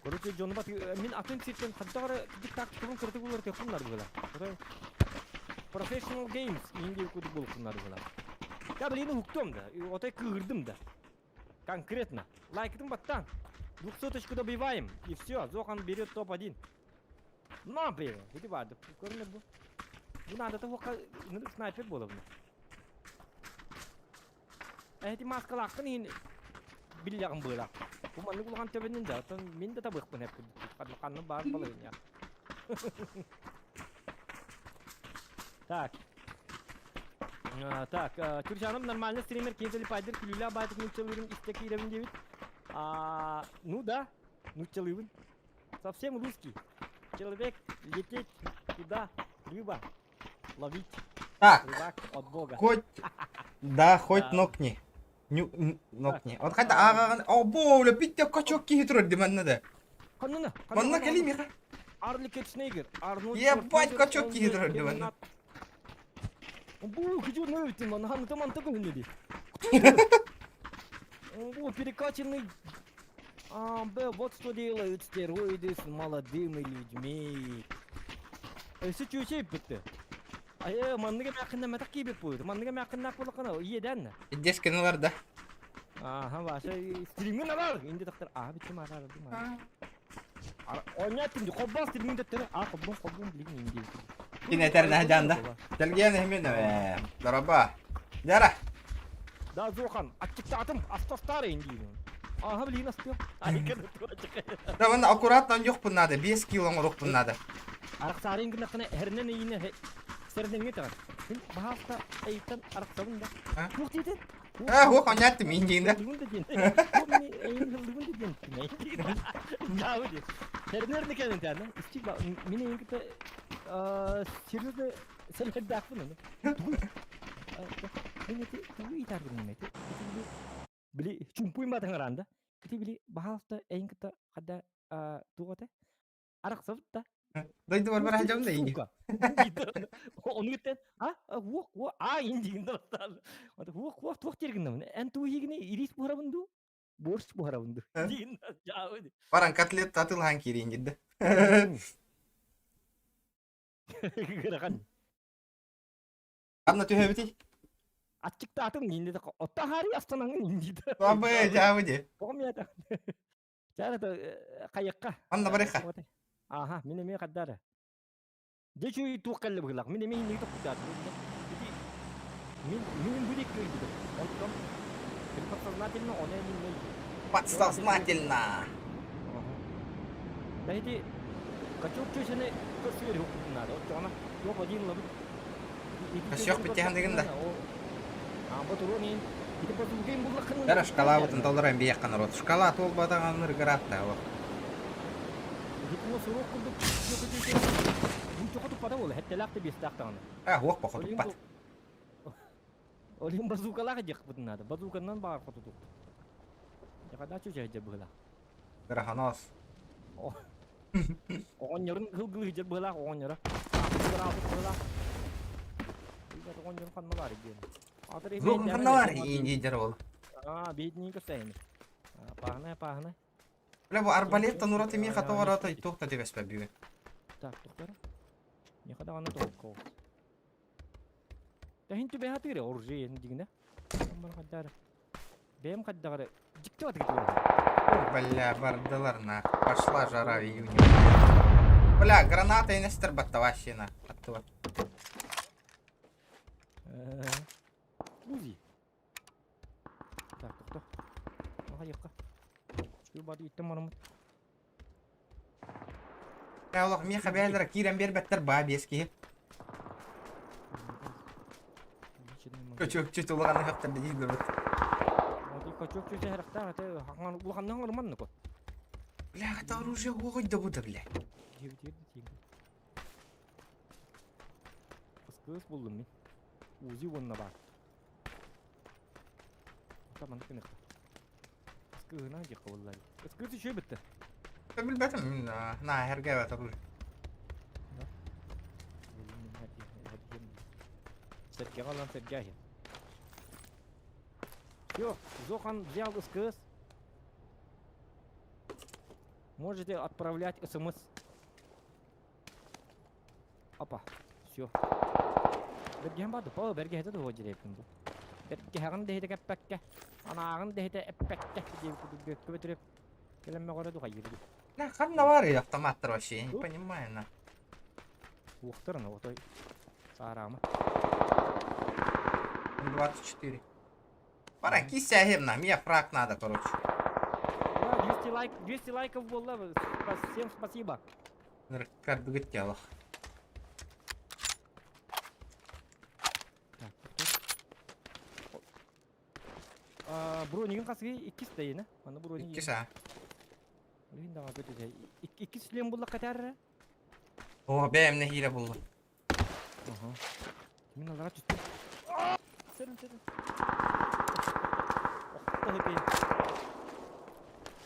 Короче, дьону бат мин атын сиртэн хайдах эрэ тактикабын кыратык уларытыахпын быһыла. Professional Games иин курдук буолуккуннар быһыла. Я блин уһуктуом да, отой кыырдым да. Конкретно. Лайкытын баттаан. Двухсоточку добиваем, и все, Зохан берет топ-1. На, блин, иди барды. Көрүнэр бу. Бу надо того снайпер буолабын. Эти маскалааххын иһин биллэҕин быылаах. Бу маннык улахан төбөнүн да, оттон мин да табыахпын эп курдук. Ханна баар балыгын Так. Так, Кюржаном нормальный стример киһи залипайдыр күлүүлээх баайтык нууччалыырын истэ киирэбин диэбит. Ну да, нууччалыыбын. Совсем русский. Человек лететь туда, рыба ловить. Так. Рыбак от бога. Хоть, да, хоть нокни. Нокни. Вот хотя ааҕаҕын, о, бо, битте качок киһи турар ди манна да. Ханна? Манна кэлим миха. Арли Кетшнейгер, Арнольд Ебать, качок киһи турар ди манна. Бу, күчү нөбүтүн манна ханна таман тагын ди. Бу перекачанный А, б, вот что делают стероиды с молодыми людьми. Өссө чүөчэй бүттү. Айы, манныга мякынна матак кийбит буйду. Манныга мякынна болақана иеден. Дескин алар да. Аха, ваша стримин алар. Инде доктор, а битти мара арады мара. Оня тимди, хоббан стримин деттер. А, хоббан, хоббан билигин инде. Кин этер жанда. Телген хемин Дороба. Жара. Да, Зохан, ачыктатым, астастар инде. Аха, билигин астыам. Да, вон аккуратно оҥоруохпун надо, 5 кило оҥоруохпун надо. Арахсарын гынахына эрнен ийine сердеңге тагар. Мин баһаста эйтен арахсабын да. Туох диэтин? А, хуох онятты мин диин да. Лыгын да диэн. Эйин лыгын да диэн. Жабы ди. Тернер не тәне. Истик ба мин эйин ките серьезно сәләдәкпин аны. Мин эти тугу итарбын эти. Били чумпуйма таҥараанда. Ити били баһаалта эйин кытта хадда туох этэ? Арахсабыт да. Дойду бар бар хадьам да инги. Ону киттен а уох уох а индигин да бастаан. Уох уох туох тергиннамын. Эн туу хигини ирис буһарабын дуу? Борщ буһарабын дуу? Диин жаабы. Баран котлет татылхан киирин дидде. Кырахан. Анна түһэбитий? Аччыктаатым диин деді. Отта хари астанаңын иин дейді. Абы жаабы ди. Тоҕом ята. Чара хайыкка. Анна барыха. Аха, мин эмиэ хаддара. Дьэ үчүгэй туох кэллэ быһыылаах. Мин эмиэ инники тохтоотум. Мин мин бу диэки кыайбытым. Онтон подсознательно ону эмин Подсознательно. Да ити качок чөсөне көрсүгэр хуккутун наада. Оччоҕуна туох один лабыт. Косяк битиһэн дигин да. Аамба туруон иин. Ити базугайын буллаххын. Бара шкалабытын толорон биэххэ народ. Шкала туолбатаҕанныр гыраатта ол. Ити сурук курдук Бу туппата буолла. Хэтtelээх да биэстээх даҕаны. А, уох похо туппат. Ол иһин базукалаах диэхпитин наада. Базуканнан баҕар хотутук. Дьахадаа чүчэйдэр быһыылаах. Граханос. Оҕонньорун кылгылыһыдьар быһыылаах оҕонньоро. Быраабыт быһыылаах. Оҕонньорун ханна баар диэн. Зугун ханна бар индийдер ол. Аа, бейтинин көстөйүн. Пааһына, пааһына. Бля, бу арбалеттан ураты миэхэ тоҕоротой туох да түбэспэт бүгүн. Так, тохтор. Миэхэ даҕаны толков. Тэһин түбэһэ атыыр оружие дигинэ. Бар хаддары. Бэйэм хайдаҕары дьикти батыгы Бля, бардылар на. Пошла жара в июне. Бля, граната и нестер вообще на. Оттуда. Узи. Так, тохто. Аха, Бады иттем барамыт. Олох миэхэ бээлэрэ киирэн биэрбэттэр баа биэс киһи. Кочок чуть улахан ыһыктар дииллэрбит. Кочок чуть хэрахтаах ате улаханнаан орманныко. Бля, это оружие уоҕуй да бу да бля. Кыс булдум мин. Узи уонна баар. Таман кыныхта. Кыһына диэххэ буолла. Кыс үчүгэй бүттэ. Билбэтим, на эргээбэт оружие. Сэргэҕэ ылан сэргэ иһин. Все, Зохан взял СКС. Можете отправлять СМС. Опа, все. Бэргэһэн барды, по бэргэһэтэ да дьирэппин бу. Бэргэһэҕин дэһитэ кэппэккэ, анааҕын дэһитэ эппэккэ диэбит курдук бүөккэ бөтүрүп кэлэн мөҕөрө духайыр дии. На, ханна баар автоматтар вообще, я не понимаю, на. Уохтар ана, отой саараама. 24. Пора кися на, мне фраг надо, короче. лайк, 200 лайков буолла. Всем спасибо. Нырыккар бүгүт ялах. Так, Бронигин хасыгы иккис дайына. Аны броник. Иккис а. Билин даҕа көтүтэ. Иккис шлем булла катар. О, бэйэм нэһиилэ буллум. Ага. Мин алара түстүм. Сэрин сэрин.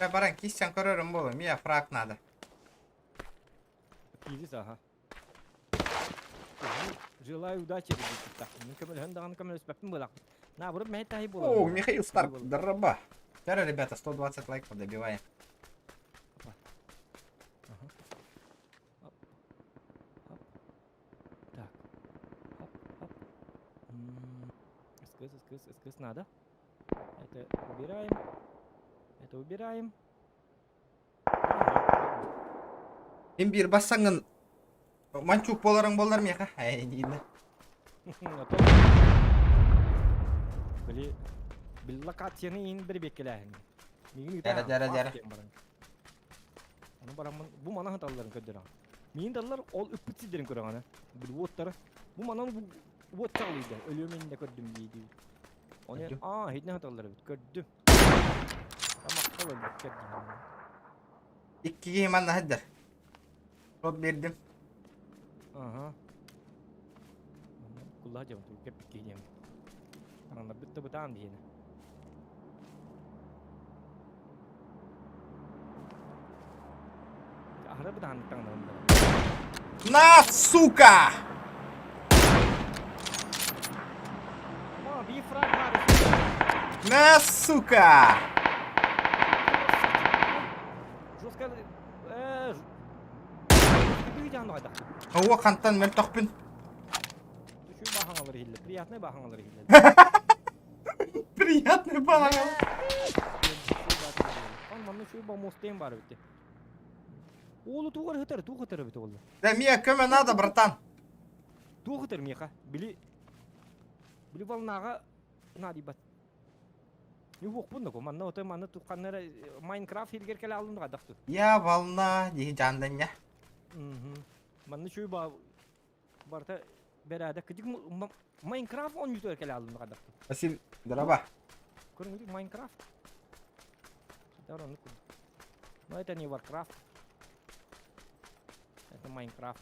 Э, баран киссен көрөрүм болу. Мия фраг надо. Киирис аха. Желаю удачи диэбиттэх. Мин көмөлөһөн даҕаны көмөлөспөппүн буолах. Наоборот, мэһэй таһый буолар. О, Михаил Старк, дороба. Вчера, ребята, 120 лайков добиваем. Ага. Оп. Оп. Так. Оп, оп. СКС, СКС, СКС надо. Это убираем. Это убираем. Мин биир бассаҥҥын манчук буоларыҥ буоллар миэхэ ээ дииллэр. Били били локацияны иин бирибиэккэлээһин. Миигин Дьэрэ дьэрэ дьэрэ. Ону бараммын бу манан хаталларын көрдөрөҕүн. Миигин даллар ол ыппыт сирдэрин көрөҕүн били уоттара. Бу манан уот чаҕылыйда. Өлүөм иннинэ көрдүм дии дии. Ону аа иһитинэ хаталлар эбит көрдүм. Тамакка өлбүккэр дии. Икки киһи манна сылдьар. Рот биэрдим. Ага. Куллаа дьон кэппит киһи диэн. Таҥнарбыт да бытаан диэни. Аһара бытааннык таҥнарым да. На, сука! Ма, биир фраг баар. На, сука! Жестко Ого, хантан мөлтөхпүн. Үчүгэй бааһаҥалар иһиллэр. Приятный бааһаҥалар иһиллэр. Приятный бааһаҥалар. Он манна үчүгэй бомостейн бар эбит. Уолу тугар хытар, туох хытар эбит уолла. Да мия көмө надо, братан. Туох хытар миэхэ? Били били волнаҕа наадыйбат. Юһуохпун да манна ото манна тухханна эрэ Майнкрафт иһигэр кэлэ алын хайдахту. Я волна дии жаанданья. Манна чүй ба барыта бэрээдэк кыдьык Майнкрафт оонньуутугар кэлэ алын хайдахту. Василий, дороба. Көрүҥ Майнкрафт. Да оннук курдук. Но это не Warcraft. Это Майнкрафт.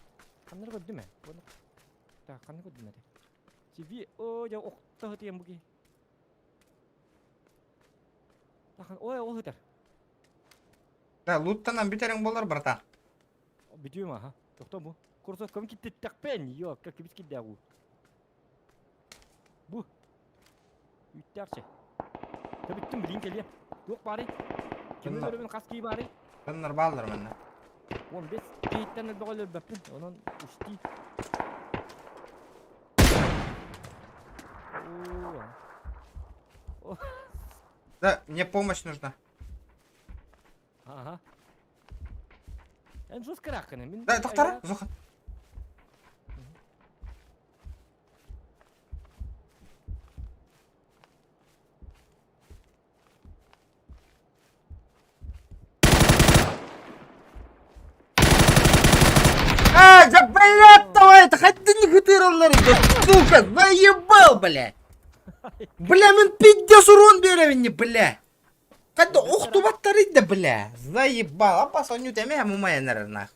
Ханна көрдүм ээ? Так, ханна көрдүм эти? TV, о, дьэ, охто хытыйан бу киһи. Тахан, ой, ол ытар. Да, луттанан бүтэриҥ буолар, братан. Бүтүөм аха. Тохто бу. Курсовкам киттиттэхпин. Йо, как кибит киддээх уу. Бу. Үүттээхчэ. Та бүттүм билин кэлиэм. Туох баарый? Кими өлөрөбүн хас кии баарый? Дьоннор бааллар манна. 15 киһиттэн элбэх өлөрбөппүн. Онон үстүү. Да, мне помощь нужна. Ага. Эн жестко раканы. Мин Да, доктор, Зохан. А, да, блядь, давай, это хоть не хытыраллар, сука, заебал, бля. Бля, мен пиздец урон беремин, бля. Хадда охтубаттары да, бля. Заебал, апа соню теме мумайнар нах.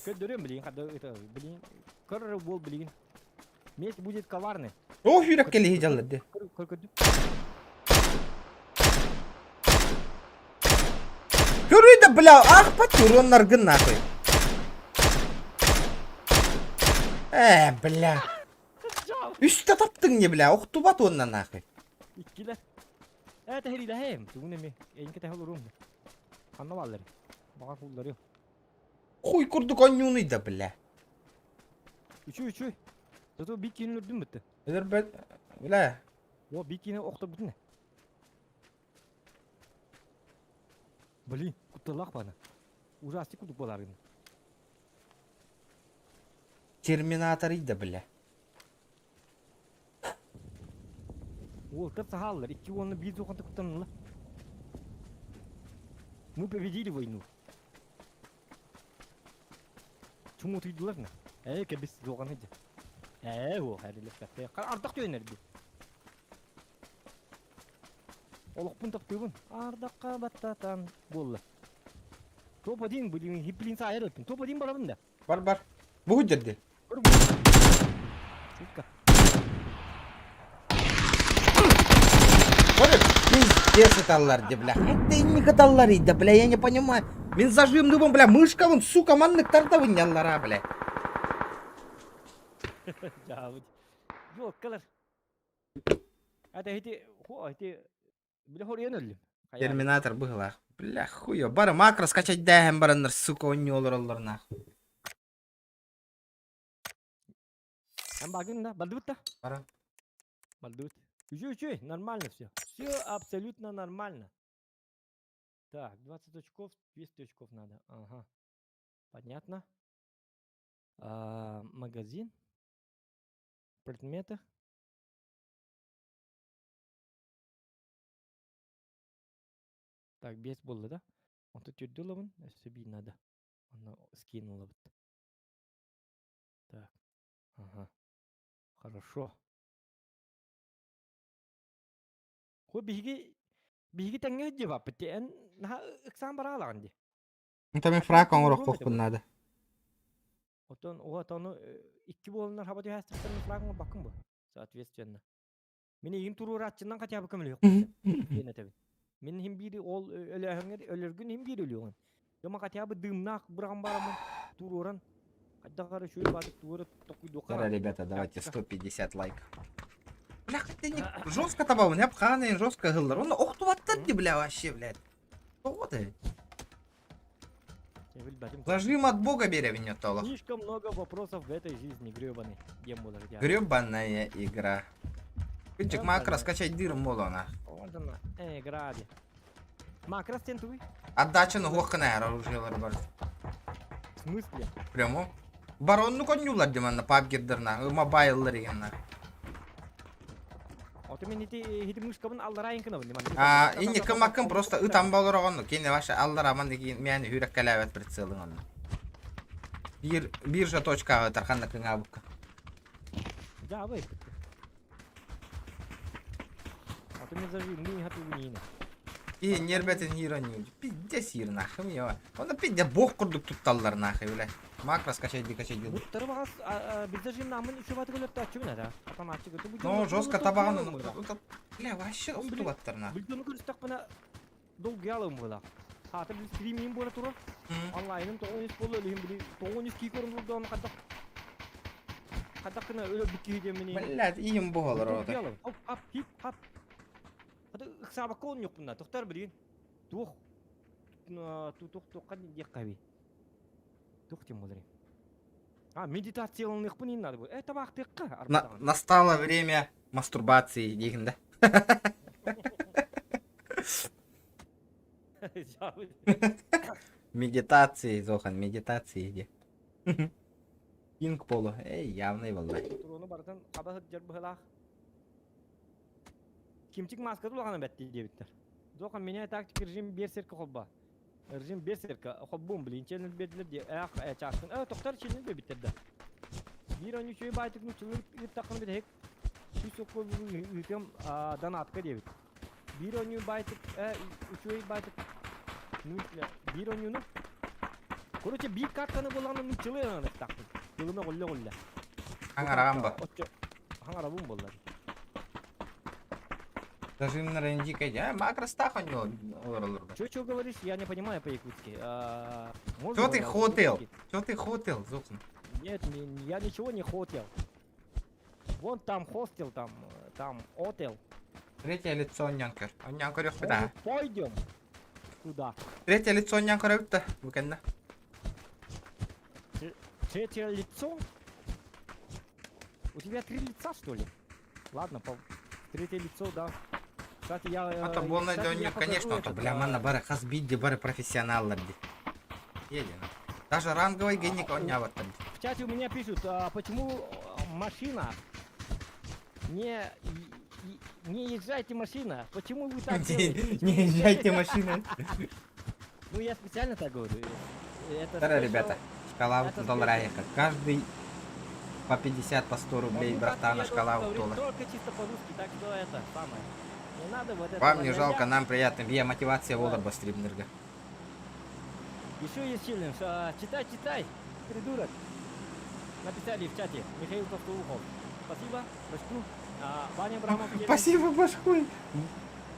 Көрдөрүм билигин, хадда это, билигин, көр бол билигин. Месть будет коварный. О, хүрек келли жаллады. Көр, көр, көрдүм. Көрүй да, бля, ах, пать уроннаргын нахуй. Э, бля. Үстэ таптыҥ не, бля, охтубат уонна нахуй. Иккилэр. Э, тэһириилэһэм. Тугун эми, эйинке тэһэл уруум. Ханна бааллар? Баҕар хулларыам. Хуй курдук онньуунуй да, бля. Үчүй, үчүй. Зато бик киин өлөрдүм бытты. Өлөрбөт, бля. О, бик киини охторбутун. Блин, кутталаах бана. Ужастик курдук буолааргын. Терминатор да, бля. Уолтар сахаллар, икки уонна биир суоханта куттаналлар. Мы победили войну. Чуҥутуйдулар на. Ээ, кэбис дуоҕаны дьэ. Ээ, уох, эрилэспэттэ. Ардах түөнэрди. Олохпун таптыыбын. Ардахха баттатан буолла. Топ-1, блин, хиплин саайар өттүн. Топ-1 барабын да. Бар бар. Бу дерди. Шутка. Көрүк, пиздец ыталлар ди, бля. Это не кыталлар да, бля, я не понимаю. Мин зажимныбын, бля, мышкабын, сука, маннык тардабын яллара, бля. Жаабыт. Жоқ, калар. Это эти, хо, эти, бля, хорыйан өллүм. Терминатор быһылаах. Бля, хуя, бары макро скачать дээһэн бараннар, сука, онньу олороллор нах. Эн багын да, бардыбыт да? Бара. Бардыбыт. Үчү, үчү, нормально все. Все абсолютно нормально. Так, 20 очков, 200 очков надо. Ага. Понятно. А, магазин. Предметы. Так, без буолла да? Онто түрдү ылабын, өссө биир надо. Онно скин ылабыт. Так, ага. Хорошо. Хо биһиги биһиги тэҥҥэ сылдьыбаппыт дии. Эн наһаа ыксаан бараалаҕын дии. Там мен фраг оҥоруохпун надо. Отон уот ону икки буоланнар хаба түһээстихтэрин фраг оҥорбаккын бу. Соответственно. Мин игин туруорааччынан хотя бы көмөлөһүөхпүн диэн этэбин. Мин иһин биири ол өлөөһөҥҥөр өлөргүн иһин биир өлүөҕүн. Дьомо хотя бы дыымнаах быраҕан бараммын туруоран хайдах эрэ үчүгэй баатык туора токуйдуохха Давай, ребята, давайте 150 лайков. Бля, хотя не жестко табабын, я бханы жестко гыллар. Он охтубаттар ди, бля, вообще, блядь. Что ты? Зажим от бога беребин толох. Слишком много вопросов в этой жизни, гребаный. Гребаная игра. Күнчик макро скачать дырым молона. Игра ди. Макрос тен туй? Отдачаны хуохкана оружиелар бар. В смысле? Прямо. Баронну коннюлар диманна пабгердерна, мобайллар егенна. Ото мен ити хити мышкабын алларайын кынабын. А, инни кымаккын просто ытан болор Кини ваша аллараман дигин мяни хүреккелээбэт прицелын онно. Бир биржа точкаҕа ытар ханна кыҥаабыкка. Да, вы. А ты мне зажи, мы не И нербетин хироню. Пиздец хир нахуй я. Оны пиздец бог курдук тутталлар нахуй, бля. Макро скачать ди качать ди. Буттары багас биздер жим намын үчү баты көлөптө аччы да. Атам аччы көтү. Ну, жестко табагын. Бля, вообще устубаттар нахуй. Бүлдөнү көрүстөк бына долгуялым була. Хата бил стримим була турар. Онлайным тоҕон болу өлүһүм били тоҕон үс кии көрүн турдуон хаддак хаддак кына өлө бикки диэмини. Блядь, иим буолар ота. Хоп, хап, хип, хап. Хата ыксаабакка онньукпунна. Тохтар билигин. Туох туох туохха диэххэ Туох тем болар. А, медитацияланыахпын иин надо будет. Это баахтыахха. Настало время мастурбации диигин да. Медитации, Зохан, медитации иди. Кинг полу. Эй, явный был. Туруну барытын хаба сылдьар быһылаах. Кимчик маската улахана бэтти диэбиттэр. Зохан меня тактик режим берсерка холба. Режим берсерка холбум блин ченел бердилер ди ээх чааскын э тохтар ченел бэбиттер да. Биир он үчүгэй баайтык нуччалыы ыыттаххына бүтэһик үс окко ыытыам донатка диэбит. Биир оонньуу баайтык үчүгэй баайтык биир оонньууну Короче, биир картаны булаҕына нуччалыы ыланыктаахпын. Тылыма голле-голле. Хаҥараҕан ба. Оччо хаҥарабын буолла. Зажимнар индика, а макростах у него олороллор. Чё, чё говоришь? Я не понимаю по-якутски. Чё ты хотел? Чё ты хотел, Зохан? Нет, не, я ничего не хотел. Вон там хостел, там, там отел. Третье лицо онньон көр. Онньон көрүөхпүт аа. Пойдем туда. Третье лицо онньон көрөбүт да. Бу кэннэ. Третье лицо? У тебя три лица, что ли? Ладно, по... третье лицо, да. Кстати, я... А то буолна кстати, я дьонньук, конечно, покажу то этот, бля, манна бары хас биирди бары профессионаллар ди. Едем. Даже ранговый геник онньаабаттар. В чате у меня пишут, а почему машина не, не езжайте машина? Почему вы так делаете? Не езжайте машиной. Ну, я специально так говорю. Это Дара, special- ребята, шкала это доллара. Каждый по 50, по 100 рублей Ну, братана я шкала должен говорить доллар. только чисто по-русски, так что это самое. Не надо вот это. Вам не вот жалко, ля-ля. нам приятно. Бия мотивация волар бастримнерга. Еще есть челлендж. А, читай, читай, придурок. Написали в чате. Михаил Толстоухов. Спасибо, прочту. А, Ваня Абрамов. челлендж. Спасибо, башкуй.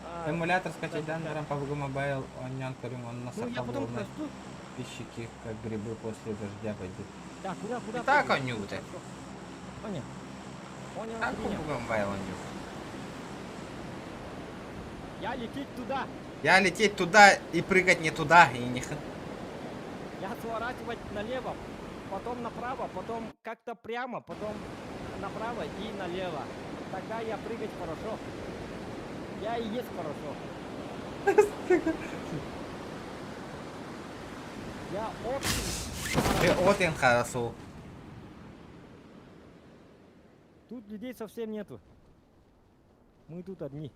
А, Эмулятор скачать да, дан да. баран PUBG Mobile, онньон көрүҥ, онно Ну, я саха потом буолна прочту. пищики, как грибы после дождя пойдут. Так, куда, куда? Так прыгать? онньугута. Понял. Понял, Так принял. PUBG Mobile онньуг. Я лететь туда. Я лететь туда и прыгать не туда, и не Я сворачивать налево, потом направо, потом как-то прямо, потом направо и налево. Тогда я прыгать хорошо. Я и есть хорошо. Я очень Ты хорошо. очень хорошо. Тут людей совсем нету. Мы тут одни.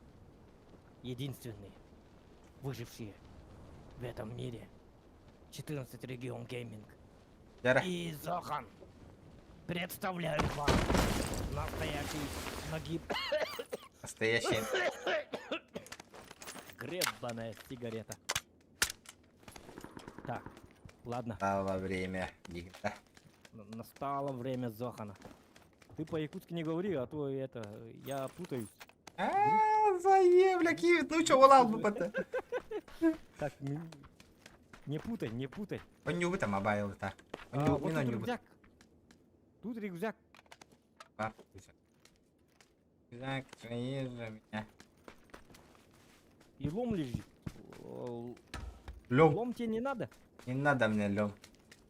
Единственные. Выжившие в этом мире. 14 регион гейминг. Дара. И Зохан представляют вам настоящий нагиб. Настоящий. Гребаная сигарета. Так, ладно, Настало время. Да. настало время Зохана. Ты по-якутски не говори, а то это, я путаюсь. А, заебля, кивит, ну чё, волал бы это. Так, не путай, не путай. Онньугута mobile так. А, Онньуг, вот мин тут онньугут. рюкзак. Тут рюкзак. Бар, рюкзак. Рюкзак, же меня. И лом лежит. Лём. Лом тебе не надо? Не надо мне лём.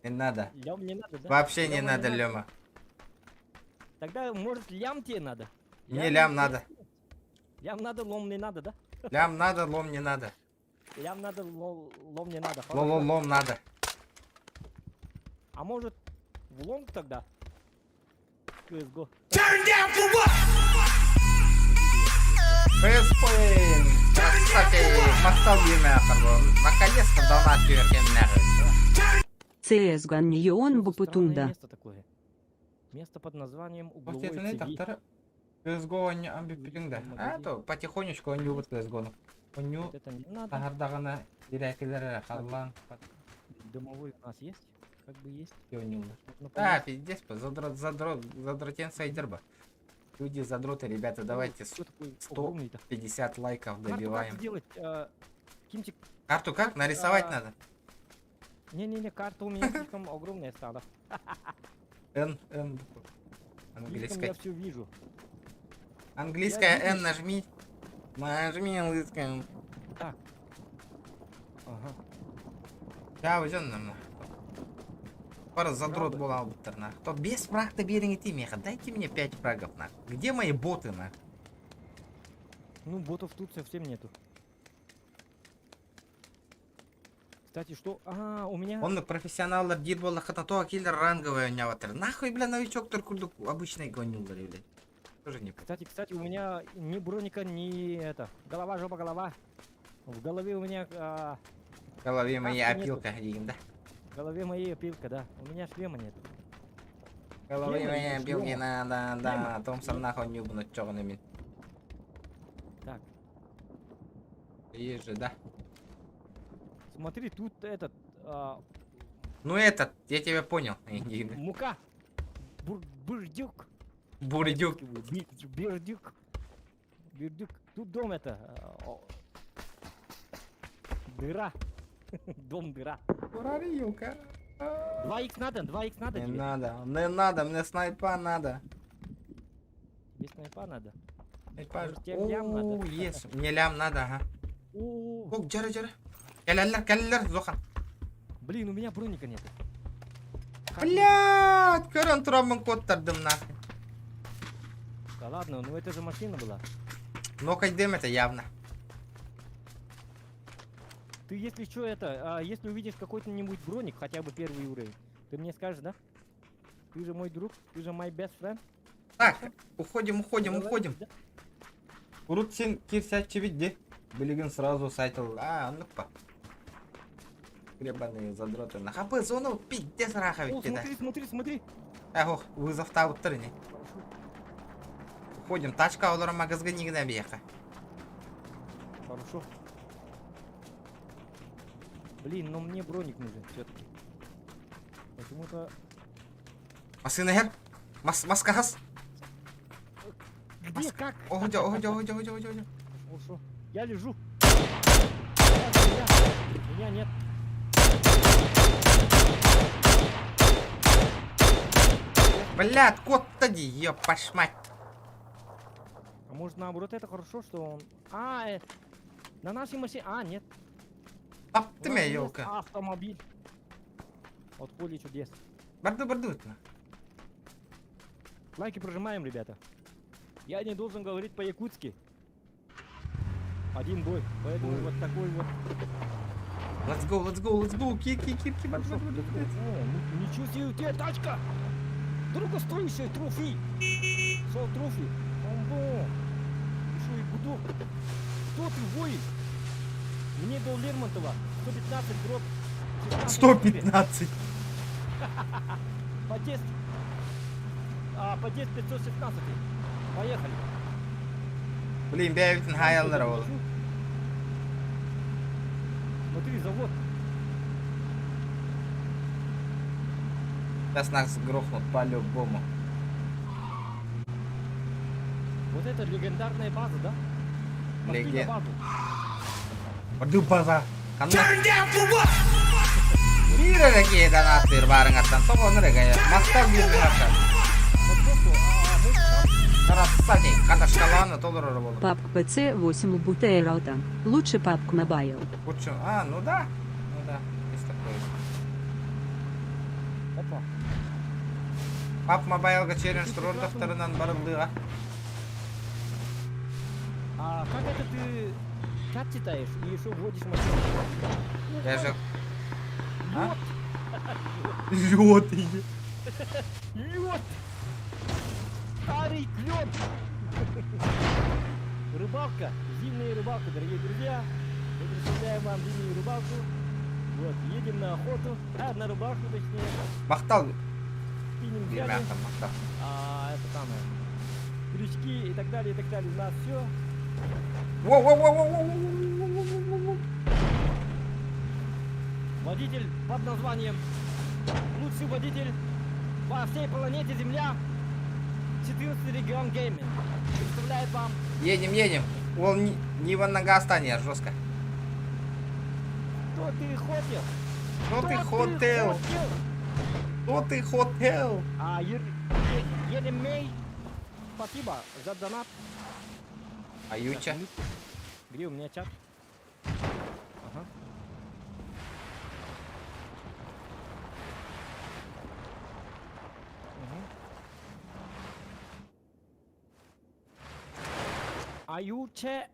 Не надо. Лям не надо, да? Вообще не Лёма надо лёма. Тогда, может, лям тебе надо? Мне лям надо. Лям надо, лом не надо, да? Лям надо, лом не надо. Лям надо, лом не надо. Лом, Хорошо. лом надо. А может, в лонг тогда? CSGO. Фэспейн. Красавчик. Махтал имя Наконец-то донат нахуй. CSGO Ньон Странное Бупутунда. место такое. Место под названием угловой цеви. CSGO они амбипилинг А то потихонечку они любят CSGO. Онньу Вот это не надо. тахардагана ирәкилер халлан Домовой у нас есть? Как бы есть. онньулар. Можно Да, поесть. пиздец, задрот, задрот, задротен сайдерба. Люди задроты, ребята, давайте Что такое 100 огромный-то? 50 лайков Карту как добиваем. сделать? Кимчик, Карту как? Нарисовать А. надо? не-не-не, карта у меня слишком огромная стала. Н, Н. буква. Слишком Английская. я все вижу. Английская Я Н нажми. Нажми английская. Так. Ага. Я возьмем нам. Пара задрот Правда? була албыттар нах. То без фрагта бериңити меха. Дайте мне 5 фрагов нах. Где мои боты нах? Ну, ботов тут совсем нету. Кстати, что? А, у меня... Он профессионал дир буолла хата то киллер ранговый у Нахуй, бля, новичок только обычный гонюлар, блядь. Тоже не Кстати, кстати, у меня ни броника, ни это. Голова, жопа, голова. В голове у меня... В голове моей Каски нету. опилка, да. В голове моей опилка, да. У меня шлема нет. В голове Шлема моей или опилки шлема? надо, да, Шлема? Томпсон нахуй не убнуть чёрными. Так, Есть же, да. смотри, тут этот... Ну этот, я тебя понял. мука. Бурдюк. Бурдюк. Бердюк. Бердюк. Тут дом это. Дыра. Дом дыра. Урарилка. 2х надо, 2х надо Не тебе. надо, не надо, мне снайпа надо. Тебе снайпа надо. Снайпа. Может, тебе лям надо? О, yes. Мне лям надо, ага. О, Ок, жара, жара. Кэлэллэр, кэлэллэр, Зохан. Блин, у меня броника нет. Блядь, көрөн тураммын куоттардым нахуй. Да ладно, ну это же машина была. Но кайдем это явно. Ты если что это, если увидишь какой-то-нибудь броник, хотя бы первый уровень, ты мне скажешь, да? Ты же мой друг, ты же my best friend. Так, уходим, уходим, Договорились, уходим. да? Урут син кирсяччы бидди. Билигин сразу сайтыл. А, ну па. Гребаные задроты. На хапы зону пиздец ыраах О, эбит да. смотри, смотри, смотри. Эх, вызов таабыттар ини. Уходим, тачка олорон магазга нигина биэхэ. Хорошо. Блин, но мне броник нужен все-таки. Почему-то... Массыына иһэр. Мас маскахас. Где, как? Оһодьо, оһодьо, оһодьо, оһодьо, оһодьо. Хорошо. Я лежу. Меня, меня нет. Блядь, кот-то ди, ёпаш мать. А может наоборот это хорошо, что он... А, на нашей машине... А, нет. Тап У ты нас меня, есть ёлка. Автомобиль. От поля чудес. Барду, барду это. Лайки прожимаем, ребята. Я не должен говорить по-якутски. Один бой. Поэтому Ой. вот такой вот. Let's go, let's go, let's go. Ки, ки, ки, ки, барду, Хорошо, барду, let's go. барду. О, ну, ничего себе, у тебя тачка! Дорогостоящая трофей! Сол трофи! Бомбо! Еще и гудок! Кто ты, воин? Мне до Лермонтова 115 дробь 16. 115. Подъезд. А, подъезд 516. Поехали. Блин, бэйбитин хаяллар ол. Смотри, завод. Сейчас нас грохнут по-любому. Вот это легендарная база, да? Пошли на Леген- базу. Барду база. Ханна. Биир эрэ киһи донаттыыр баарыҥаттан тоҕо эрэ махтал биир миһаттан. Вот просто, а, мы там Красавчик, каташкалааны толорор болу. PUBG PC 8 Бутерота. Лучше PUBG Mobile. Лучше, а, ну да. Ну да, есть такое. Опа. PUBG Mobile-га челлендж туруордахтарынан барыллыга. А как это ты чат читаешь и еще водишь машину? Я же... А? Лед! Лед. Лед! Старый клен! Рыбалка, зимняя рыбалка, дорогие друзья. Мы представляем вам зимнюю рыбалку. Вот, едем на охоту, а, на рыбалку точнее. Махтал. Кинем Биир взяли, миһаттан махтал. а, это самое, крючки и так далее, и так далее. У нас все. Воу, воу, воу, воу, воу, воу, воу, воу, воу. Водитель под названием «Лучший водитель во всей планете Земля» 14 регион Гейминг представляет вам Едем, едем. Ол не на газ не жестко. «Кто ты хотел?» Что ты хотел? Что ты хотел? А, Еремей, спасибо за донат. Аютя. Так, минутку. Где у меня чат? Ага. Мгм. Аютче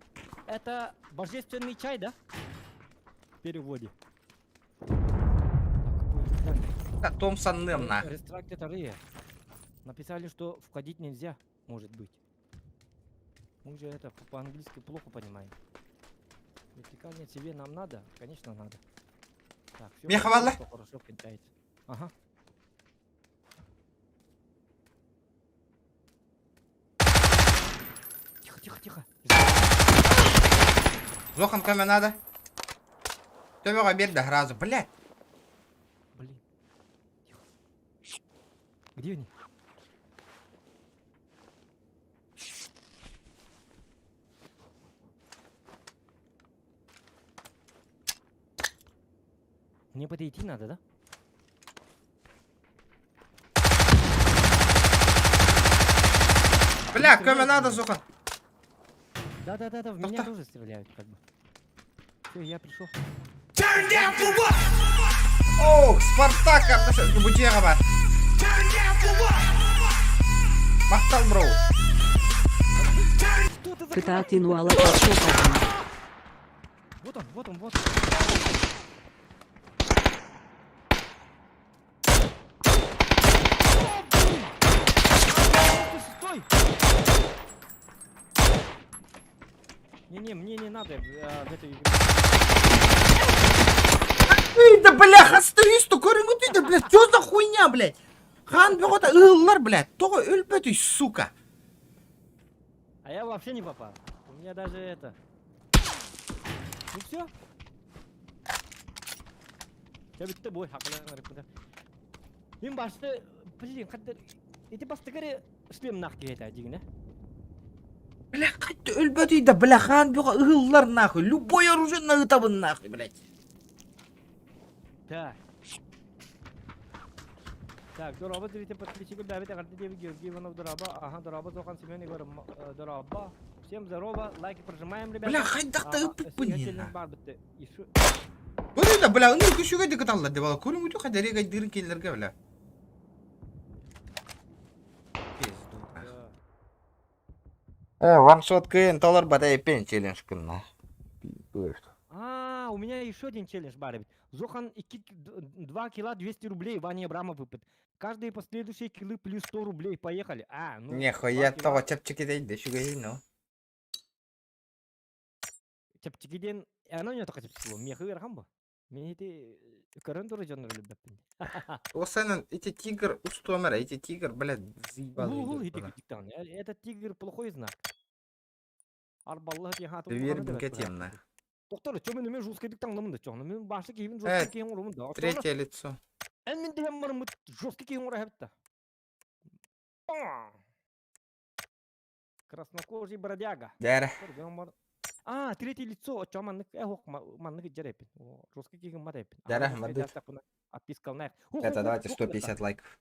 это божественный чай, да? В переводе. Так, какое здание? Да, Том санным на. Restricted area. Написали, что входить нельзя, может быть. Мы же это по-английски плохо понимаем. Вертикальное тебе нам надо? Конечно, надо. Так, все Меха валла? хорошо кончается. Ага. Тихо, тихо, тихо. Зохан көмө надо. Төбөҕө биэрдэ сразу, блядь. Блин. Тихо. Где они? Мне подойти надо, да? Бля, Стреляют көмө в надо, меня. Зохан. Да-да-да-да, в меня Тоқта. тоже стреляют, как бы. Все, я пришел. Ох, Спартак, бу дьиэҕэ баар. Махтал, бро. Что ты за Кытаатын уола пошел. Вот он, вот он, вот он. О, блин! А, ты стой! Не-не, мне не надо в эту игру. Эй, да Бля, хаста көрүҥүтүй да, блядь, что за хуйня, блядь? Хаан бөҕөтө ыһыллар, блядь, тоҕо өлбөтүй, сука? А я вообще не попал. У меня даже это... Ну все. Я бүттэ бой, Мин башты, блин, хаддар... Ити бастыгары шлемнах киһи дигинэ. Бля, хайда өлбөтүй да, бля, хаан бөҕө ыһыллар нахуй. Любой оружие ытабын нахуй, блядь. Так. Так, дорообо зритель подписчик Давид эҕэрдэ диэбит Георгий Иванов дорообо, ага, дорообо Зохан Семен Егоров дорообо. Всем здорово, лайки прожимаем, ребята. Бля, хайдах да ыппыппын Ага, бар битте. Көрү да, бля, ыныр күшүгэ да кыталлар деп ала. Көрүҥүтү хадары гайдырын келлерге, бля. Пизду. Э, ваншот кыйын толорбат эпен челлендж кынна. А, у меня еще один челлендж бар эбит. Зохан 2 килла 200 рублей, Ваня Абрамов выпыт. Каждые последующие киллы плюс 100 рублей. Поехали. А, ну... Нехуя того чэпчэки дейди, үчүгэй ну. Чэпчэки диэн, ана у него только чэпчэки буолуо. Миэхэ ыарахан бу. Мин ити көрөн турар дьоннору билбэппин. Осанан эти тигр устуомара, эти тигр, блядь, заебал Угул идет ити бала. диктан. Этот тигр плохой знак. Арбаллах диэн хаатын Дверь улахана да бэрт темно. Доктор, чё мен мен жесткий диктан да чё, мен башы киһибин Э, жесткий киһин оҥоробун да. Третье лицо. Эн мин дэһэн барыммыт жесткий киһин оҥоро эбит да. Краснокожий бродяга. Дәрэ. А, третье лицо, чё маннык, э, ох, маннык иджер эпин. Жесткий киһин мат эпин. Дәрэ, мадыт. Отпискал наих. Это давайте 150 лайков.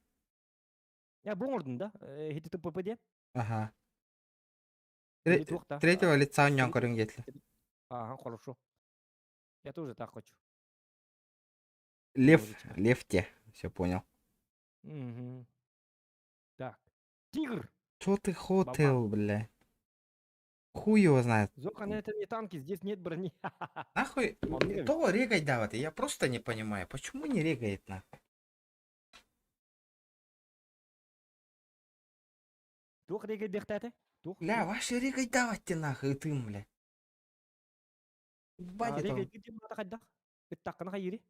Я бу оҥордум да, хити ТПП Ага. Третьего лица у него көрүҥ диэтилэр. Ага, хорошо. Я тоже так хочу. Лев, лев те. Все понял. Угу. Так. Тигр. Чё ты хотел, бля? Хуй его знает. Зохан, это не танки, здесь нет брони. Нахуй, то регать давать, я просто не понимаю, почему не регает нахуй? Туох регайдехтате? Туох? Бля, ваши регать давайте нахуй, ты, бля. Ебать это. Регайдехтате хайдах? Ыттаккана хайыри?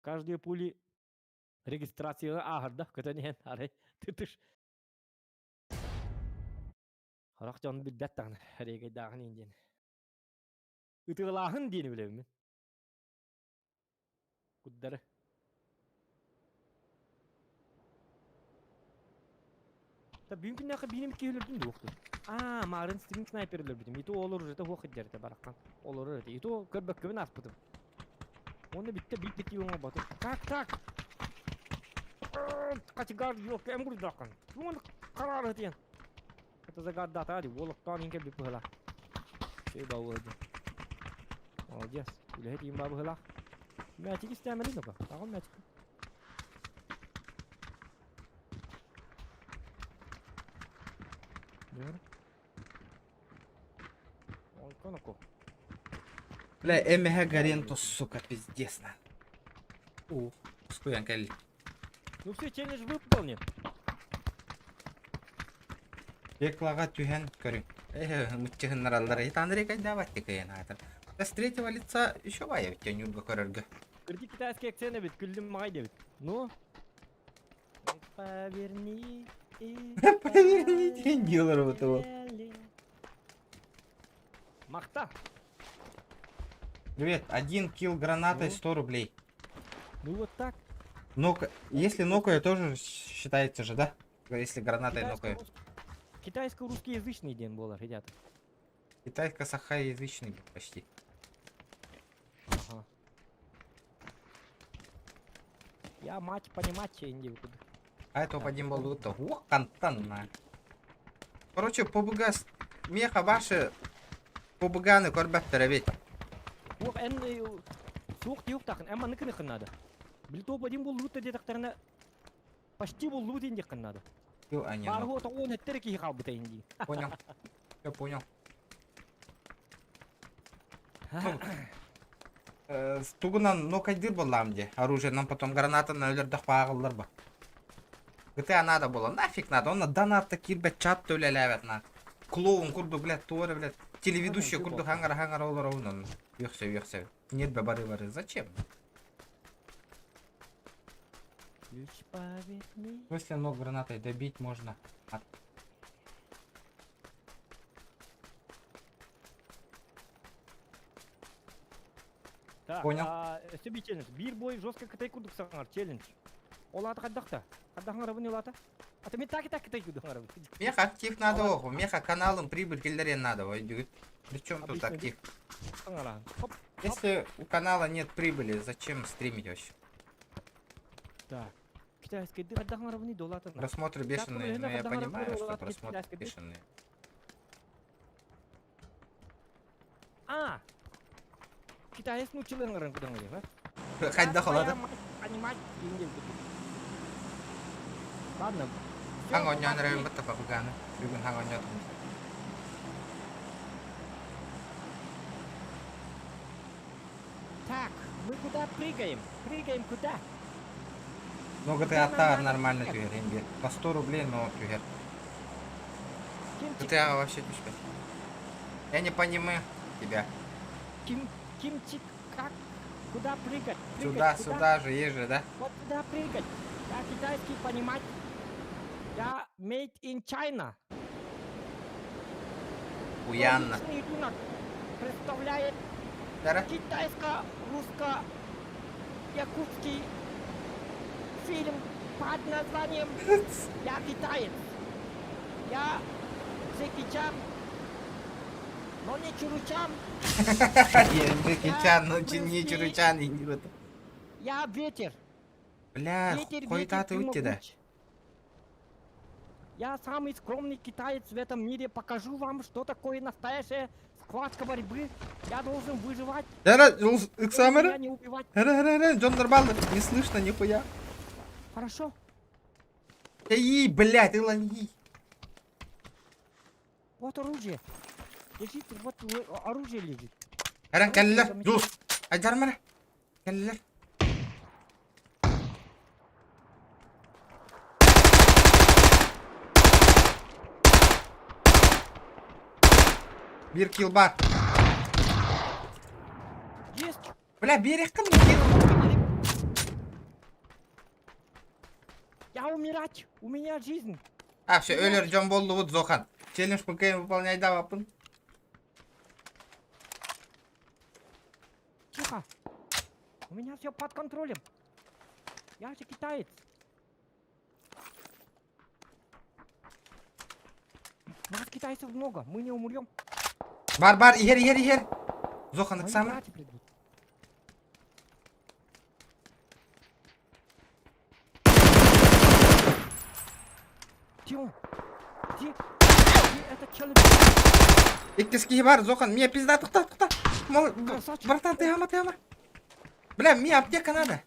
Каждые пули регистрация ааһарда, көтөн иһэн арай тытыш. Харах дьон билбэт даҕаны регайдааҕын иһин диэн. Ытыалааһын диэни билэбин мин. Куддары. Та бүгүн күннээххэ биирим киһи өлөрдүм дуох дуу? Аа, маарын стрим снайпер өлөрбүтүм. Ито олор уже туох иддэртэ бараххан. Олорор этэ. Ито көрбөккөбүн ааспытым. Уонна бүттэ биир да киһи оҥорботум. Так, так! Категар ёлка эм курдаххан. Тугун караар этиэн. Это загаддата ди уолуктаан иһин кэлбит быһыылаах. Чэй баҕа Молодец. Үлэһит иин баа быһыылаах. Мээчик истээмэлин ока. Таҕыл мээчик. Онтон око. Бля, МХ Гарентус, сука, пиздец на. У, скуян кэлли. Ну все, челлендж выполнен. Пеклаҕа түһэн көрүҥ. Э, мыччыһыннараллар. Итан рекайдавать тикэйэн аатар. С третьего лица еще бая тянюрга көрөргө. Кырдьык китайский акцент эбит, күллүм маҕай диэбит. Ну? Поверни и Поверните, дилер вот его. Махта. Привет, один килл гранатой Ну? 100 рублей. Ну вот так. Нок... Если нокаю, тоже считается же, да? Если гранатой нокаю. Китайско-русскоязычный день был, ребята. Китайско-сахаязычный почти. Ага. Я мать понимать не буду. А это один был то. О, кантан. Короче, ПБГ меха ваши ПБГ-ны көрбөттөр эбит. Ох, эн суох диук тахын, эн маннык гыныххын надо. Били топ один буллубут да диэтэхтэринэ почти буллубут иин диэххин надо. Кил они. Баарыһы тоҕуон эттэр киһи хаалбыта иин дии. Понял. Я понял. Ну, тугунан нокайдыр буоллаҕым дии. Оружие нам потом гранатанан өлөрдөх бааҕыллар ба. GTA надо было. Нафиг надо. Он донатта киирбэт чат да үлэлээбэт на. Клоун курдук, блядь, туора, блядь, телеведущий курдук хаҥара-хаҥара олоробун онно. Үөхсэ, үөхсэ. Нербэ бары-бары. Зачем? Ключ поверни. В смысле ног гранатой добить можно? А... Так, Понял. а, өссө биир челлендж. Биир бой жестко кытай курдук саҥар челлендж. Ол аата хайдах да? Хайдах оҥоробун ол аата? Ата мен так и так кытай курдук оҥоробун. Меха актив надо ох, меха каналым прибыль киллэрен надо, ой, Причем тут Обычно актив? Саҥараан. Хоп. Если у канала нет прибыли, зачем стримить вообще? Так. Китайский ды хайдах оҥоробун ол аата? Просмотры бешеные, но я понимаю, что просмотры бешеные. А! Китаец научил оҥорон кудан а? Хайдах олады? Понимать, Ладно. Хаҥ оонньоон эрэбин батта папыганы. Бүгүн хаҥ оонньоотум. Так, мы куда прыгаем? Прыгаем куда? Ну, GTA нормально түһэр инде. По 100 рублей, но түһэр. Кимчик, GTA вообще түспэт. Я не понимаю тебя. Ким, Кимчик, как? Куда прыгать? Прыгать Сюда, куда? сюда же, есть же, да? Вот куда прыгать? Я китайский понимать. Я made in China. Уянна. Столичный рынок представляет Дара? китайско-русско-якутский фильм под названием «Я китаец». Я Джеки Чан, но не Чуручан. Я Джеки Чан, но не Чуручан и не это. Я ветер. Бля, Ветер, ветер, хуйта ты ты уйти, да? могуч. Я самый скромный китаец в этом мире. Покажу вам, что такое настоящая схватка борьбы. Я должен выживать. Дара, чтобы ыксамыры? Меня не убивать. Ра, ра, ра, Джон нормально, не слышно нихуя. Хорошо. Эй, блядь, ты лови. Вот оружие. Лежит, вот оружие лежит. Эрэн кэллилэр, Дус. Айдармара. Кэллилэр. Биир килл баар. Есть. Бля, биэриэххин Я умирать. У меня жизнь. А, все, өлөр дьон буоллубут Зохан. Челлендж ПКМ выполняйдаабаппын. Тихо. У меня все под контролем. Я же китаец. Нас китайцев много, мы не умрем. Баар, баар, иһэр, иһэр, иһэр. Зохан, Мои ыксаама. братья придут. Где он? Где? Где этот человек? Иккис киһи баар, Зохан, мия пизда, тохтоо, тохтоо. Мол, Красавчик. братан, тыама, тыама. Бля, мне аптека надо.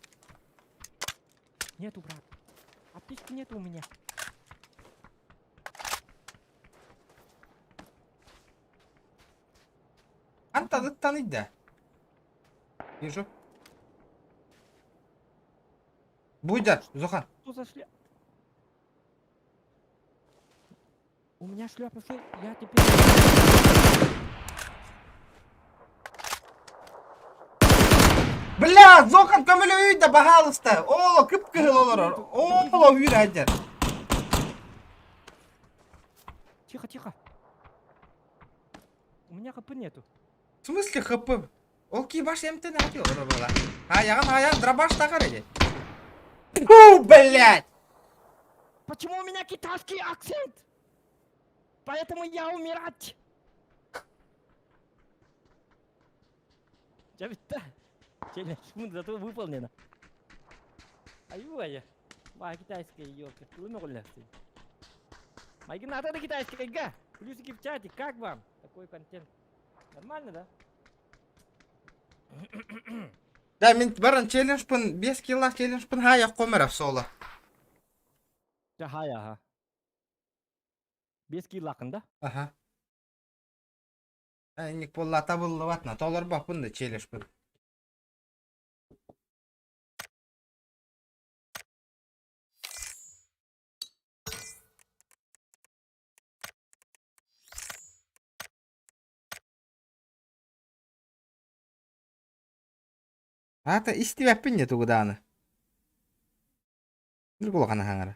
Нету, брат. Аптечки нету у меня. Хантан да. Вижу. Будет, Зохан. Что за шля... У меня шляпа все, я теперь... Бля, Зохан көмөлөй да, пожалуйста. О, кып-кыһыл олорор. О, үүрәдер. Тихо, тихо. У меня хп нету. В смысле хп? Ол ки баш эмтен ати олорор буола. Аяҕын аян дробаш тахар эди. Фу, блядь! Почему у меня китайский акцент? Поэтому я умирать. Дьэ бүттэ. Челлендж зато выполнено. Аюая. Ба китайская елка. Майгин надо на китайский га. Плюсики в чате. Как вам такой контент? Нормально, да? Да, мин баран челленджпын, 5 килла челленджпын хая комера соло. Да, ага. 5 килл да? Аха. Ник болла табыллыбатна, толорбаппын да челленджпын. Аата истибэппин дьэ тугу даҕаны. Улахан аһаҥара.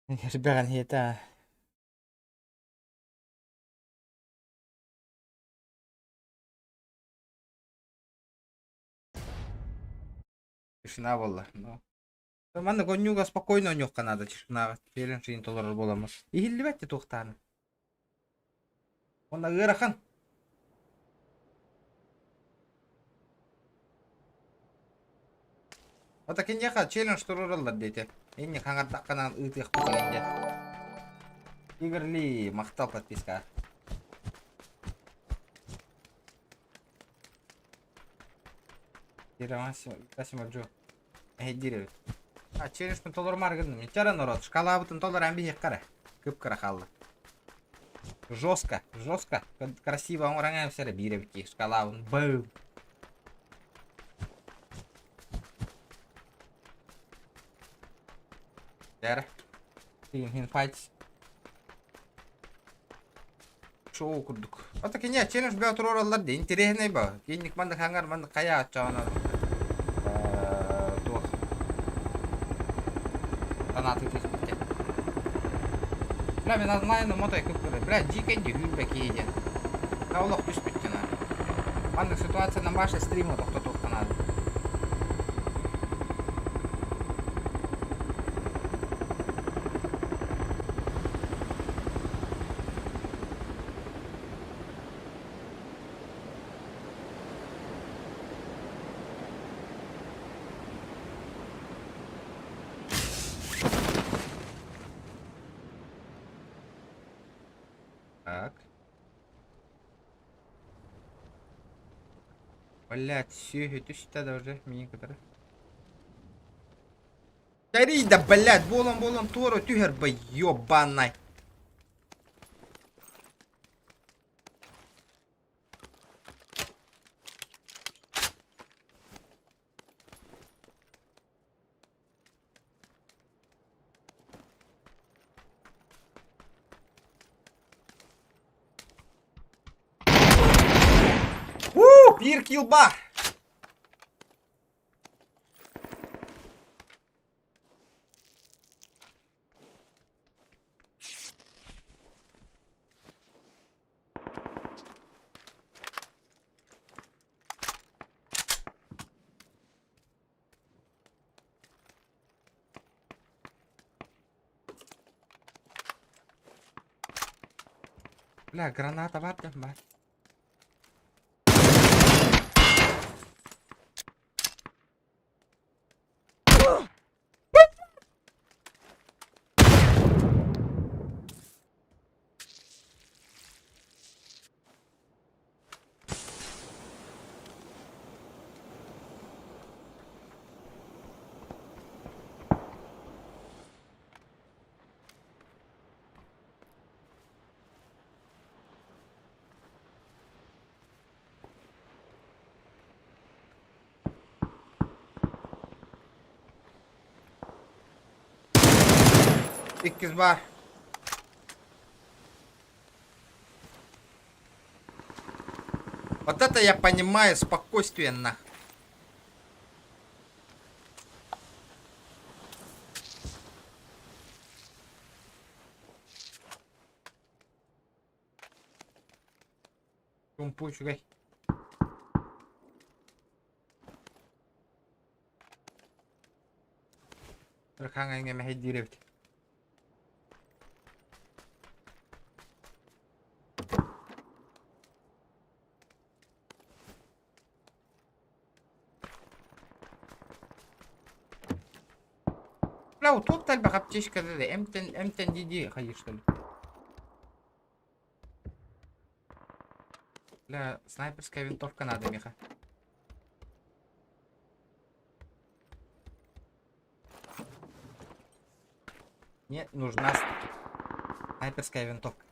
Эрбэҕин иһиэтэ. Тишина буолла. Ну. Маннык онньууга спокойно онньуохха наада тишинаҕа. Челлендж толорор буоламмыт. Иһиллибэт де туохтааны. Уонна ыарахан. Ата киниэхэ челлендж туруораллар диэтэ. Инник хаҥардаххынан ыытыахпыт диэн диэн. Игорь Ли, махтал подписка. Джо. Эһэйдиир эбит. А челленджпин толорумаары гынным. Иччара народ, шкалабытын толоран биһиэххэ эрэ. Кып-кыра хаалла. Жестко, жестко, красиво оҥорон эрэ биир эбит дии шкалабын. Бэм. Дьэ Team Fights. Шоу курдук. Ата кини челлендж бөҕө туруораллар дии. Интэриэһинэй ба. Кинник маннык хаҥар, маннык хайа оччоҕуна туох санааты түспүттэ. Бля, мен онлайн мотой кып-кыра. Бля, дьиикэй дии, үүрбэ киһи диэн. Да олох түспүт дьона. Маннык ситуациянан баша стримы тохтотуохха наада. Так. Блять, сүөһү түстэ да уже миигин кытары. Кэрий да, блядь, буолан-буолан туора түһэр бы, ёбанай. Уу, биир килл баар. Бля, граната баар да баар. Иккис баар. Вот это я понимаю спокойствие нах. Чуумпу үчүгэй. Хаҥ мэһэйдиир эбит. Бля, туох да элбэх аптечкада да эмтэн эмтэн дии-дии хайыыр что ли? Бля, снайперская винтовка надо, Миха. Мне нужна снайперская винтовка.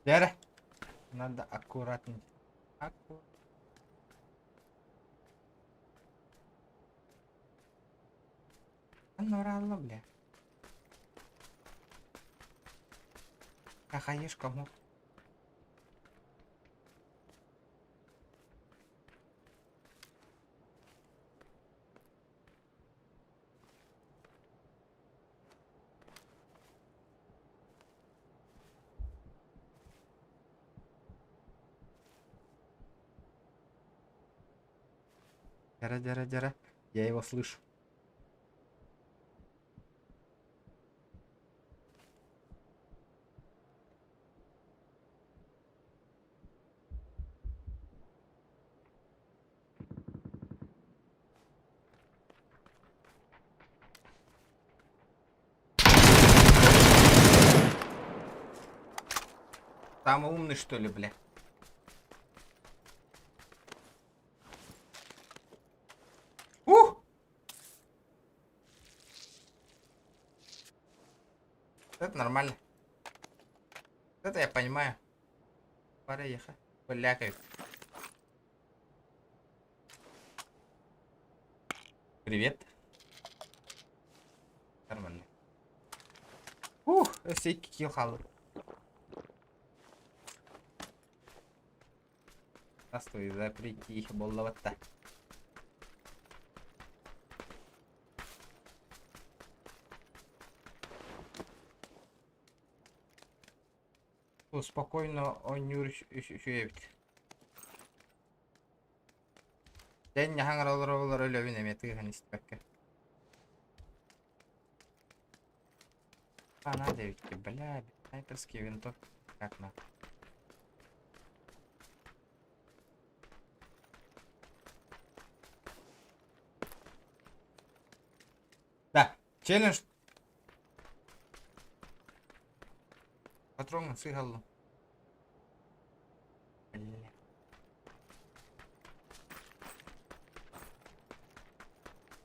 Дьэ Надо аккуратненько. Акку... Норалла, бля. Кахаешка мог. Дяра, дяра, дяра. Я его слышу. Самый умный, что ли, бля? Ух! Это нормально. Это я понимаю. Пора ехать. Блякают. Привет. Нормально. Ух, өссө икки килл хаалбыт. Настой запрети буоллабатта. Спокойно оонньуур үчүгэй эбит. Дьэ хаҥар олорор өлөбүн эмиэ тыаһын истибэккэ. А надо ведь, бля, снайперские винтовки. Как на? Да, челлендж. Патрон сыгаллым. Бля.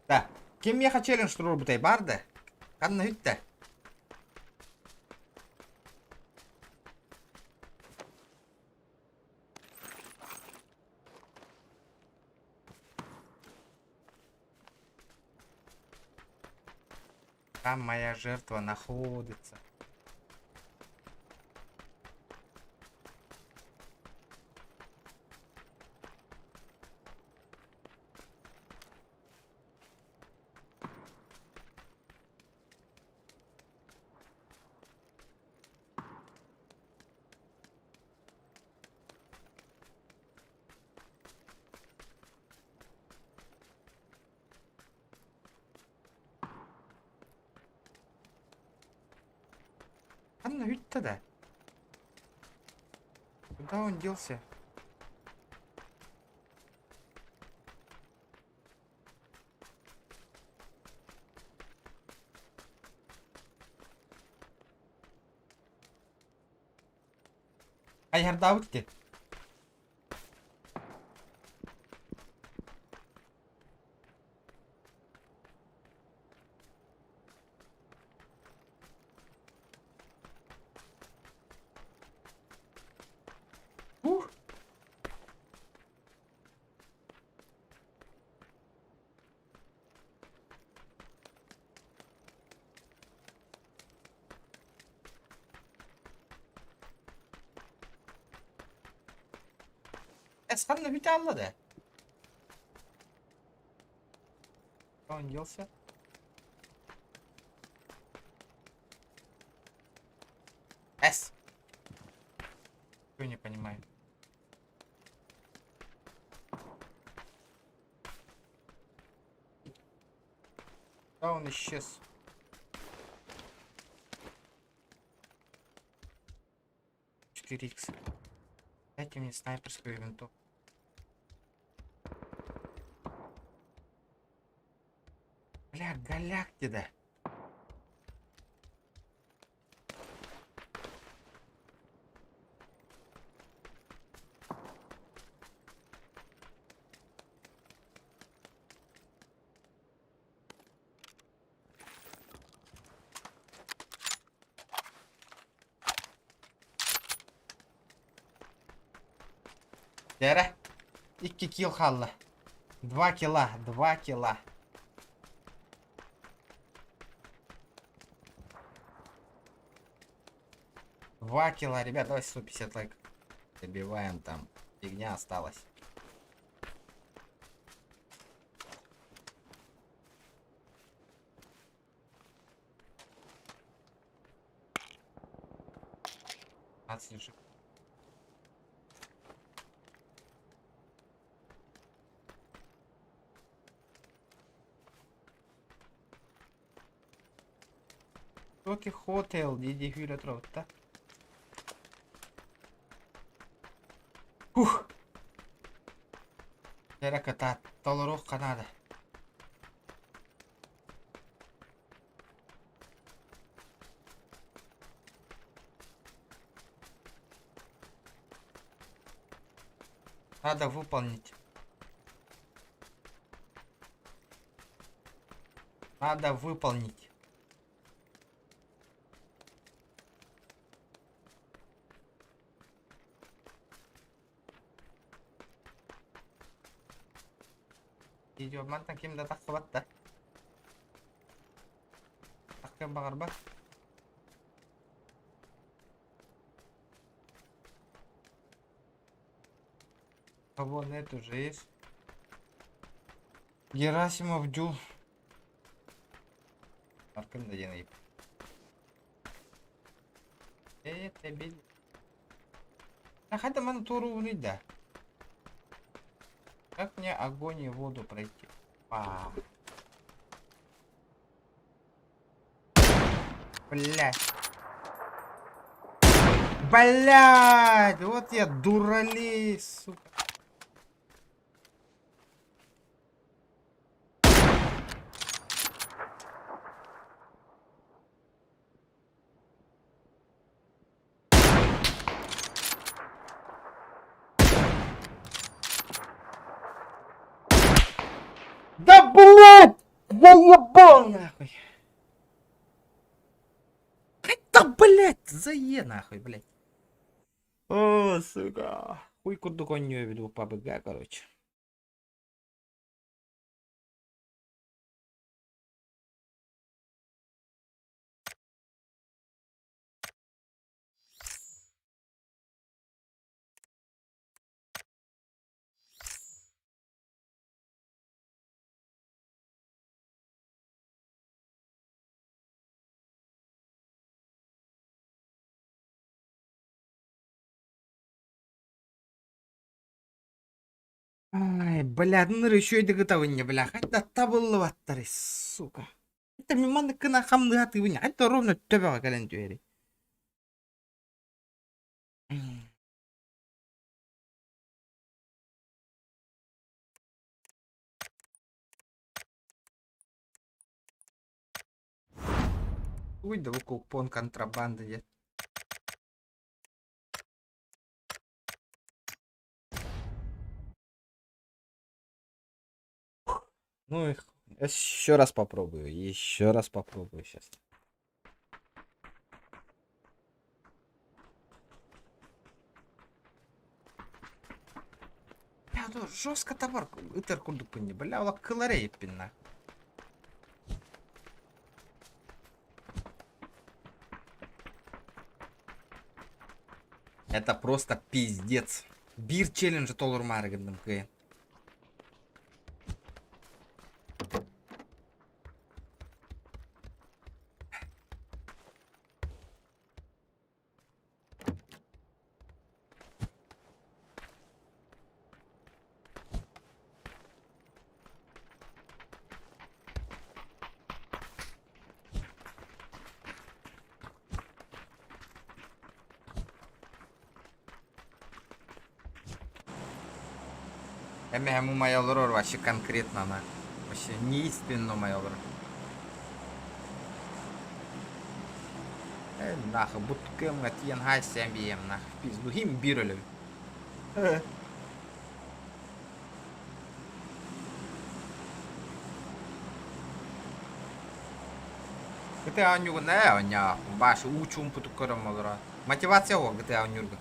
Да, ким миэхэ челлендж туруорбутай баар да? Ханна бүттэ? Там моя жертва находится. Ханна бүттэ да? Куда он делся? Хайһардаабыт ити. Ух! Эс ханна бүтэ алла да? Он делся? С. Что не понимаю. Да он исчез. 4 х. Дайте мне снайперскую винтовку. Бля, голяк да. Дьэ Икки килл хаалла. 2 килла, 2 килла. 2 килла, ребят, давай 150 лайк. Добиваем там. Фигня осталась. Отслежи. Токи Хотел, диди хүйрэ турабыт. Ух! Дьэ кытаат, толоруохха наада. Надо выполнить. Надо выполнить. Видео мантан ким да тахсыбат да. Тахсыан баҕарбат. Кого нет уже есть. Герасимов Дюл. Аркын да диэн ыйып. Это бил. Хайда маны туоруубунуй да? Как мне огонь и воду пройти? Па. Блядь. Блядь, вот я дуралей, сука. Да блядь! Заебал нахуй! Да блядь, зае нахуй, блядь. О, сука. Хуй курдук оонньуу эбит PUBG, короче. Ай, блядь, ну еще и доготовление, бля, хотя табыллыбаттар, сука. Это мин маннык гына хамныһатыыбын, это ровно төбөҕө кэлэн түһэрий. Уй, да купон контрабанды диэн. Ну их еще раз попробую, еще раз попробую сейчас. Бля, ну жестко табар ытар курдукпун бля, ол кылар эбиппин. Это просто пиздец. Биир челленджи толорумаары гынным кыайан. Эмэһэм умайа олорор вообще конкретно она. Вообще неистинно умайа олорор. Э, нахуй, буткым тиийэн хаайсыан биэм нахуй. В пизду хим биир өлөбүн. GTA оонньуугун ээ оонньоо баш уу чуумпутук көрөм олоро. Мотивация ол GTA оонньуурга.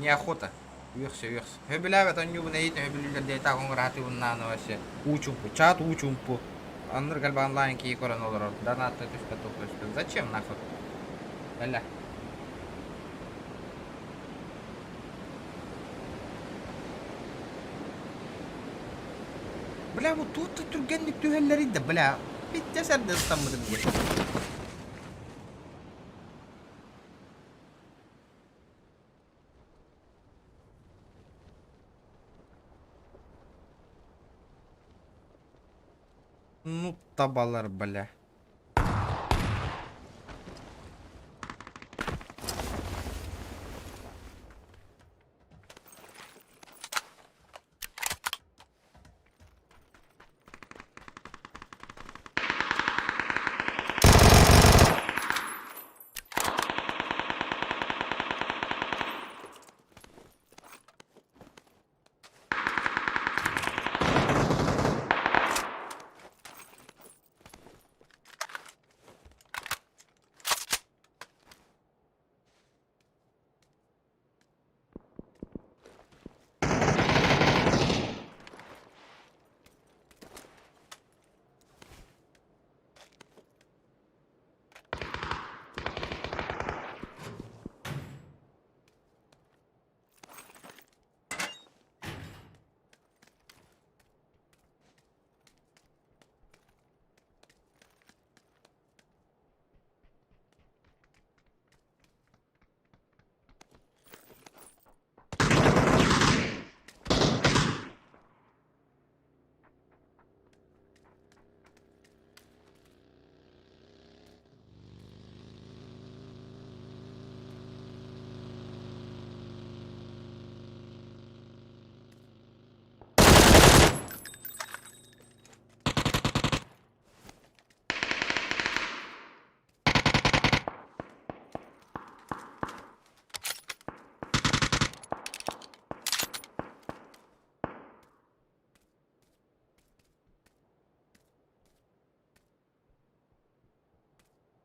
Неохота. Үөхсэ үөхсэ. Сөбүлээбэт онньуубун эйиитин сөбүлүүллэр диэтэх оҥораатыбыннааны вообще. Уу чумпу, чат уу чумпу. Анныр кэлбэ онлайн кии көрөн олорор. Донатта түспэт туох түспэт. Зачем нахуй? Бля. Бля, вот тут түргэнник түһэллэрий да, бля. Биттэ сэрдэ ыстаммытым диye. Ну, табалар, бля.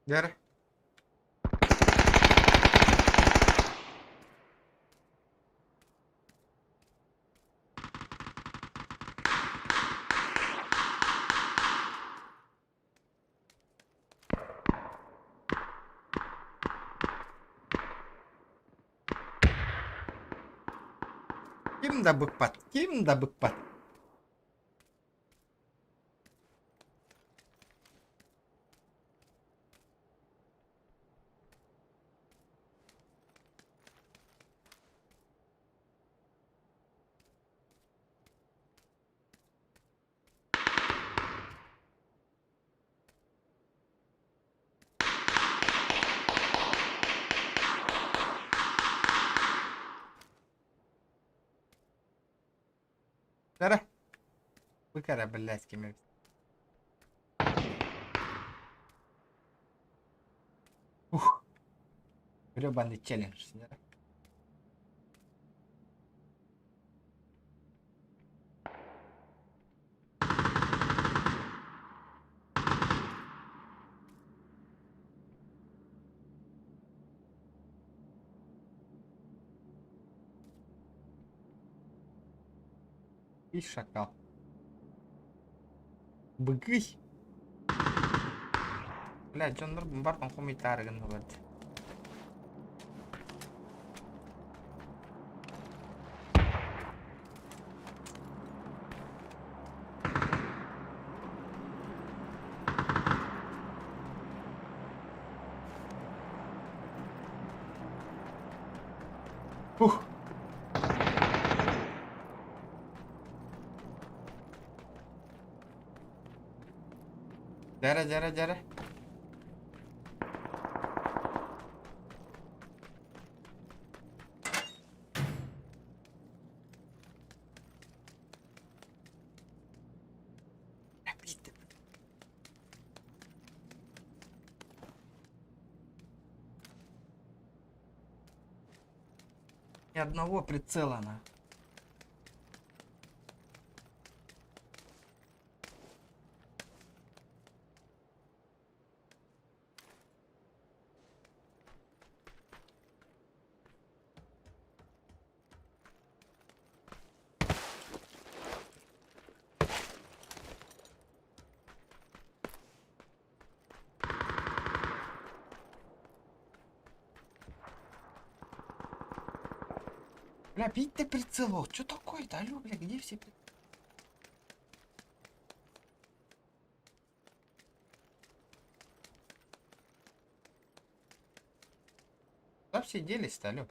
Дьэ Ким да быкпат, ким да быкпат. Дьэ Бык эрэ, блядь, ким эбит. Ух. Гребаный челлендж. И шакал. Быгый. Бля, дьоннор бартан хомуйтаары гыннылар. Ух. Дьэрэ, дьэрэ, дьэрэ. Ни одного прицела на. Бля, бить-то прицел, что такое-то? Алло, бля, где все Куда все делись-то, алло?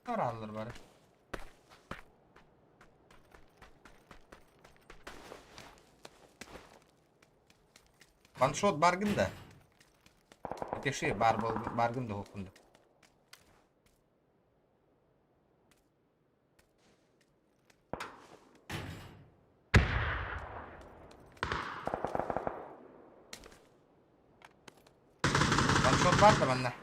Араллар бары. Ваншот баргын да? Напиши, бар баргын да хокунда. Ваншот бар да манна.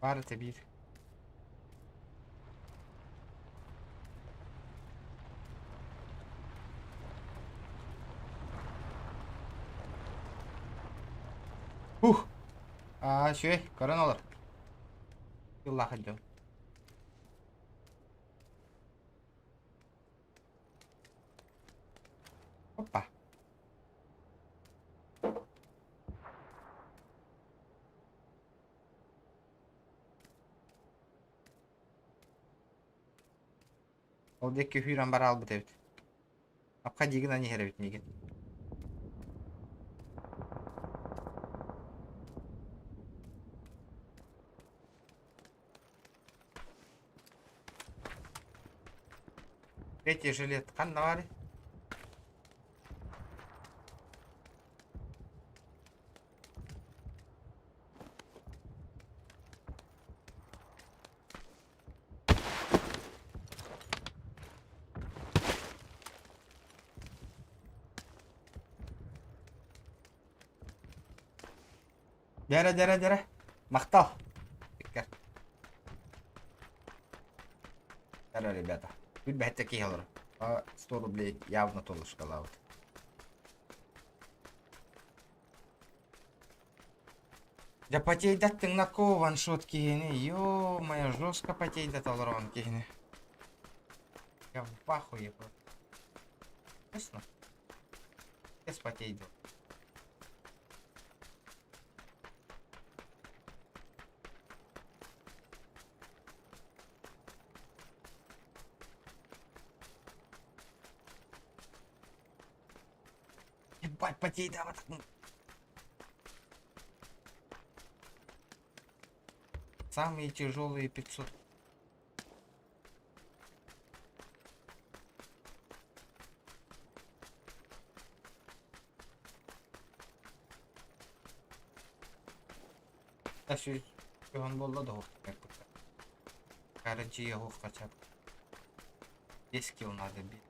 Баар этэ биир. Ух! Аа, үчүгэй, көрөн олор. Ыллаах дьон. Опа. Ол диэки сүүрэн бараалбыт эбит. Апка диигин иһэр эбит миигин. Третий жилет ханна баарый? Дьэрэ, дьэрэ, дьэрэ. Махтал. Дьэрэ, ребята. Билбэттэ киһи олорор. 100 рублей явно толушкалаабыт. Дьэ потейдаттыҥ нако ваншот киһини, ё-моё, жестко потейдат олороҕун киһини. Я в ахуе просто. Честно? Без потейдал. Ебать, потейдал. Самые тяжелые 500. Үс буолла да Короче, я хотя бы. 10 килл надо бить.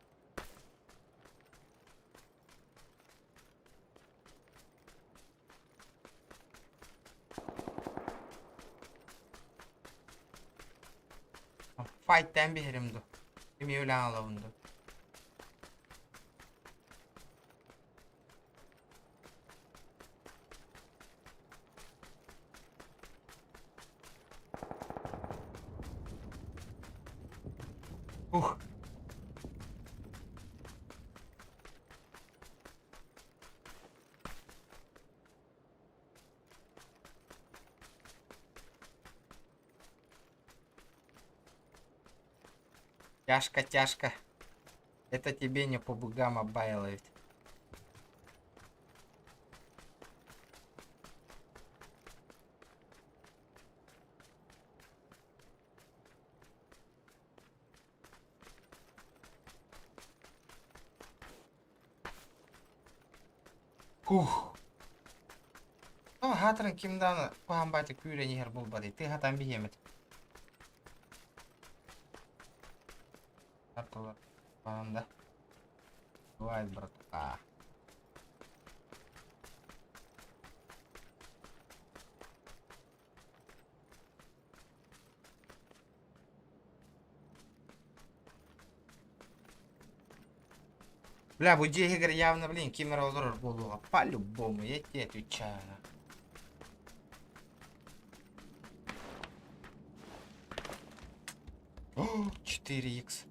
Fight'ten биһэрим ду. Кими өлөн алабын ду. Ух. Тяжко, тяжко. Это тебе не по богам Mobile ведь. Фух. О, хаатырын ким даҕаны куһаҕан баайта күүрэн иһэр буолбатый, тыаһатан биһиэмит. Артылар да. Бывает, братка. Бля, бу дьиэ иһигэр явно, блин, ким эрэ олорор буолуоҕа. По-любому, я тебе отвечаю. О, 4х.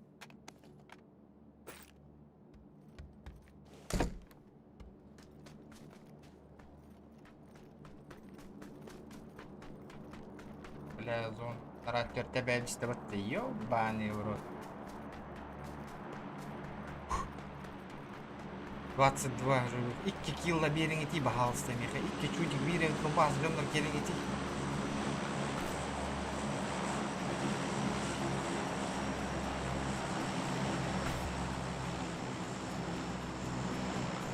Бля, зон. Характер тебя ты ёбаный в рот. 22 живых. Икки килла биэриҥ ити, баһаалыста миэхэ. Икки чудик биир эбит рубаас дьоннор кэлиҥ ити.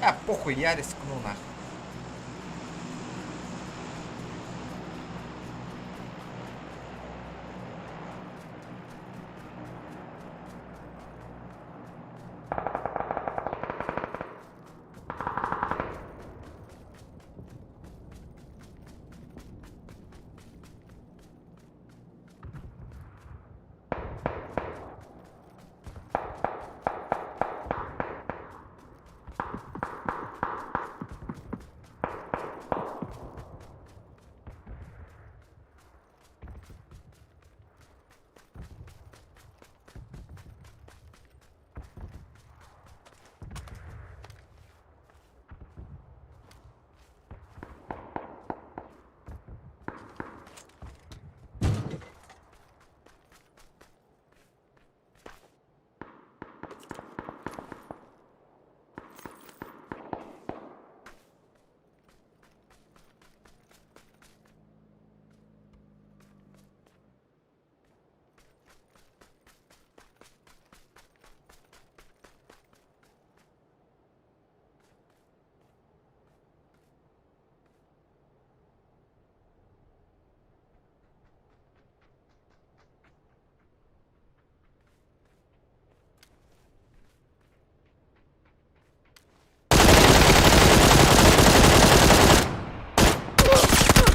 А похуй, я рискну нахуй.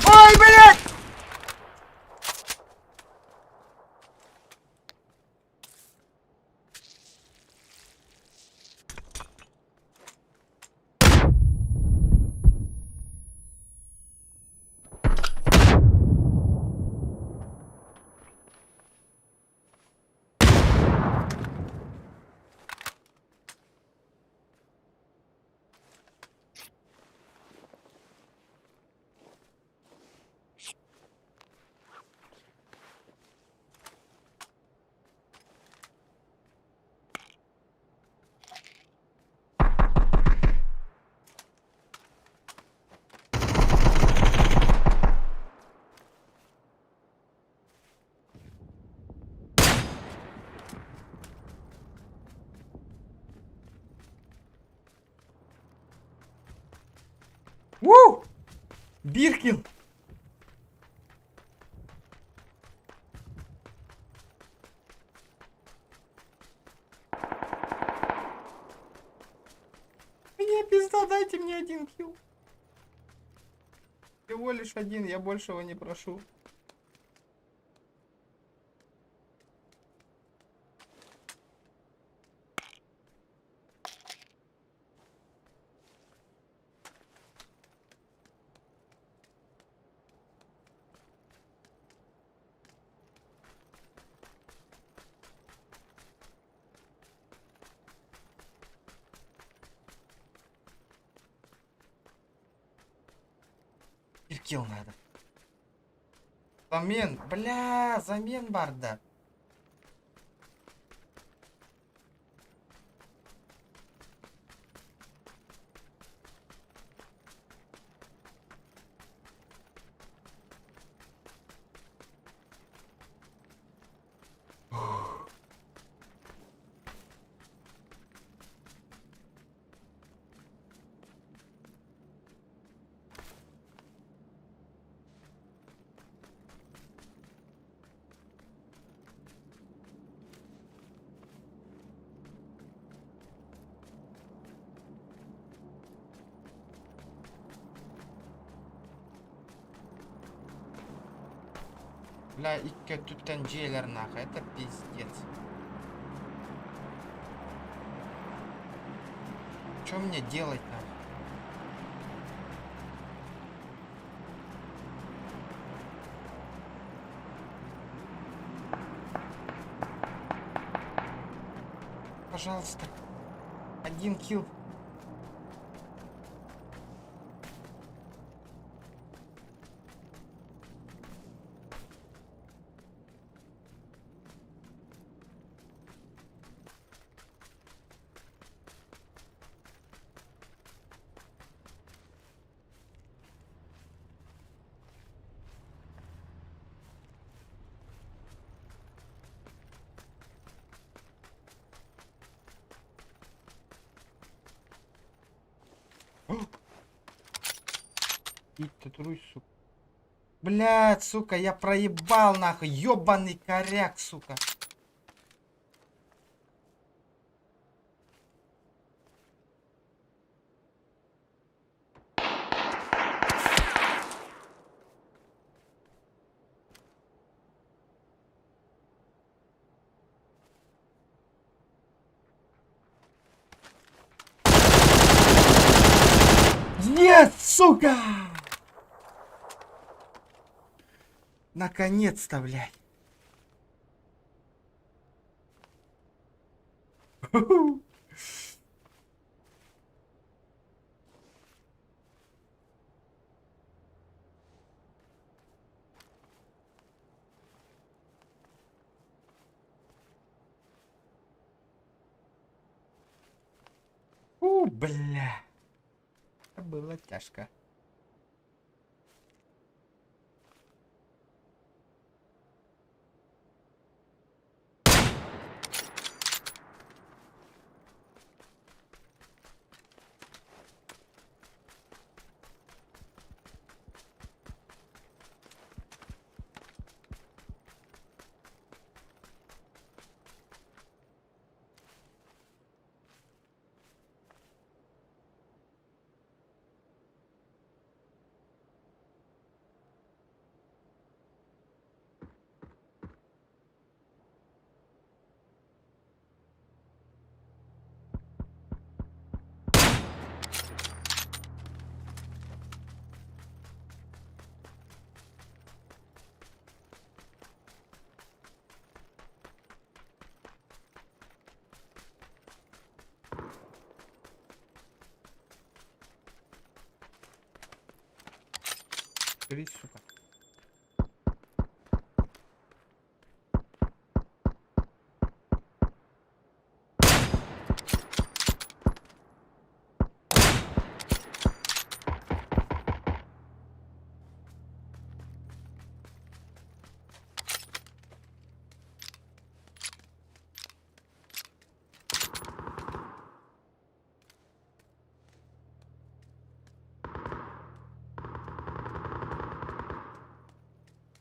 Ой, блядь! Уу! Биир килл. Мне пизда, дайте мне один килл. Всего лишь один, я большего не прошу. Биир килл надо. Замен, бля, замен барда. Бля, икки өттүттэн дьиэлэр нахуй, это пиздец. Что мне делать нахуй? Пожалуйста. Один килл. Иди ты сука. Блядь, сука, я проебал нахуй, ёбаный коряк, сука. Нет, сука! Наконец-то, блядь. У, бля. Это было тяжко. Бери, сука.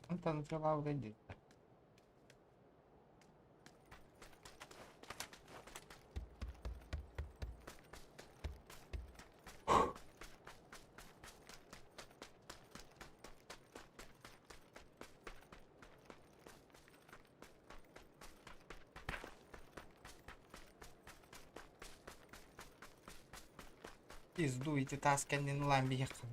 Онтон дьылаабыта диэтэ. Пизду ити таас кэннин ылан биһиэххэ.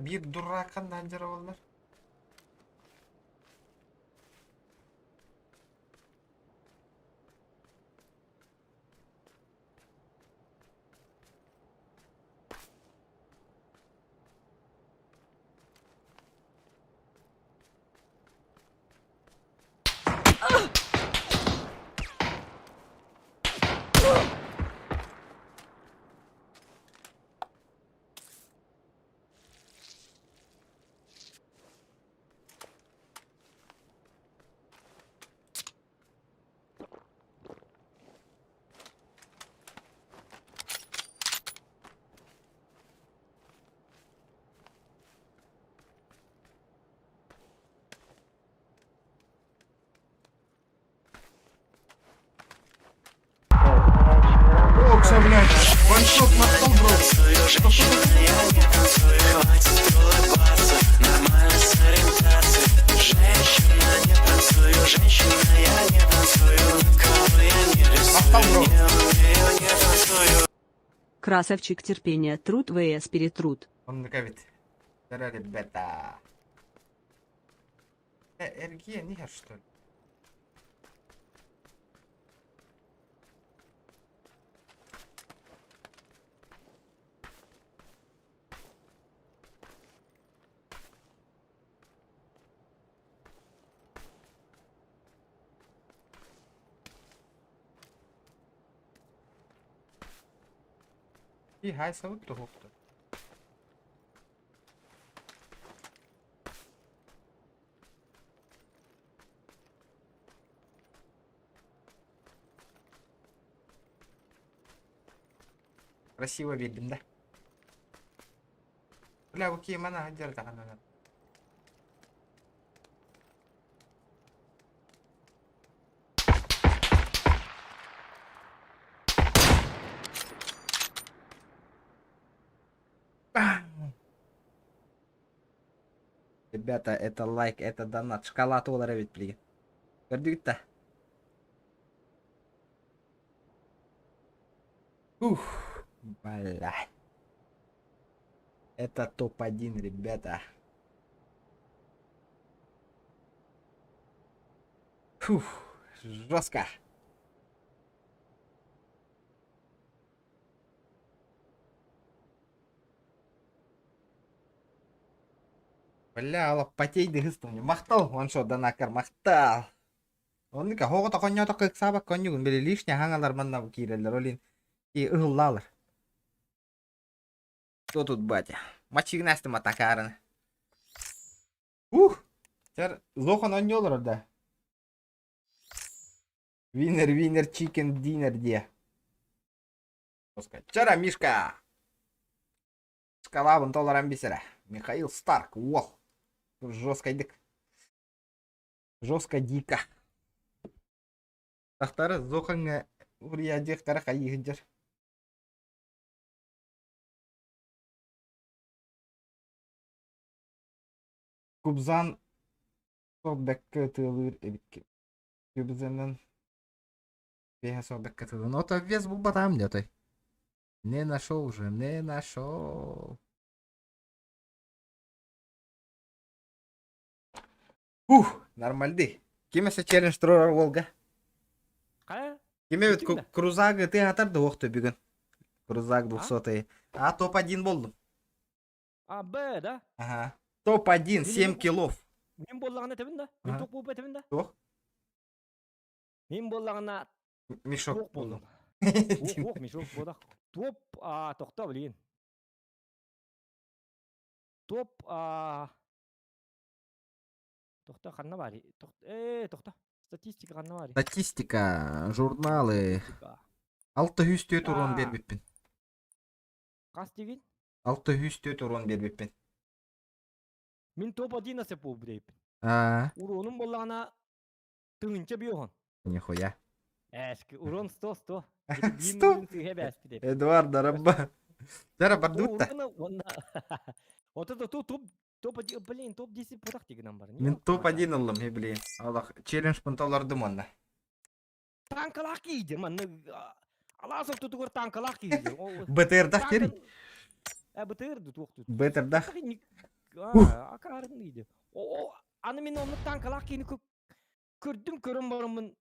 Биир дурак ханна дьараллар. Ваншот, махтал, бро. Стоп, стоп, стоп, стоп, стоп. Махтал, бро. Красавчик терпение, труд vs перетруд. Оннук эбит. Дара, ребята. Э, эргиэн иһэр, что ли? И хай сабыт туһукту. Красиво биэрдим да. Бля, бу киһи мана сылдьар даҕаны. Ребята, это лайк, это донат. Шоколад буолар эбит билигин. Көрдүгүт да? Ух, бля. Это топ-1, ребята. Фух, жестко. Бля, олох потейдыгыстым. Махтал, ваншот донакар, махтал. Оннука хоҕото хонньоотоххо ыксаабакка онньугун били лишний хаҥалар манна киирэллэр ол иһин и ыһыллаалар. Кто тут батя? Мачигнастым атакаарыны. Ух! Чэр зохон онньу олорор да. Винер, винер, чикен, динер диэ. Чара, Мишка! Шкалабын толорон бисэрэ. Михаил Старк, уох! Жесткайдык. Жестко дико. Тахтары зохаҥҥа уруйаадьыахтара хайыы сылдьар. Кубзан суох бэккэ ытыалыыр эбиккин. Кубзанан веһэ суох бэккэ ытыалыыр. Ото вес булбатаҕым дии отой. Не нашел уже, не нашел. Ух, нормальный. Ким эсэ челлендж турар уолга? Хайа? Ким эбит Ким да? крузагы ты атар да уохту бүгүн. Крузак А? двухсотый. А топ-1 болдум. А, Б, да? Ага. Топ-1, Мин 7 килов. Мин буоллаҕына этэбин да? Мин Ага. туох буолбут этэбин да? Туох? Мин буоллаҕына Мешок туох болдум. буоллум? Уох, уох, мешок буолах. Топ, а, тохто, блин. Топ, а, Тохто ханна баарый? Ээ, тохто. Статистика ханна баарый? Статистика, журналы. Статистика. Алта үс төрт урон А. биэрбиппин. Хас диигин? Алта үс төрт урон биэрбиппин. Мин топ 11 буолбут эбиппин. Аа, Уронум буоллаҕына тыһыынча биоһон. нихуя. Ээски, урон 100 100. 100? Биир Эдуард Араба. Дара бардыбыт да. Уонна Вот это топ топ топ блин, топ 10 путах гынан бар. Мин топ-1 ыллым, he блин. Аллах, челлендж толордум онно. Танкалаах киидир манна алаас ортотугар танкалаах киидир. БТРдах дери. Э БТР ду туох тут. БТРдах. Акарын диде. О, аны мен онну танкалаах киини көрдүм көрөн бараммын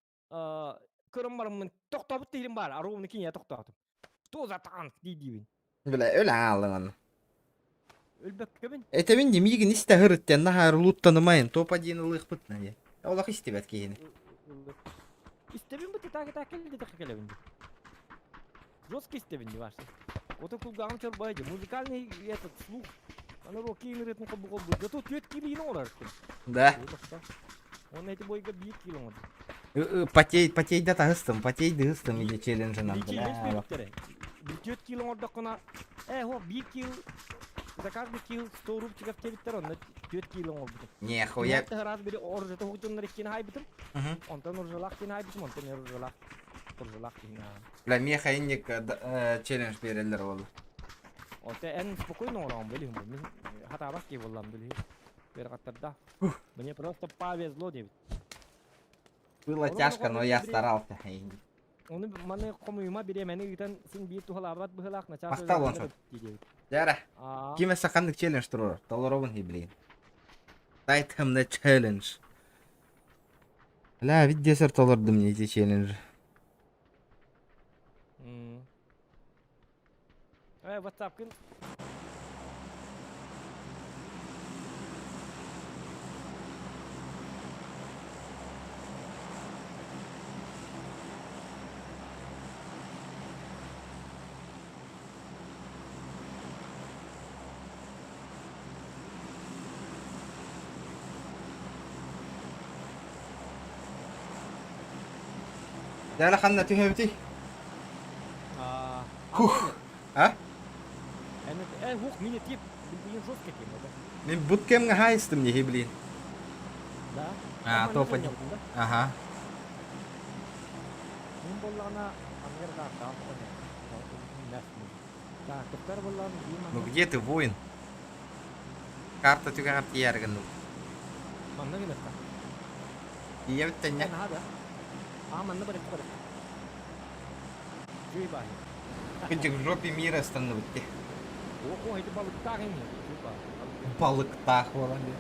көрөн бараммын тохтобут диирим бар. Аруумну киниэ тохтоотум. Что за танк дии диибин. Бля, өлө аалыҥ онно. Өлбөккөбүн. Этэбин дии миигин истэ сырыттен наһаа луттанымайын топ-1 ылыахпыт диye. Олох истибэт киһини. Истэбин бу таак таак кэлди таак кэлэбин. Жесткий истэбин не важно. Вот кулгааҕым чорбой музыкальный этот слух. Аны рокки ырытын холбу холбу. Зато түөрт килини оҥорор. Да. Он эти бойга биир кило оҥорду. Потей, потейда таһыстым, потейдыһыстым иди челленджынан. Бля, Түөрт кило оҥордоххуна, э, хо, биир килл, за каждый килл 100 рубчиков диэбиттэр, онно түөрт килл оҥорбутум. Нехуя. Раз бери оружие хоҕутуннар иккини хайбытым. Онтон оружиялаах кини хайбытым, онтон оружиялаах. Туржулаах киһи. Бля, миэхэ инник челлендж биэрэллэр ол. Оте эн спокойно оҥороҕун билиһин бу. Мин хатаабат киһи буоллам билиһин. Бэрҕаттарда. Мне просто повезло диэбит. Было тяжко, но я старался. Ону маны хомуйума бириэмэни ыытан син биир туһалаабат быһыылаах начаас Махтал онсот. Дьара. Ким эсэ ханнык челлендж турар? Толоробун хи блин. Дайтам на челлендж. Бля, ведь десерт толордум мне эти челленджи. Э, WhatsApp-кын Дьэ, ханна түһэбитий? Хух. А? Э, хух, мини тип, блин, жестко тема, да? Мин бут кэмҥэ хаайыстым дии, блин. Да? А, то понял. Ага. Мин буоллаҕына аныгар даартаах Так, тоқтар буоллаҕына Ну где ты, воин? Карта түгэҕэр тиийэр гынным. Манна гынатта. Тиийэбит тэннэ. Наһаа да. А, манна барык барык. Чүй баһы. Кыдьык в жопе мира остановить. О, это балыктаах ини. Балыктаах буолан диэн.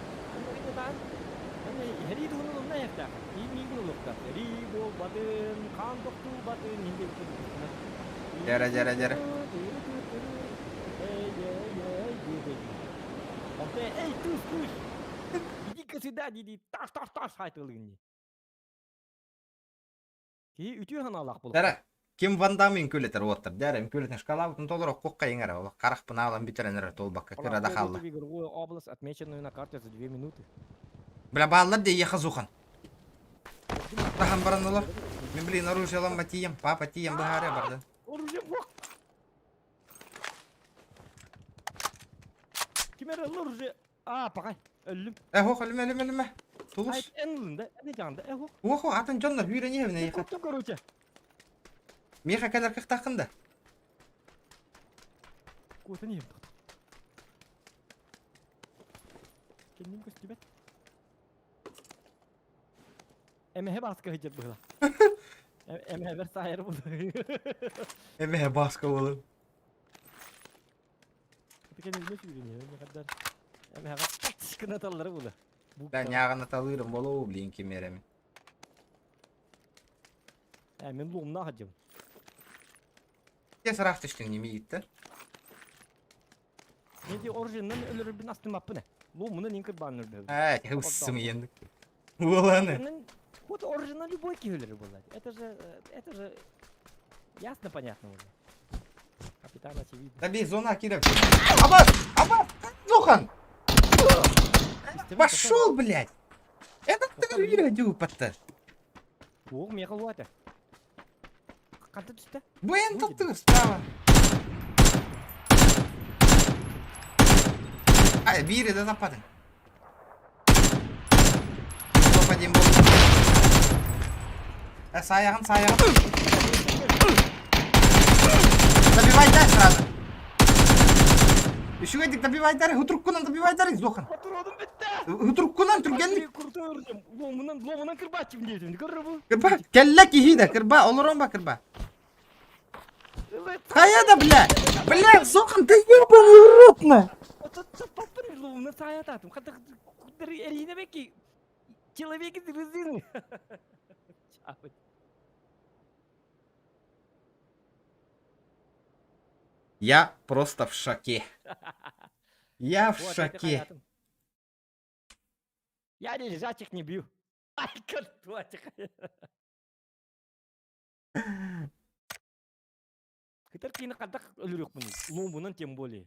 Хәрии туһунан онно айахтаах. Миигин олохтаах. Рии буолбатын, хаан тохтуубатын, иһин Дьэрэ, дьэрэ, дьэрэ. Эй, туш, туш! Иди-ка сюда, диди, таш, таш, таш, айтылыгын. Киһи үтүө санаалаах буолар. Дьэрэ, ким Ван Дамм үҥкүүлэтэр уоттар. Дьэрэ, үҥкүүлэтэн шкалабытын толору оккуохха иҥэрэ. Олох харахпын аалан бүтэрэн эрэр туолбакка кыра да хаалла. В игровую область, отмеченную на карте за 2 минуты. Бля, бааллар дии еха зухан. Тахан баран олор. Мин, блин, оружие ламма тиийем. Папа тиийем быһаарыа барда. Оружие бох! Ким эрэ оружие? А, пакай, өллүм. Э, хох, өлүмэ, өлүмэ, өлүмэ. Тулус. Эн ылын да, эн жаанда, э, хох. Охо, атын дьоннор үүрэн иһэбин эйиэхэ. Куттум, короче. Миэхэ кэлэр кыахтааххын да? Куотан иһэм. Кэнним көстүбэт. Эмэһэ бааска сылдьар быһыла. Эмэһэбэр саайар буолла. Эмэһэ бааска буолан. Кэнним сүүрүн иһэ, хаддар. Эмэһэҕэ кынаталлары була. Да, ньааҕынаталыырым болоо, блин, ким эрэми. Э, мин луомнаах сылдьабын. Те сараах түстүҥ ньимииттэн. Мен де оружиеннан өлөрөрбүн астымаппын э. Луомунан ин кырбаан өлбөбүн. Ээ, уссум иендик. Уоланы. Вот оружиеннан любой киһи өлөрөр буолла. Это же ясно понятно уже. Капитан очевидно. Таби зона киирэ. Аба! Аба! Зухан! Пошел, блядь! Это ты видео патта. Ох, меха луата. Ханта түстэ? Бен таптыгыр справа. Ай, биири да таппатың. Топ один был. Э, саяғын, саяғын. Добивай дай сразу. Үчүгэйдик добивайдар, хутуруккунан добивайдар, Зохан. Патроным бүттэ! Хутуруккунан түргэнник. Крутой оружием. Ломунан, ломунан кырбачым диэтим. Көрөр бу. Кырба, кэллэ киһи да, кырба, олорон ба кырба. Хайа да, бля! Бля, Зохан, ты ебаный в рот, на! Ломунан саятатым. Хата эрине беки. Человек из резины. Чабыт. Я просто в шоке. Я в Вот, это шоке. хаятым. Я не лежачих не бью. Ай, картотик. Хытар киини хайдах өлөрүөхпүн. Луомунан тем более.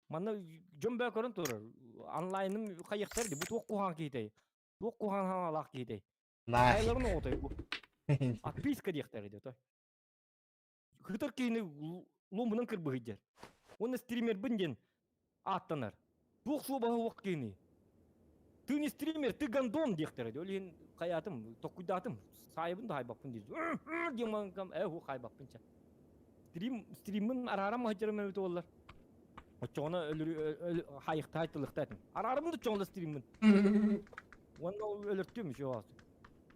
Манна дьон бөҕө көрөн турар. Онлайным хайыктар ди. Бу туох куһаҕан киһитэй. Туох куһаҕан хаалаах киһитэй. Нафиг. Хайларын оҕотой бу. Отписка диэхтэр ди той. Хытар киини луомунан кырбыһыйдер. Уонна стримербин диэн ааттанар. Туох суобаһа уох киини. Ты не стример, ты гондон диэхтэр ди. Ол иһин Хайаатым, токкуйдаатым, саайабын да хайбаппын диир. Диэн маҥкам, ээ ху хайбаппын чэ. Стрим, стриммин арааран маһыдьарым эбит буоллар. Оччоҕуна өлөрү хайыхтаай тылыхта этим. Араарым да оччоҕуна стриммин. Уонна ол өлөртүм еще.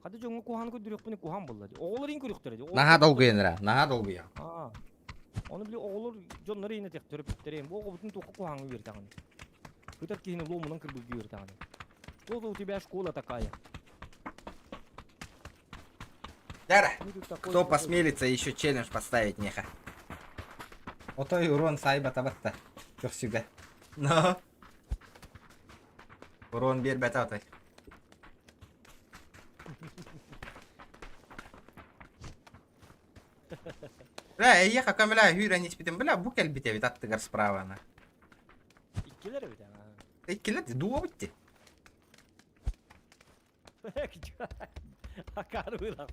Хата дьоҥҥо куһаҕаны көрдөрүөхпүнэ куһаҕан буолла дии. Оҕолор иин көрүөхтэрэ дии. Наһаа долгуйан эрэ, наһаа долгуйа. Аа. Ону били оҕолор дьоннор иин этих төрөппүттэрин бу оҕобутун туохха куһаҕаҥҥа үөрэтэҕин. Кытар киһини луомунан кырбыырга үөрэтэҕин. Что за у тебя школа такая? Дара, Ну тут такой кто такой. посмелится еще челлендж поставить меха? Отой урон сайбата батта. Көхсүгэ. Но. Урон биэрбэтэ отой. Бля, эйиэхэ көмөлөө үүрэн испитим. Бля, бу кэлбит эбит аттыгар справаны. Иккилэр эбит аа. Иккилэр дуобут ти. Акары было.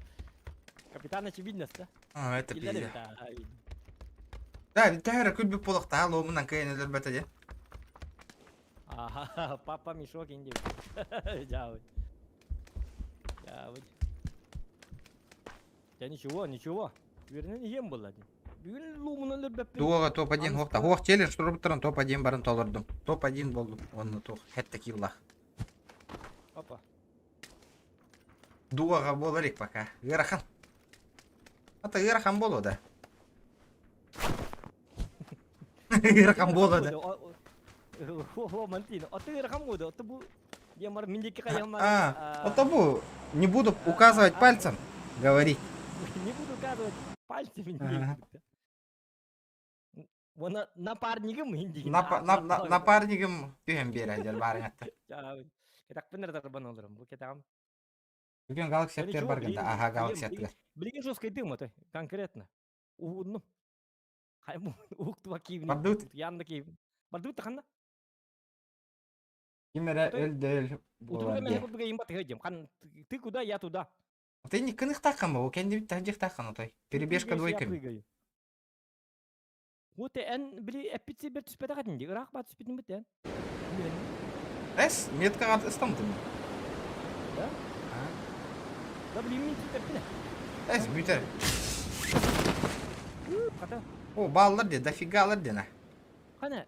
Капитан очевидность, да? А, это Иккилэр пиздец. эбит аа. Да, төһөрө күлбүт буолуохтаах луомунан кыайан өлөрбөтө дии. Аха, папа мешок инди. Дьаабыт. Дьаабыт. Дьэ ничего, ничего. Үөрэнэн иһиэм буолла дии. Бүгүн луумунан өлөрбөппүн. Туоҕа топ-1 Аныска хуохта. Хуох челлендж туруптаран топ-1 барын толордум. Топ-1 болдум. Онно туох хэтте киллах. Опа. Дуоҕа буолар ик пока. Ыарахан. Ата ыарахан буолуо да. Ыарахан буолуо да. О, мантина. А ты ыарахан буолуо. Ото бу диэн мин диэки хайыһыммар. А, ото бу не буду указывать пальцем, говорить. Не буду указывать пальцем. Уонна напарнигым индигин. Напарнигым түһэн биэрэ баарыҥатта. Кэтахпын эрэ тарбан олором. Бу кэтэҕим. Бүгүн Galaxy аттыгар баргында. Аха, Galaxy аттыгар. Билигин жесткайдым отой, конкретно. Уһуннум. Хайм уһуктуба киибин. Бардыбыт. Янда киибин. Бардыбыт ханна? Ким эрэ өл да өл Утуруга мен курдук эйим батыга дем. Хан ты куда, я туда. Ты не кыныхтахан бу, кенди тахжихтахан отой. Перебежка двойками. Вот эн били эппит сирбэр түспэтэх этин дии. Ыраах баа түспүтүн бит эн. Эс, меткаҕа ыстамтым. Да? Да блин, мин түспэппин. Эс, бүтэр. Хата. О, бааллар дии, дофигалар диэн. Хана.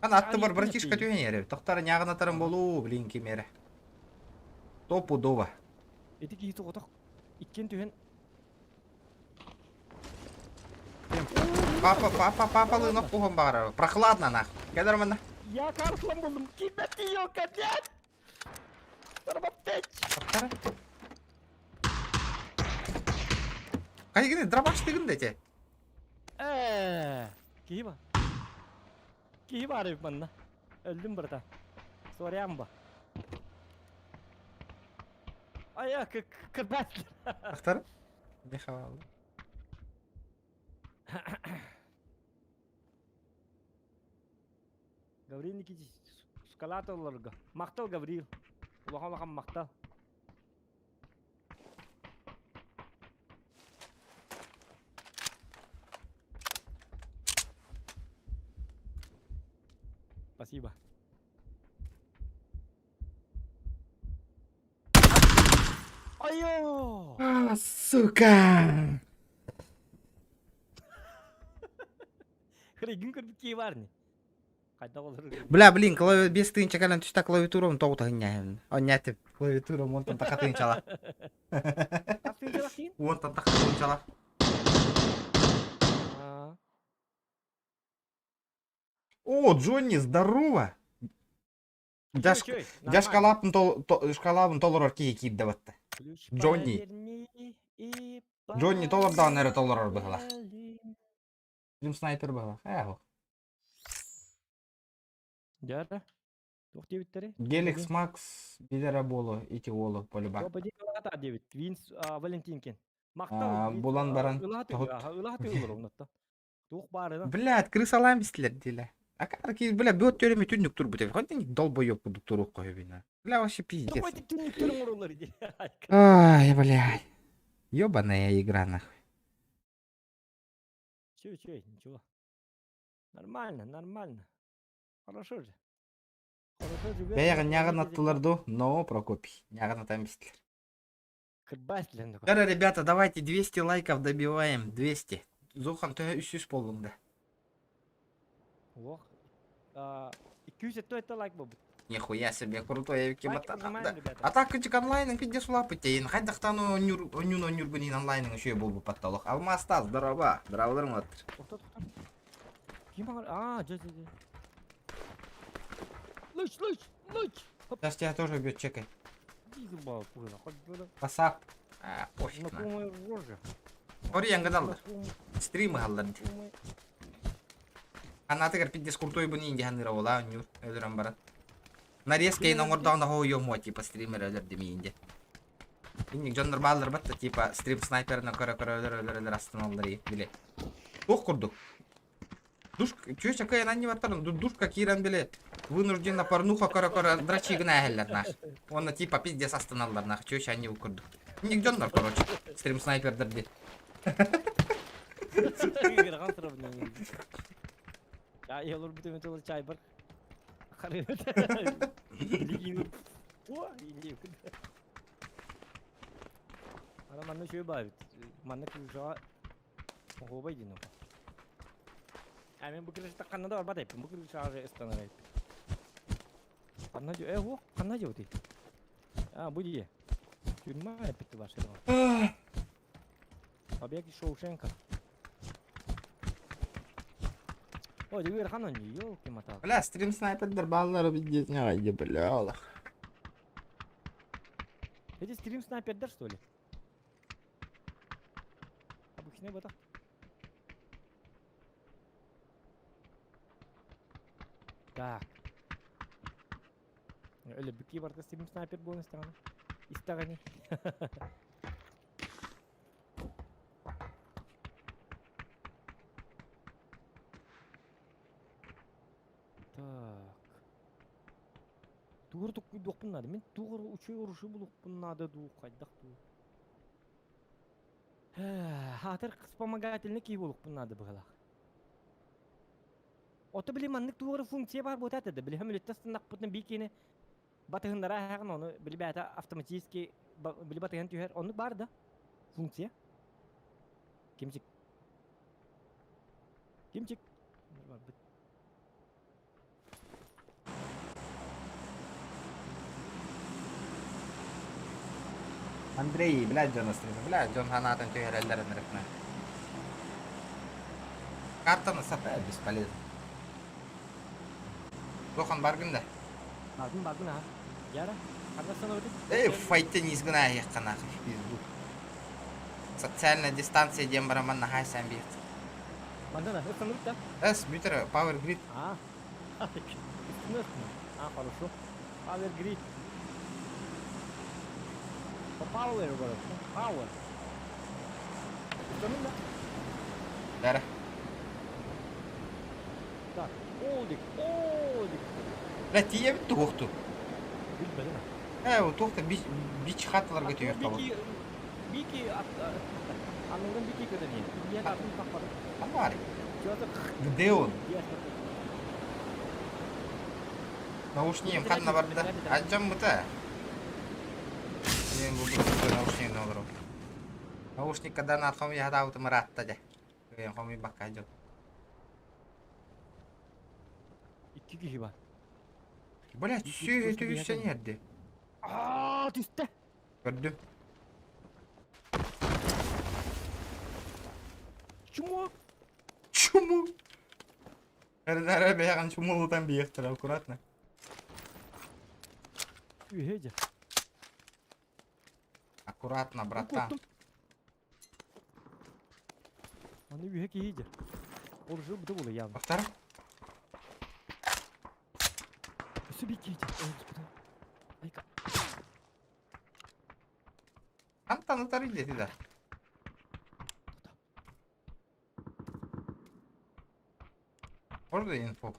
Ана аттыбар братишка түһэн эрэ. Тохтар ньааҕынатарым болуу, блин, ким эрэ. Топудово. Ити киһи тоҕотох иккиэн түһэн Папа, папа, папа лынок куһун баҕарар. Прохладно нах. Кэлэр манна. Я карслан булдум. Кибет ёлка, дед! Сарбаппеч! Хайгини дробаш тыгын дете. Э, киһи ба. Киһи бар эбит манна. Өлдүм бырата. Сорям ба. Ая, кырбат. Ахтар. Не хавал. Гаврил Никитич, шоколад олорго. Махтал, Гаврил. Улахан улахан махтал. Спасибо. Айо! А, сука! Хрегин көрбүт киһи баар ини. Хайдах олорор? Бля, блин, клави... 5 тыһыынча кэлэн түстэ клавиатурам тоҕута хынньаһын. Онньаатым. Клавиатурам уонтан таха тыһыынчалаах. Хас тыһыынчалаах диин? Уонтан таха тыһыынчалаах. Аа. О, Джонни, здорово! Дьэ, Үчүгэй, дьэ нормально. шкалаабын тол- шкалаабын толорор киһи киирдэ батта. Ключ Джонни. поверни и Джонни толордоҕун эрэ толорор быһылаах. поехали. Дим снайпер быһылаах. Ээ, Дьэ, туох диэбиттэрий? Геликс Макс билэрэ буолуо ити уолу полюба. Топ-1 диэбит. Винс Валентинкин. Махтал. Булан баран Ылааты ылааты ылар Туох баарына. Блядь, крысалаан бистилэр диилэ. Акар ки бля бөт төрөмү түннүк турбут эбит. Хоть долбоёб курдук туруох көһөбүнэ. Бля вообще пиздец. Тоҕо ити түннүктэр оҥороллор ди. Ай, блядь. Ёбаная игра нахуй. Чё, чё, ничего. Нормально, нормально. Хорошо же. Бэйэҕин ньааҕын аттылар дуу? Но, Прокопий, ньааҕын атан бистилэр. Дара, ребята, давайте 200 лайков добиваем, 200. Зохан, төһө 300 буоллуҥ да? Ох, 270 лайк буолбут. Нихуя себе, крутой эбикки Лайки прожимаем, ребята. А так кычык онлайнын пидде сулаппыт тейин. Хайдахтан онньун онньургун иһин онлайнын үчүгэй буолбут патталох. Алмаастаас, здорово. Здраволарым оттыр. Тоқтат, тоқтат. Ким аңар? А, жа, жа, жа. Лыч, лыч, лыч. Сейчас тебя тоже убьет, чекай. Пасап. А, пофиг на. Знакомая рожа. Ори ангадаллар. Стрим ыһаллар. Анаатыгар пиздец крутой бу нинди ханыра ола онньуур өлөрөн баран. Нарезка ин оҥордоҕуна хоһуйуом типа стример өлөр димиинде. Инник дьоннор бааллар батта типа стрим снайперынан көрө-көрө өлөр өлөр өлөр астыналлар били. Туох курдук. Душ чүөчэ кыайан анньыбаттарын душка киирэн били вынужденно порнуха көрө-көрө дрочи гына эһэллэр нах. Уонна типа пиздец астыналлар нах чүөчэ анньыбыт курдук. Инник дьоннор короче стрим снайпердар ди. Ыарахан сравнение. Я олорбут эми тылы чайбар. Ана манна үчүгэй баабит. Манна крышаҕа оһуобай диэн оҕо. А мен бу крышата ханна да барбат эппин. Бу крышаҕа ыстанар эппин. Ханна дьо э уох ханна дьоутый? А бу дии. Тюрьма эппит бар Побег из Шоушенка. Ой, дэгэр хан они, елки-моталки. Бля, стрим снайпердер бааллара пиздец не бля, олох. Эти стрим снайпердер, что ли? Обычный бота. Так. Өлө барда стрим снайпер буолан истэҕинэ. Истэҕини. Так. Тугу туккуйдуохпун наада. Мин тугу үчүгэй урушу булуохпун наада дуу, хайдах дуу. Хаатыр вспомогательный киһи буолуохпун наада быһалаах. Ото били маннык тугу функция баар буолта да били хөмүлүттэ станнахпытына бии киини батыһыннара аһаҕын ону били бэйэтэ автоматически били батыһан түһэр оннук баар да функция кимчик кимчик барбыт Андрей, блядь, дьон астыгына, блядь, дьон санаатын түһэрэллэр ынырыкна. Картаны сата бесполезно. Гохан баргын да. Бардым бардым аха. Яра, ханна Эй, файте низ гына айыққа нахуй, пизду. Социальная дистанция диэн бараман наһаа сэн биир. Мандана, ыстаныбыт да? Эс, бүтэр, Power Grid. А, а, хорошо. Power Grid. По Power говорят. Power. Ыстаным да? Бәрі. Так, олдик, олдик. Бля, тиийэбит туохту. Билбэтим. Ээ, туохта бич хатыларга түйөр табыл. Бики, бики, анныгын бики көтөн Биен атын таппадым. Бар. Где он? Наушнигим ханна барда? Аджам мыта. Мен бу наушник олору. Наушник когда на хом я даут маратта де. Мен хоми бакка жок. Икки киһи бар. Блять, все это үсен ерде. Аа, түстэ. Көрдүм. Чмо? Чуму. Эрдere бэйэҕин чумулутан биэхтэр аккуратно. Үһэ Аккуратно, братан. Аны үһэ киһи дьэ. Оружие бу була явно. Повтор. Өссө бир киһи дьэ. Ой, Айка. Антан утары дети да. Можно инфо?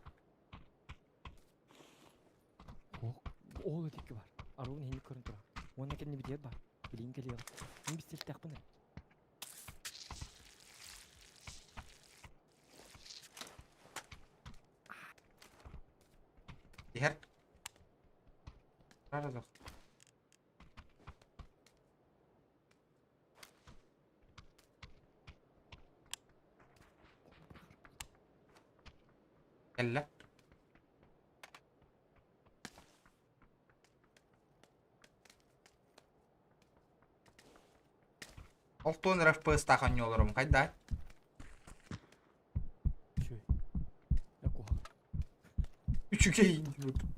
Ол өтекке бар. Аруын хинник көрін тұра. Онна кэнни битиэт бар. Билин кэлиэҕэ. Мин бистэлтэхпин. Иһэр. Кэллэ. Ол туон РФПС-таах оонньууларым хайдай? Үчүгэй. Үчүгэй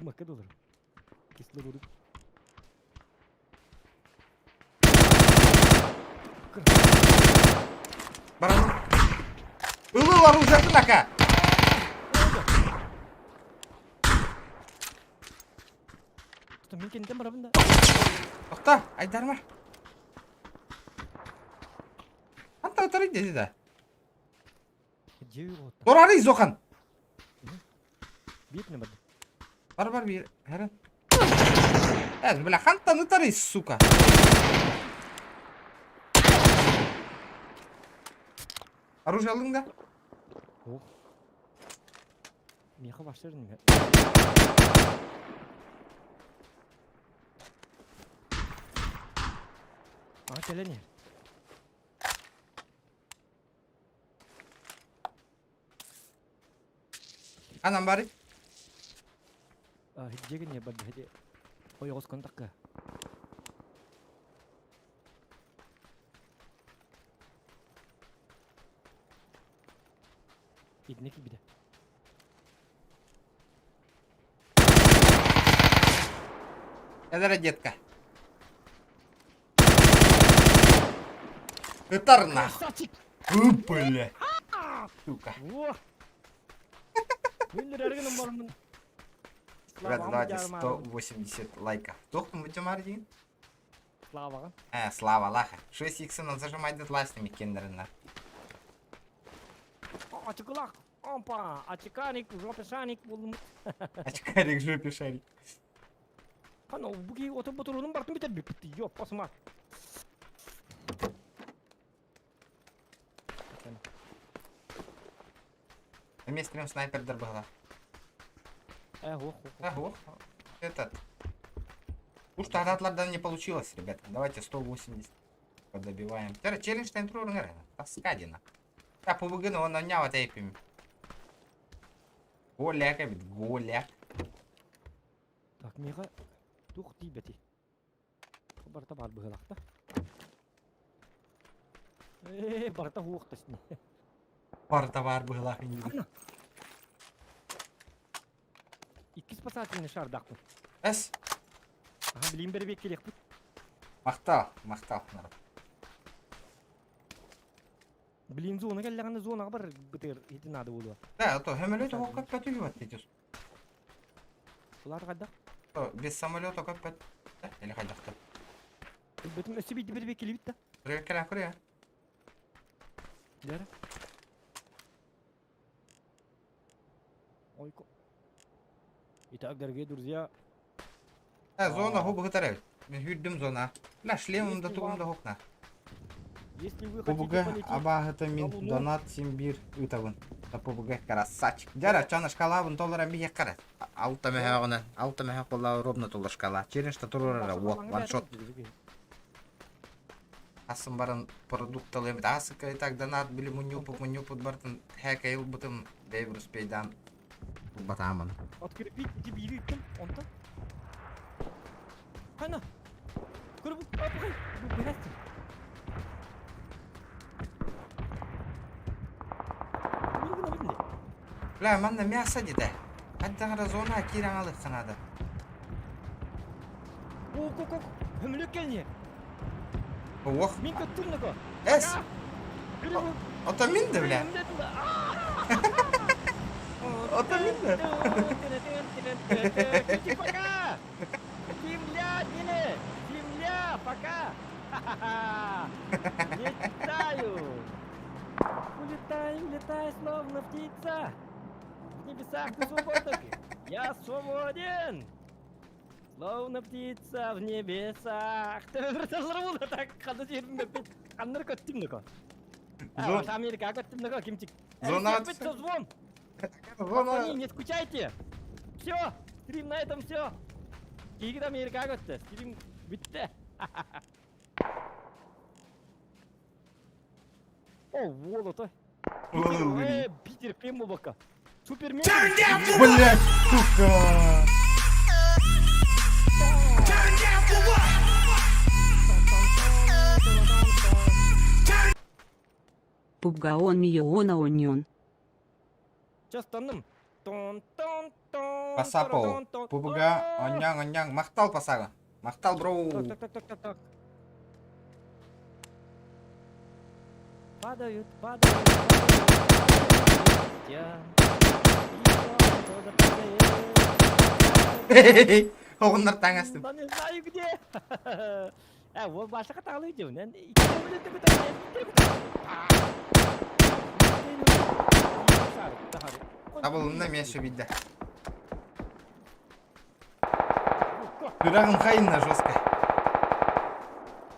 Мантык долар. Кислород. Баран. Ылыл оружиятын ака. Мин кэнниттэн барабын да. Тохто, айдарма. Ханта ытарый деді да. Дьиэ уотта. Торарый зохан. Биир не барды. Бар бар биир. Хәрен. Э, бля, хантан ытарый, сука. Оружие алдың да? Ох. Миэхэ барсар ини. Ага кэлэн иһэр. Анам бары. Дьиэгин не барда хеди ойоҕос контакка. Итини киирбитэ. Кэлэрэ детка. Ытар нах. Красавчик! Бля. Сука. Во! Мен эргин бармын. Ребята, давайте 180 лайков. Тоқтым бутемар дейін. Славаҕа. Э, слава лаха. 6 иксынан зажимать дластными кендерина. Ачыкылах. Опа! Ачыкарик, жопе шарик булдум. Очкарик, жопе шарик. Хана бу киһи отун ботуруунун бартын бүтэрбиппит. Ёп, посма. Эмиэ стрим снайпердар быһыла. Э, ох, ох, А, ох. Этот. Уж тогда не получилось, ребята. Давайте 180 подобиваем. Тера, челлендж тайм трурнер. Таскадина. Та ПВГ, но он на вот эпим. Голяк, эбит, голяк. Так, миэхэ туох тиийбэтий? Барыта баар быһыылаах да. Ээ, барыта уох тэсни. Барыта баар быһыылаах иннигин. Икки спасательный шардаахпын. Эс. Аха, билигин бэрэбиэккэлиэхпит. Махтал, махтал. Блин, зона кэллэҕинэ зонаҕа бар бытыгар ити наада буолуо. Да, а то самолет көппөт үһү бат Улаата хайдах? Без самолета көппөт. Или хайдахта. Билбэтим өссө биирдэ бэрэбиэккэлиибит да. Бэрэбиэккэлээх көрүө. Дьэ Ойко. Итак, дорогие друзья. Э, зона ху быһытар эбит. Мин хүрдүм зона. Бля, шлемым да тугум да хокна. Если вы хотите ПБГ полететь абааһыта на мин Луну, донат син биир ыытабын. Да ПБГ красавчик. Дьара, чана шкалабын толора миһэ кара. Алта мөһөҕүнэн, алта мөһөх буолла ровно толор шкала. Челлендж турурара, во, ваншот. Асын баран продукталыым асыка и так донат били мунньупут мунньупут бартын хэкэ ылбытым бэйбир успейдаан ылбатаамын. Открепить ити биири ыттым, онтон. Хана! Көрө бу, апай, бу бэрэстин. Бу гына бинде. Бля, манна мясо дедэ. Хайдах зона киирэн алыхха наада. Ок, ок, ок. Хөмүлүк кэлниэ. Ох. Мин көттүм нако. Эс. Ото мин да, бля. Ото мин да. Пока! Земля, не, земля, пока! Летаю! Улетай, улетай, словно птица! В небесах ты свободен! Я свободен! Словно птица в небесах! Так, ханна жерин ханнар көттүм нако. Америка көттүм нако, кимчик. Зона Созвон! Пацаны, не скучайте! Все! Стрим на этом все. Киһигит Америкаҕа көттө. Стрим бүттэ. О, уол ото. Ой, Питер Пен буолбакка. Супермен. Блять, сука! Пубгаон миона оньон. Частанным. Тон тон тон. Пасапол. Пубга, онняң, онняң. Махтал пасага. Махтал, бро. Так, так, так, так, так, так. Падают, падают, падают листья. И кто-то падает. Оҕоннор таҥастым. Да не знаю где. Э, вот башака тағылы идем. Табылынна мен сөбүйдэ. Сүрэҕим хайынна жестко.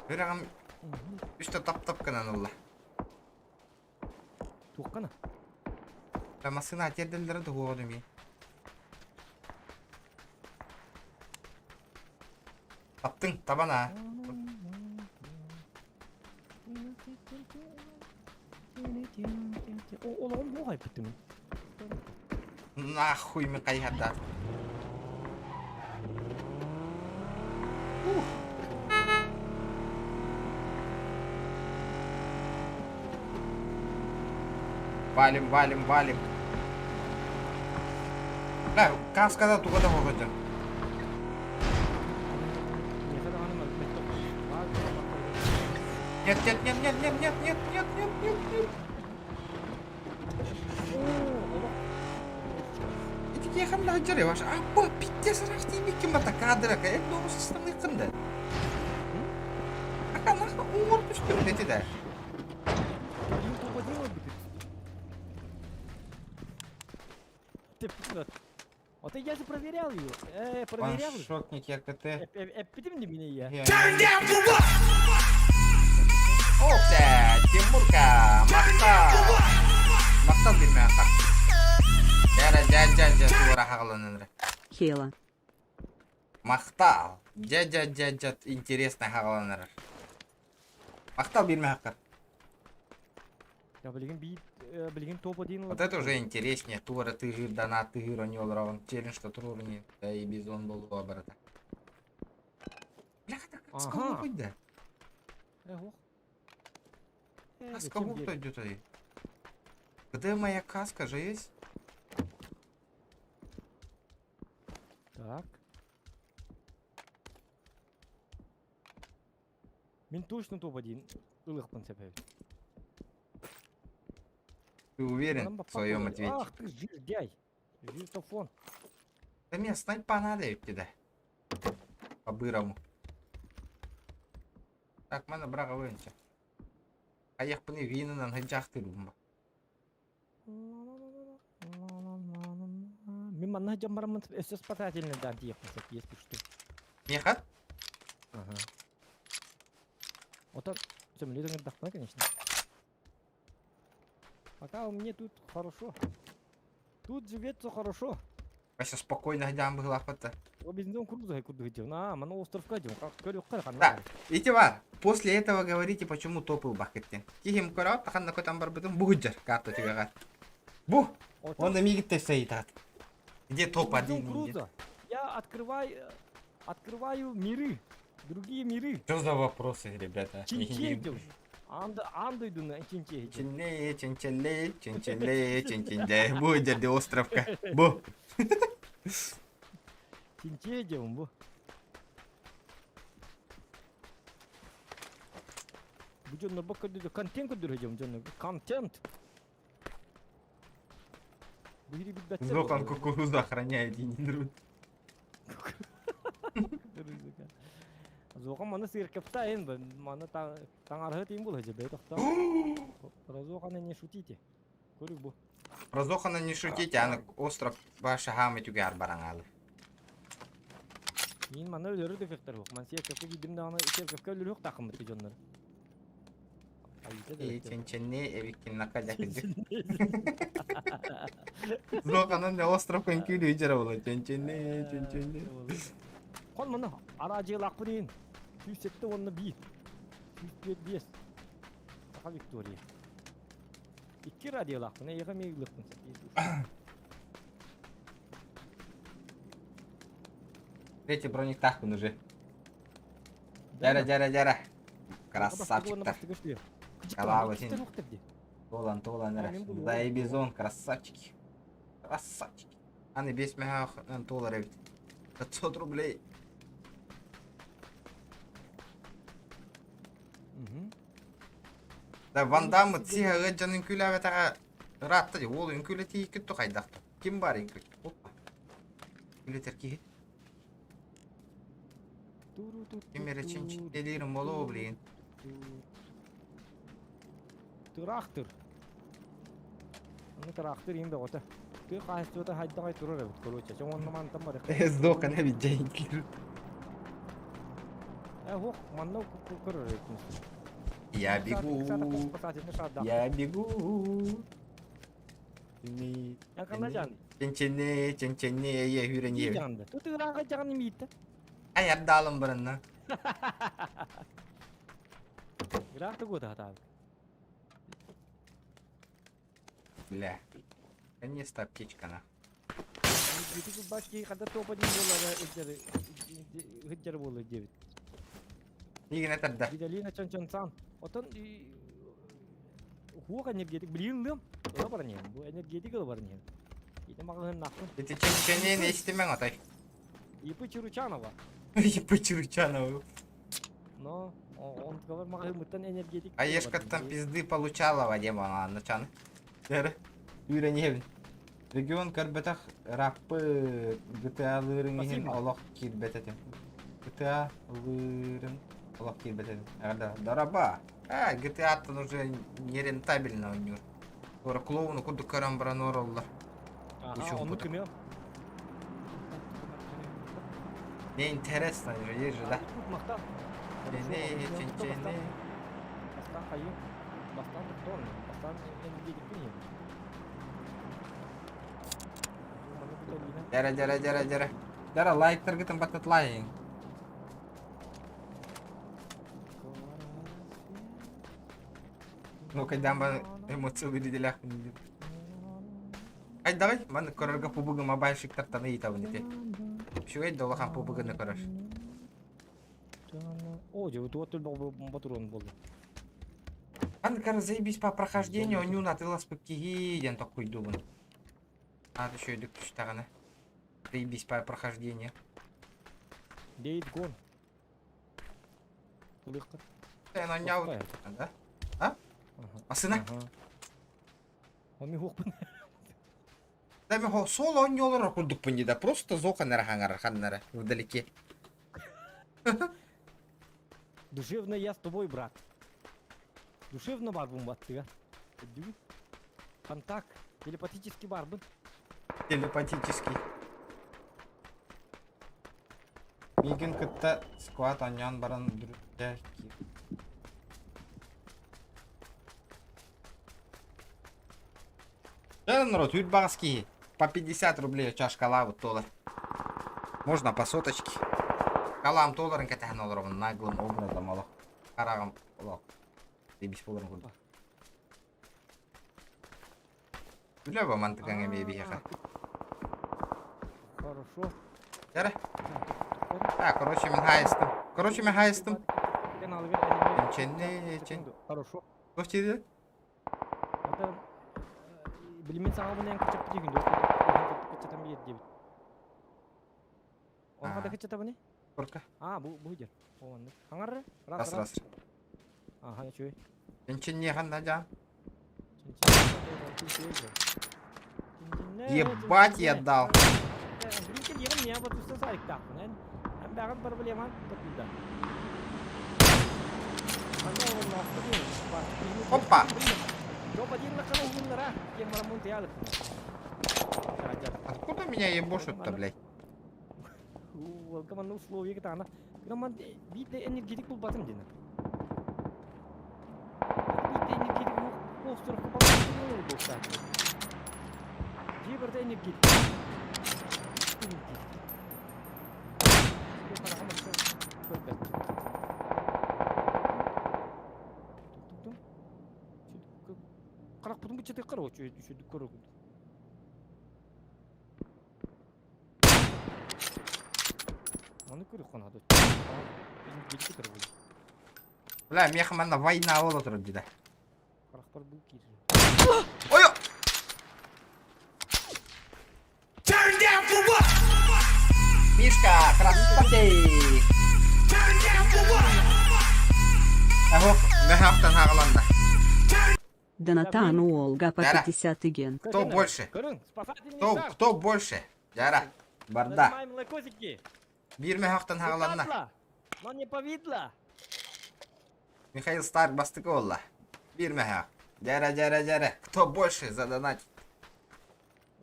Сүрэҕим үстэ тап-тап гынан ылла. Туоххана? Да массыына тиэрдэллэрэ туһуоҕа дэмиэ. Таптыҥ, табан аа. Олоҕум буох айбыттым. Нахуй мин хайыһардаат. Валим, валим, валим. Бля, каскада туга да хоҕодьон. Нет, нет, нет, нет, нет, нет, нет, нет, нет, нет, нет. Ити киэхэм да сылдьар ваш аппа пиздец ыраах тиийбиккин бата кадрaka эн доҕус ыстаныаххын да. Ака нахуй уҥуор түстүм ити да. Вот я же проверял ее. Проверял. Ваншотник РКТ. Эппитим не меня я. Опта, Тимурка, махтал. Махтал билмэхха. Дьэ, дьэ, дьэ, дьэ, туора хаҕаланан Хела. Махтал. Дьэ, дьэ, дьэ, дьэ, интересно хаҕаланар. Махтал билмэхха. Я билигин биир билигин топ один. Вот это уже интереснее. Туора тыгыр, донат тыгыр, они олорон. Челлендж что туруруни. Да и бизон был оборота. Бляха, так сколько да? Каска кто идет? Где моя каска же есть? Так. Мин точно топ-1 ылыхпын сөп Ты уверен в своем ответе? Ах ты жирдяй. Жиртофон. Да мне снайпа надо ведь да. По-бырому. Так, мана брага вынча. А я пны винынан хыджахтырым. Мин манна дьон бараммын өссө спасательный да тиийэхпин сөп, если что. Мехат? Ага. Отон сөмөлүөт ыҥырдахпына, конечно. Пока у меня тут хорошо. Тут живется хорошо. Вася спокойно гдям быһылаахпыт. Робинзон Крузо курдук идем. А, мана островка идем. Как көрүөххэ Да, ити бар. После этого говорите, почему топыл бакыттен. Кихим көрөөт, таханна көтөн барбытым бугуджар карта түгэҕэр. Бу! Он мигит стоит. Где топ один? Крузо. Я открываю, открываю миры. Другие миры. Что за вопросы, ребята? Чинче Анда андойдуна чинче. Чинле, чинчеле, чинчеле, чинчинде. Бу жерде островка. Бу. Чинче диэн бу. Бу дьоннор бу көрдү контент көрдүрө диэн дьоннор контент. Бири билбэтсэ. Зохан кукурузу охраняет и не друг. Зохан маны сыыркапта эн маны таҥарыһы тиин була же бэйэ Про Зохана не шутите. Көрүк бу. Про Зохана не шутите, аны остров баша хамы түгэр бараңалы. Мин маны өлөрү дефектер бук. Ман сиэркэпкэ киирдим даҕаны сиэркэпкэ өлөрүөх тахыммыт дьоннор. Айыта да И бэрт. ченченни эбиккиннака дьакыдьык. Зоқанан не остров көҥкүүлүү дьара була. Ченченни, ченченни. Хон маны араадьыйалаахпын иһин 171. 145. Саха Виктория. Икки радиолаахпын, эйиэхэ эмиэ ыылыахпын сөп. Третий брониктаахпын уже. Дьара, дьара, дьара. Красавчиктар. Калаабы син. Туолан, туолан эрэ. Заебизон, красавчики. Красавчики. Аны 5 мөһөөх туолар эбит. 500 рублей. Да Ван Даммы тиһэ ыт дьон үҥкүүлээбэтэҕэ ыраатта дии. Уол үҥкүүлэтииккит ту хайдах ту? Ким баар үҥкүү? Опа. Үҥкүүлэтэр киһи. Ким эрэ чинчитэлиирин болоо блин. Тыраахтыр. Аны тыраахтыр иһин бөҕөтө. Тыа хаһаайыстыбата хайдаҕай турар эбит, короче. Чоҥ онно мантан барыах. Сдох она ведь деньги. Э, ох, манна көрөр эбит. Я бегу. Я бегу. Ченчене, ченчене, я хүрен Тут ыраага жаган имиитте. Ай, ардаалым баранна. Ыраахта куота хатаабыт. Бля. Наконец-то аптечка на. Ити бас киһи хата топа диэн буолара ыддьар буолар диэбит. Игин этэрдэ. Видалина чон-чон Отон хуох энергетик билиин лыам. Ыла баран иһэн. Бу энергетик ыла баран иһэн. Ити маҕаһыыннаахпын. Ити ченченин истимэҥ отой. ИП Чуручанова. ИП Чуручанова. Но он говор маҕаһыыммыттан энергетик. Аешкаттан пизды получалова диэн маҥаанна чаны. Дәрі. Үүрэн Регион көрбөтөх раппы GTA-лыырын иһин олох киирбэт этим. GTA-лыырын олох киирбэт этим. Дараба. А, GTA-тан уже нерентабельно ойнуур. Туора клоуну курдук көрөн баран ороллор. Ага, ону кимио? Не интересно же, есть же, да? Не, не, Бастан хайы. Бастан тоқтон. Бастан энергетикпин Дәрә, дәрә, дәрә, дәрә. Дәрә, лайктаргытын баттатлайын. Ну, когда мы эмоции выделях. Ай, давай, маны көрөргө пубугу мобайлщиктартан ыйытабын ити. Үчүгэй да улахан пубугуну көрөр. О, дьэ, туот ботурон буолла. Аны кара заебись по прохождению, онньуун атыыласпыт киһи диэн токкуйдуубун. Аата үчүгэйдик түстэҕинэ. Заебись по прохождению. Дейт гон. Ылыахха. Эн онньообут. Да? А? Масына? Оми хуохпун. Да мен сол оонньуулар курдукпун дии да просто зохан эрэ хаҥарар ханнара вдалеке. Душевно я с тобой, брат. Душевно барбын баттыга. Өйдүгүн? Контакт. Телепатический барбын. Телепатический. Миигин кытта сквад оонньоон баран дүрүттэ Дьэ, народ, үүт баҕас киһи. По 50 рублей чашкалаабыт туолар. Можно по соточке. Калаам туоларын кэтэһэн олоробун наглым образом олох. Хараҕым олох. Дебис буоларын курдук. Үлэ бу мантыкаҥ эмиэ биһиэхэ. Хорошо. Дьэрэ. А, короче, мин хаайыстым. Короче, мин хаайыстым. Ченне, чен. Хорошо. Туох диэдэ? Ата билимин саҥабын эн кыччаппыт дии кыччатан биэр диэбит. Онно да кыччатабыный? Корка. А, бу бу дьэр. О, оннук. Хаҥар Раз, раз. Аха, үчүгэй. Ченченне ханна дьаан? Ебать я дал. Опа! Откуда меня ебошут-то, блядь? энергетик. Харахпытын быччатыахха эрэ үчүгэй көрө Маны көрүөххэ наада. Бля, миэхэ манна война буола турар дии. Харахпар бу киирэр. Ой! Turn down for what? Мишка, красавчик! Turn down for what? Аһок, мөһөөхтөн хаҕаланна. Донатану Олга по Дара. 50 ген. Кто больше? Көрүҥ, спасательный Кто, шар. кто больше? Жара, барда. Нажимаем лайкосики. Биир мөһөөхтөн хаҕаланна. Выпадла, но не повидло. Михаил Старк бастакы буолла. Биир мөһөөх. Жара, жара, жара. Кто больше задонатит?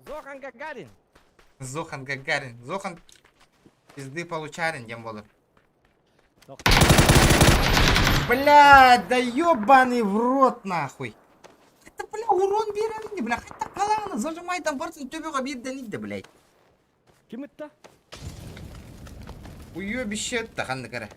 Зохан Гагарин. Зохан Гагарин. Зохан пизды получарин диэн буолар. Бля, да ебаный в рот нахуй. Это, бля, урон биэрэн бля, хотя халааны зажимай там барсын төбөҕө биирдэн идде, блядь. Ким ытта? Уебище да ханнык эрэ.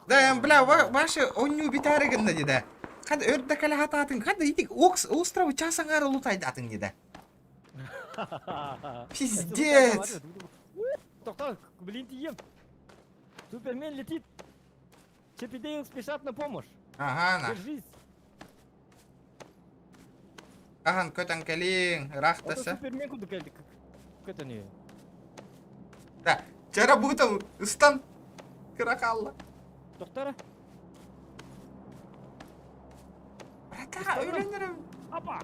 Да, бля, ваши онньуу бүтээри гынна дии Хада өр да кэлэ хатаатын, хада ити островы час аҥаара лутайдаатын дии да. Пиздец! Тоқтар, блин, тиийем. Супермен летит. Чип и Дейл спешат на помощь. Ага, на. Держись. Хаһан көтөн кэлиҥ, ыраах Это да Супермен куда кэлди? Көтөн Да, чара бутал, ыстан. Кыра хаалла. Доктора? Братан, өлөнөрөм. Апа!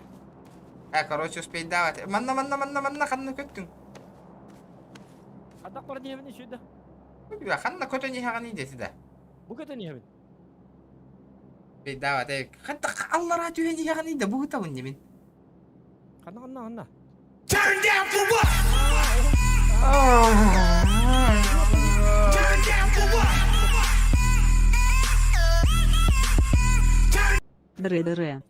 Э, короче, успейдаабат. Манна, манна, манна, манна, ханна көттүҥ? Хадак бар диэбин үчүйдэ. Ханна көтөн иһэҕин идети да. Бу көтөн иһэбин. Успейдаабат, э, ханна аллараа түһэн иһэҕин идэ, бу ытабын димин. Ханна, ханна, ханна. Turn down for what? Turn down for what? Дре-дре.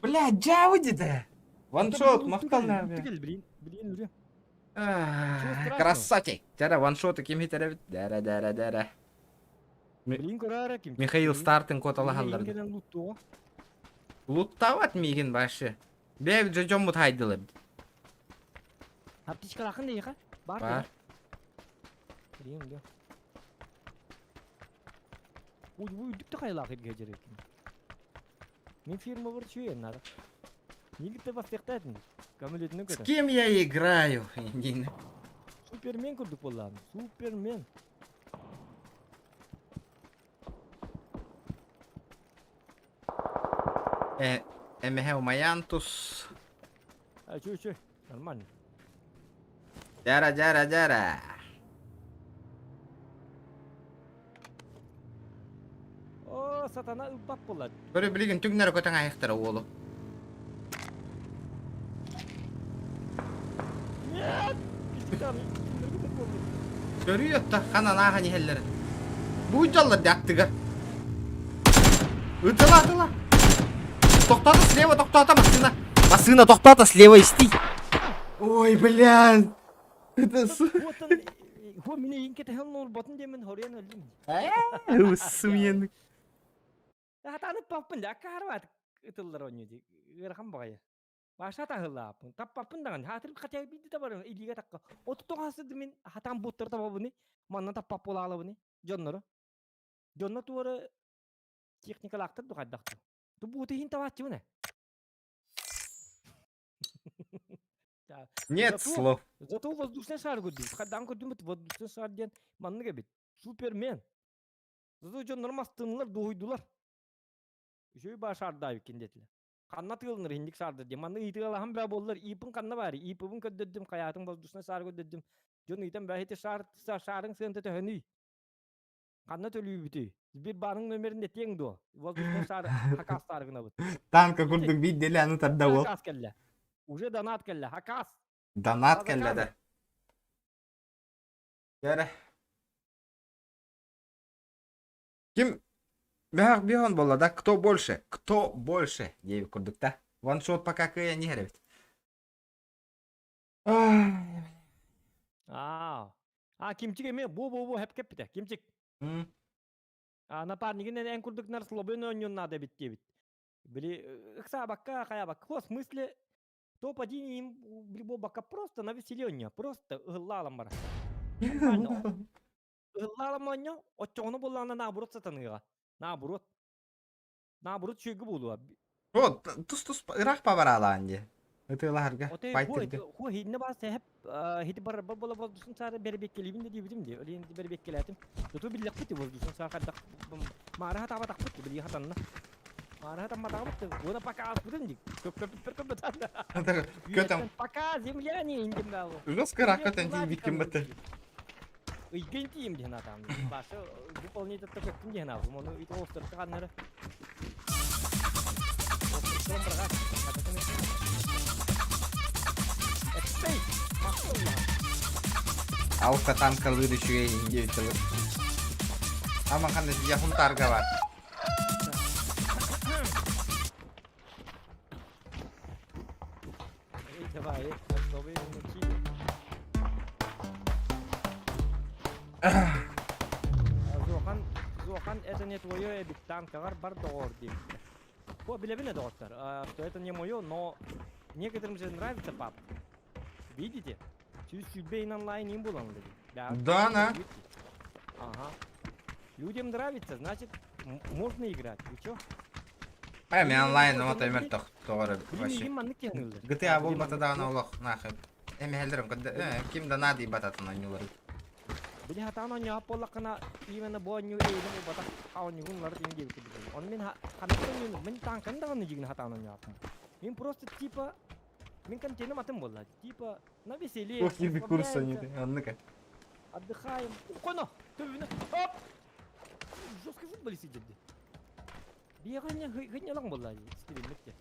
Бля, дьаабы да. Ваншот, махтал Блин, блин, үрү. Красавчик. Дьэ, ваншоты ким хитэрэбит? Дэрэ, дэрэ, дэрэ. Блин, көрөөрө ким. Михаил Стартын куоталаһаллар. Кэлэн луттуо. Луттаабат миигин вообще. Бэйэбит дьэ дьоммут хайдылар. Аптечкалаахын диэхэ. Бар. Бар. Блин, да. Уй, уй, дүктэ хайалаах иргэ дьэрекин. Мин фирма бар чуйен надо. Нигде бастыктатын. Көмөлөтүнү С көтө. кем я играю? Дин. Супермен курдук буоллаҕым. Супермен. Э, эмэһэ умайан тус. А, чё, чё? Нормально. Дьара, дьара, дьара. О, сатана ылбат буолла. Көрө билигин түҥнэри көтөн айахтара уолу. Нет! Кичикан, Көрү отта ханан аахан иһэллэр. Бу дьаллар аттыгар. Ытыла, ытыла. Тохтоото слева, тохтоото массыына. Массыына тохтоото слева исти. Ой, блядь. Это с... Вот он, хо мине инкете хэл ботун демен хорен өлдүм. Сумьен. Хатаны паппын да аккарбат ытыллар онню ди. Ыарахан баҕайы. Баша таһылааппын. Таппаппын даҕаны. Хатыр хотя биирдэ да барым илиигэ такка. Отут мин хатан буттар табабыны. Манна таппап буолаалабыны. Дьоннору. Дьонно туора техникалаахтар духайдахтар. Ту бууту иһин табааччыбын Нет Зато- слов. Зато воздушный шар көрдүм. Хадан көрдүм воздушный шар диэн маннык эбит. Супермен. Зато дьоннор мастынылар, дуһуйдулар. Үчүгэй баа шардаабиккин диэтилэр. Ханна тыылыныр инник шарды диэн. Манна ыйытыалаһан баа буоллар, иипин ханна баары? Иипыбын көрдөрдүм, хайаатын воздушный шар көрдөрдүм. Дьон ыйтан баа ити шар, шарың сыанта төһөнүй? Ханна төлүүбүтүй? Сбербааның нөмерин этиэҥ дуо? Воздушный шар хакастаары гынабыт. Танка курдук биирдэлэ аны тарда уол. Хакас кэллэ. Уже донат кэллэ. Хакас. Донат кэллэ да. Дьэрэ. Ким Бэһэх биһон буолла да кто больше, кто больше диэбит курдук да. Ваншот пока кыайан иһэр эбит. Аа. А Кимчик эмиэ бу-бу-бу хэп кэппитэ. Кимчик. А напарнигин эн курдук нар слабын оонньуон наада эбит диэбит. Били ыксаабакка, хайаабакка. В смысле топ-1 им били буолбакка просто на веселе оонньоо. Просто ыһыллаалан барар. Нормально. Ыһыллаалан оонньоо, оччоҕуна буоллаҕына наоборот сатаныаҕа. Наоборот. Наоборот үчүгэйгэ буолуо. Вот, тус-тус ыраах пабараалаан дии. Ытыалаһарга, Отой файтырга. хуо хинне баас сэһэп хити бар бола воздушун саары бэрбиэккэлиибин да диэбитим дии. Олиин бэрбиэккэлээтим. Туту биллэхпит воздушун саа хайдах маара хатаабатахпыт били хатанна. Маара хатамматаҕыбыт уона пока ааспытын дии. Көп-көп көп Көтөн. Пока земляне индим даалу. Жестко ыраах көтөн тиийбиккин бытты. Ыйгын тиийим диэн атаам. Башы выполнить это көттүм диэн аабым. Ону ити оостырты ханнары. Алта танкалыыр үчүгэй диэбит Аман ханна сидя хунтарга бар. Давай, Зохан, Зохан, это не твое эбит, танкаҕар бар доҕор диэбиттэр. Бу билэбин доҕоттор, что это не мое, но некоторым же нравится пап. Видите? 120 онлайн им булан Да, Да, на. Ага. Людям нравится, значит, можно играть. Вы чё? Э, мен онлайн вот эмер тоҕор вообще. Билим маннык киһи GTA буолбата даҕаны олох нахуй. Эмэһэллэрим ким да наадый бататын оонньуулары. Били хатаан оонньоһоп буоллаххына именно бу оонньуу эйигин ылбатах оонньуугун ылары диэн диэбит курдук. Ону мин ханнык оонньууну мин танканы даҕаны дьигин хатаан оонньооппун. Мин просто типа мин контеным атын буолла. Типа на веселе. Ох, кирбит курс оонньуута. Оннук. Отдыхаем. Коно! Төбүнэ. Оп! Жесткий футболист сидит. Биэҕэ хынньалаҥ буолла стриммит де.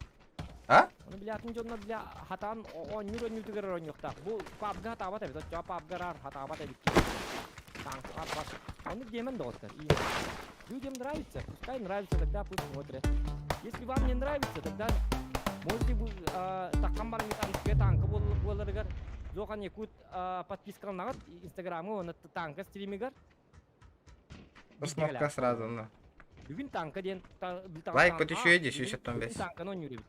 А? Оны билятын дьоннор бля хатаан оонньуур оонньуутугар оонньуохтаах. Бу пабга хатаабат эбит, оччоҕо пабга раар хатаабат эбит. Танк паб Ону диэмэн доҕоттор. Людям нравится, пускай нравится, тогда пусть смотрят. Если вам не нравится, тогда можете вы таккан баран танка танка буоларыгар Зохан Якут подпискаланаҕыт инстаграмы уонна танка стримигар Установка сразу, ну. Бүгүн танка диэн Лайк еще иди, еще там весь. Танканы ойнуур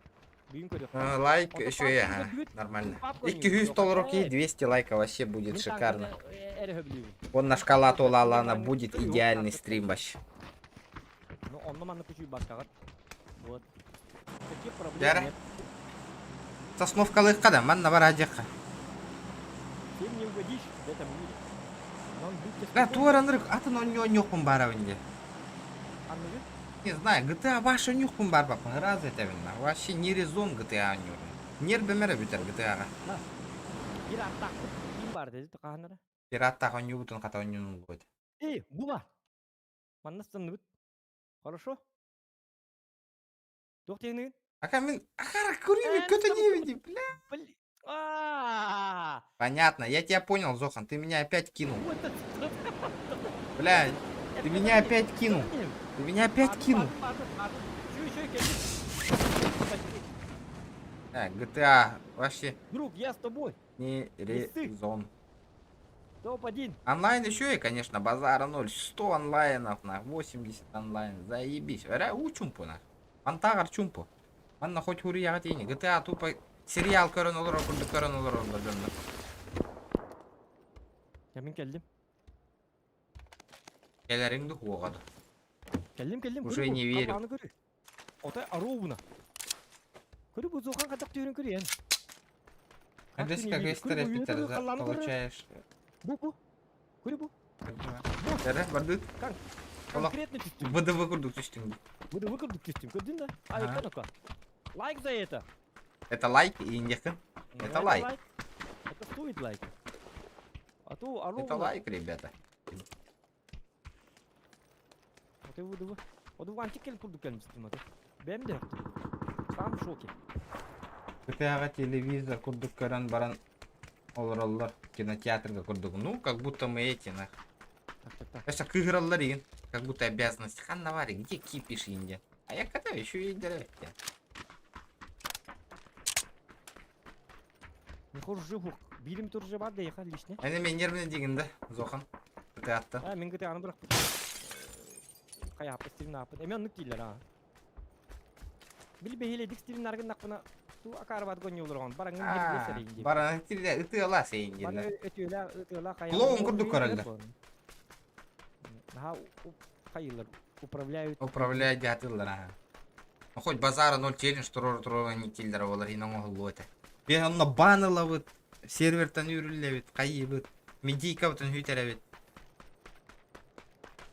Бүгүн көрүөх. Лайк еще я, нормально. 200 долларов и 200 лайков вообще будет шикарно. Он на шкала Лалана будет идеальный стрим вообще. Ну, онно манна күчүй баккаҕыт. Вот. Таких проблем нет. Сосновкалыахха да, манна бараадьахха. Всем не угодишь в этом мире. Да, туоранырык атын онньуохпун баарабын дии. Анныгы? Не знаю, GTA ваше нюхпун барбаппын, раз этэбин. Вообще не резон GTA оонньуурун. Нербэмэрэ бүтэр GTA-ҕа. Пираттаахпыт ким баар деді хаһанара? Пираттаах оонньуубутун хата оонньуунун буолуо. Эй, бу бар. Манна станныбыт. Хорошо? Туох диэҥнигин? Ака мин ахара көрүүбүт көтө диэбин бля. Понятно, я тебя понял, Зохан, ты меня опять кинул. Бля, ты меня опять кинул. Ты меня опять кинул. Так, GTA вообще. Друг, я с тобой. Не резон. Топ-1. Онлайн еще и, конечно, базара ноль. 100 онлайнов на 80 онлайн. Заебись. Эрэ уу чумпу на. Антагар чумпу. Манна хоть хуруйаҕа тиийни. GTA тупо сериал көрөн олорор курдук көрөн олороллор дьоннор. Кэллим кэллим. Кэлэриҥ да хуоҕа да. Кэллим кэллим. Уже не верю. Көрү. Отой аруубуна. Көрү бу зохан хатак түөрүн көрүөн. Адрес как стресс получаешь. Бу бу. Көрү бу. Эрэ бардыт. Конкретно түстүм. ВДВ курдук түстүң. ВДВ курдук түстүм. Көрдүң да? Ай, ну-ка. Лайк за это. Это лайк и индекин. Это лайк. Это стоит лайк. А то Это лайк, ребята. Вот и ВДВ. Вот в антикел курдук кэлмистим аты. Бэм де. Сам в шоке. GTA телевизор курдук көрөн баран олороллор кинотеатрга курдук. Ну, как будто мы эти, нах. Так, так, так. Өссө кыыһыраллар игин. Как будто обязанность. Ханна бар, где кипиш инде. А я когда еще и деревья. Михор жихух. Билим туржы бар да еха лишне. Әне мен нервный дегенде, Зохан. Ты атты. А, мен гыты аны бирок. Кая апы стилин апы. Эме оннук дииллэр аа. Били бэһиэлэйдик стилин аргыннахпына ту акаарбат гонньуулургон бараҥҥын А, хирдиэсэрийин диэбит. Баран тилде ытыала сейин Бары дииллэр. өтүөлэ ытыала хайа Клоун курдук көрөллөр. Наһаа хайыылар управляют. Управляет дьаатыллар аха. Ну хоть базара ноль челлендж турор турор не тиллер олар ин оҥоһуллуо этэ. Биһ онно бан ылабыт, сервертан үүрүллэбит, хайыыбыт, медийкабытын хүтэрэбит.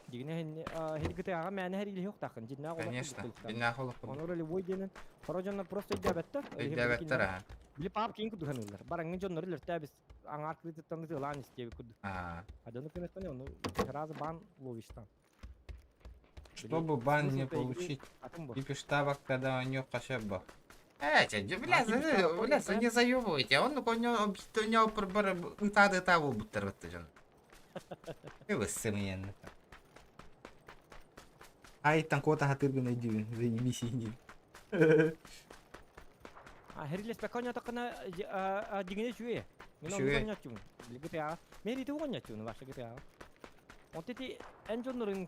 Дигинэ хиргите аҕа мээнэ хэрилиһиохтааххын дьиннээх олох Конечно, курдук дьиннээх олох курдук. Ону ролевой диэнин хоро дьоннор просто өйдөөбөттөр. Өйдөөбөттөр аха. Били паап киин курдук саныыллар. Бараҥҥын дьоннору өлөртөөбүс аҥаар кырыытыттан ытыалаан истиэбит курдук. Аа. А дьону көнөттөн ону сразу бан ловишь там. Чтобы бан не Смысл-то игры получить, атын бу. кипиш табак, когда у него кошеба. Э, че, бля, А, кипиш табак, бля, понял, не заебывайте. Он у него, у него ытады табу буттар бытты жон. Вы сымыянны. Ай, там кота хатыргын найди, заебись иди. А хэрилэспэккэ оонньоотоххуна дьиҥинэ үчүгэй. Мин оннук Үчүгэй. оонньооччубун. Били GTA. Мен ити оонньооччубун вообще GTA. Онто ити эн дьоннорун мин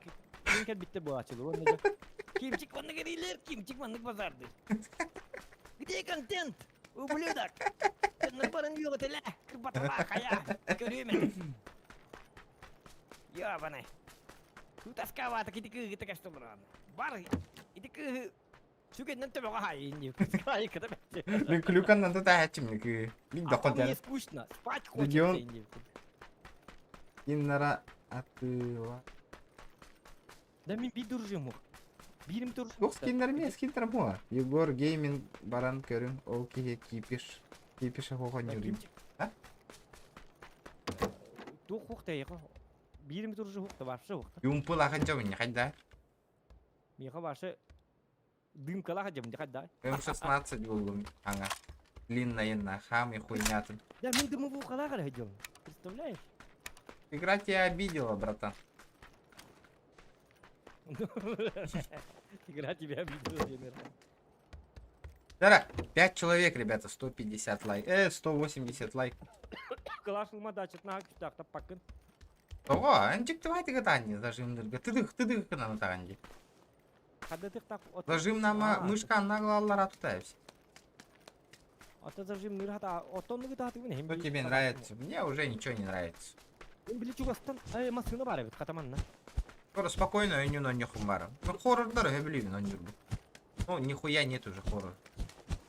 кэлбиттэр буолааччылар уонна дьэ Кимчик маннык эриилэр, Кимчик маннык базардыр. Где контент? Ублюдок! Дьоннор баран үөҕүтэлэ, кырбатала, хайа, көрүөм этэ. Ёбаный. Тут тоскавато ити кыыһы кытта олорон. Бар ити кыыһы сүгэннэн төбөҕө хаайын диир. Кыта Мен клюканнан да тахачым кы. Мин А то доход мне скучно, спать хочется Регион диир. Иннара атыла. Да мин биир дружим Биирим дружим. Туох скиннер ме скинтер була. Егор Гейминг баран көрүн ол киһи кипиш. Кипиш хохон А? Туох хух тайга. Биирим дружи хух та вообще хух. Юмпыл аханча не хайда. Миха вообще дымкалаха дем не хайда. М16 булгум аңа. Длинная на хам и хуйнятын. Да мин дымову халаха дем. Представляешь? Игра тебя обидела, братан. Игра тебя обидела, Демир. Да, 5 человек, ребята, 150 лайк. 180 лайк. Калаш ылма дачытна күстаах таппаккын. Ого, энчик давай ты гатанни, зажим дырга. Тыдых, тыдых на таганди. Хадатых так Зажим на мышка наглаллар атутаевся. Ото зажим нырхата отонну гытаатыгын Что тебе нравится? Мне уже ничего не нравится. Били чугастан массыына бар эбит хатаманна. Скоро спокойно, я не на нехумбара. Ну, хоррор да, я блин, на нюрбу. Ну, нихуя нет уже хоррор.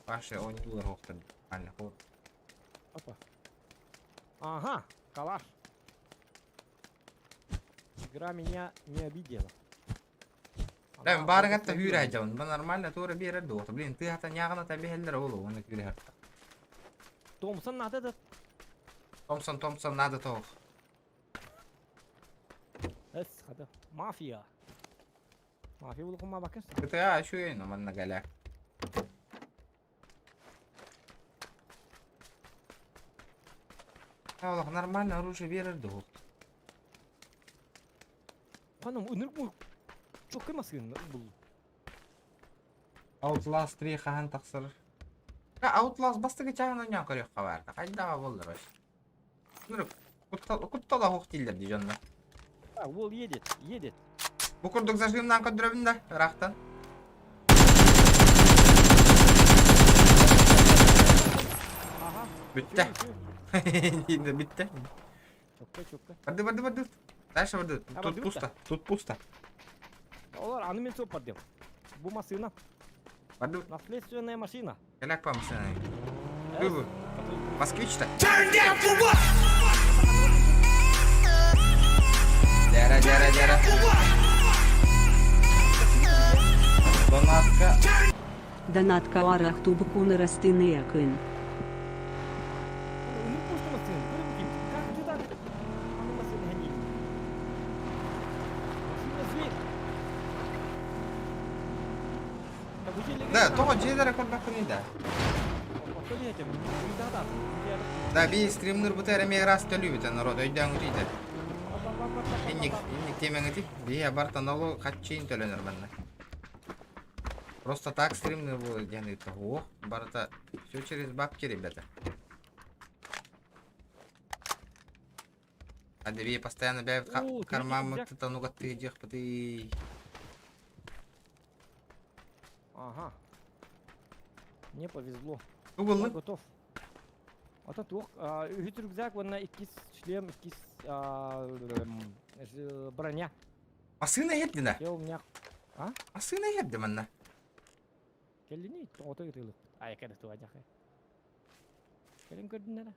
Паша, он не нормально, хоррор. Опа. Ага, калаш. Игра меня не обидела. Да, барыгатта хүрэ жабын. Ба нормально тура берер доҕор. Блин, ты хата нягана табихеллер олу, оны күрэ хатта. Томпсон надо да. Томпсон, Томпсон надо тоох. Эс, хата. Мафия. Мафия булукума бакын. GTA үчүгэй, но манна галя. Олох нормально оружие берер доҕор. Ханым ынырк му. Чоккой масын бул. Outlast 3 хаһан тахсар. Outlast бастыгы чаҕын оонньоон көрүөххэ баарда. Хайдаҕа буоллар вообще. Нырык куттала хух дииллэр дии дьонно. А, ол едет, едет. Бу курдук зажимнаан көрдөрөбүн да, ыраахтан. Ага. Бүттэ. Бүттэ. Чоккой, чоккой. Барды, барды, барды. Дальше барды. А, Тут барды пусто. Тут пусто. Олар, аны мен соп бардым. Бу машина. Барды. Наследственная машина. Кэляк по машине. Выбор. Москвич-то. Turn down for what? Дяра, дяра, дяра. For what? Донатка. Донатка арахтубкун растыныкын. Ынырк пусто машина. Көрө бу Как ты так? Аны машина хани. Машина зверь. Так, бу жерлерге- Да, тоҕо дьиэлэрэ көрбөккүнүй да. Ото диэтим. Да, да. Да, би стримнер бу тәрі раз төлүүбүт народ өйдөөн үтүйдэ. Инник, инник тиэмэҥити биһи барыта налог хаччыын төлөнөр манна. Просто так стримный было диэн ыытта. Ох, барыта все через бабки, ребята. А дебие постоянно бэйэбит Оо, третий кармаммыт рюкзак. тутан диэхпитий. Ага. Мне повезло. Тугу Я ыллыҥ? готов. Ото туох, үһүс рюкзак уонна иккис шлем, иккис броня. Массыына иһэрдинэ. Все у меня. А? Массыына иһэрдэ манна. Кэллини тоҕото ытыылыкпыт. Айка да туадьахай. Кэлин көрдүннэрэ.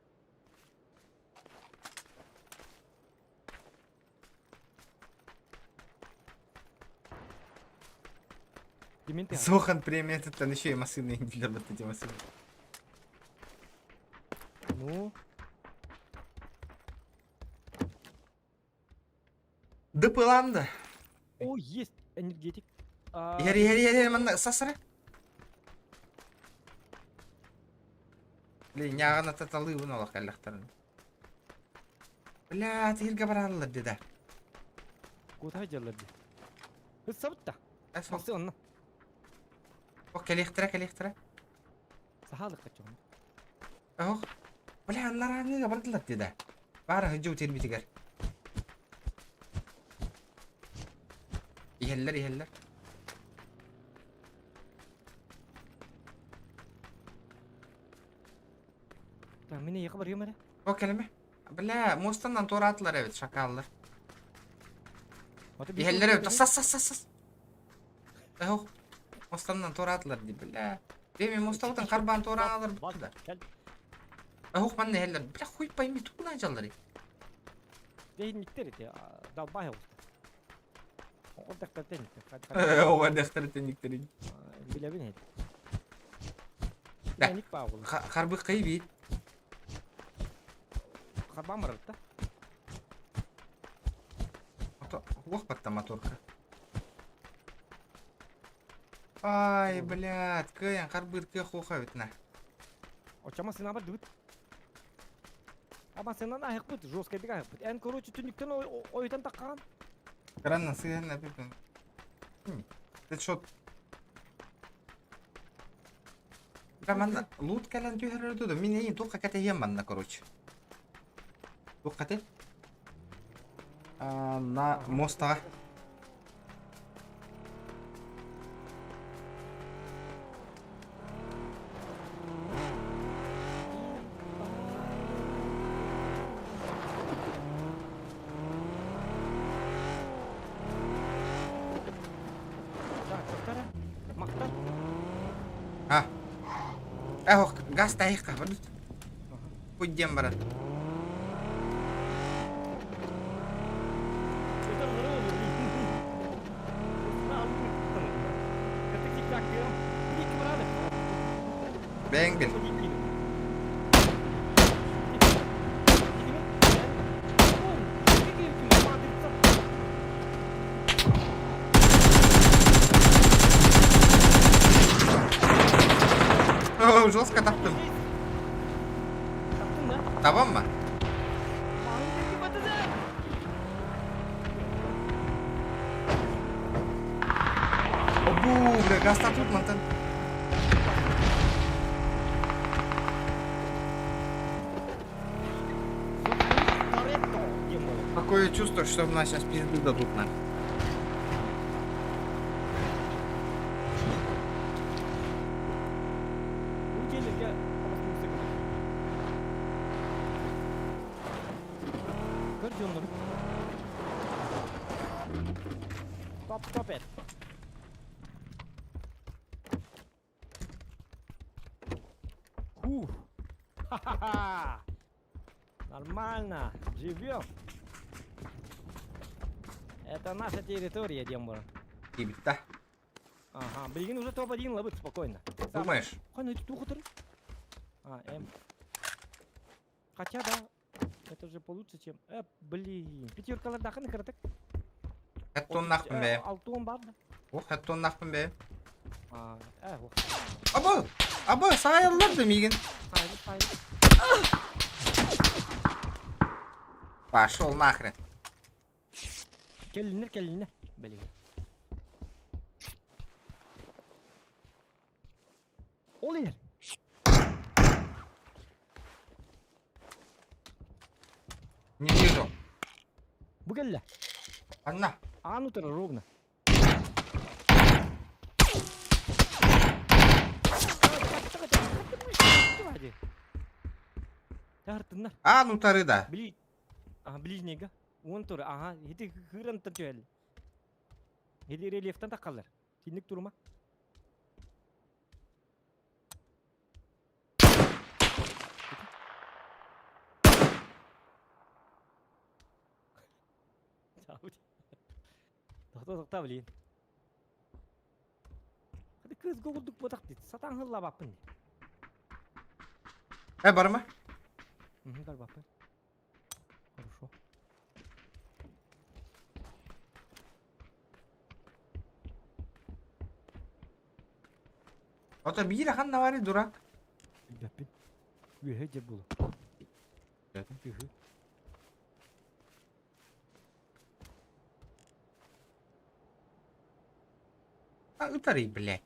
Зохан премиятыттан еще и массыына иһдилэр бытта эти массыны. Ну? Дыпыланды. О, есть энергетик. Иһэр, иһэр, иһэр, иһэр, манна сасара. Блин, ньааҕын ататалыыбын олох кэллэхтэрин. Бля, тиһиргэ барааллар деді. Кута дьаллар ди. Ыссабытта. Эс Масы онно. Ох, кэлиэхтэрэ, кэлиэхтэрэ. Сахалык каччоҕун. Ох. Бля, аннарааҥҥыга бардылар деді. Баара сылдьыбыт сирбитигэр. Иһэллэр, иһэллэр. Так, мин эйиэхэ барыам эрэ. О, кэлимэ. Бля, муостанан туораатылар эбит, шакаллар. Иһэллэр эбит. Сас, сас, сас, сас. Ох, муостанан туораатылар дии, бля. Деми муостабытын харбаан туораалар да. Ох, манна иһэллэр. Бля, хуй пойми, тугунан дьалларый? Дэһинниктэр ити, далбаһ оҕуста. Оҕо дьахтар тэнниктэр. Оҕо дьахтар тэнниктэрин. Билэбин эт. Да. Тэнник баа буолла. Харбыккай бит. Харбаан барар да. Уох батта моторка. Ай, блядь, кыайан харбыыр кыах хуоха эбит на. Оччомо сына бардыбыт. Аба сынан аһыкпыт, жесткайдык аһыкпыт. Эн, короче, түннүктэн ойутан таххаҕын. Кыранна сыһыанна эпипин. Ты что? Бля, манна лут кэлэн түһэрэр дуо? Мин эйин туохха кэтэһиэм манна, короче. Туохха ты? На мостаҕа. Так, тоқтара. Мақтар. А. Эх, газ таһыхха, барбыт. Путь диэн барар. Бэйэҥ бил. О, жестко таптым. Табам ба? Обу, бля, газ тут мантан. Такое чувство, что нас сейчас пизды дадут нам. Стоп, стоп это. Фух. Ха-ха-ха. Нормально. Живем. Это наша территория, Дембара. Кибитта. Ага, блин, уже топ-1 ловит спокойно. Думаешь? Хан, это тухутыр. А, М. Хотя да, это же получше, чем... блин, пятеркалар дахын кырдык. Хэттоннахпын бэйэм. Алтуон бар да. Ох, хэттоннахпын бэйэм. А, Абы! Абы, саайаллар да миигин. Сайылы, сайылы. Пошел нахрен. Кэллиннэр, кэллиннэр. Бэлиҥ. Ол иһэр. Не вижу. Бу кэллэ. Анна. Аан утары ровно. Тартыннар. Аан утары да. Били Ага, ближнийга. Уон тур, ага, ити кыырантан түһэл. Ити рельефтан таххаллар. Кинник турума. Тохто тохто блин. Хadi кыз курдук ботах дит. Сатан хыллабаппын. Э, барма. Угу, барбаппын. Хорошо. Ото биир ахан навари дурак. Билбэппин. Үөһэ дьэ булу. Үһү. А, ытарый, блядь.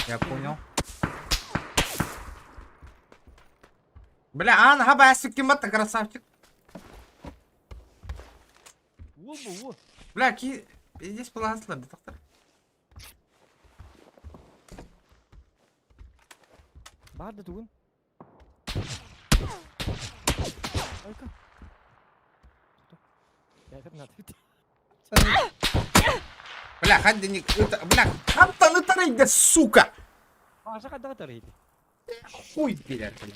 Я понял. Бля, аан хаба ким красавчик. Уол бу уол. Бля, ки... Здесь была доктор. Баар да тугун? Айка. Бля, хаддиник, бля, хантан ытарыйда, сука! Паша хайдах ытарыйды? Хуй, блядь, бля.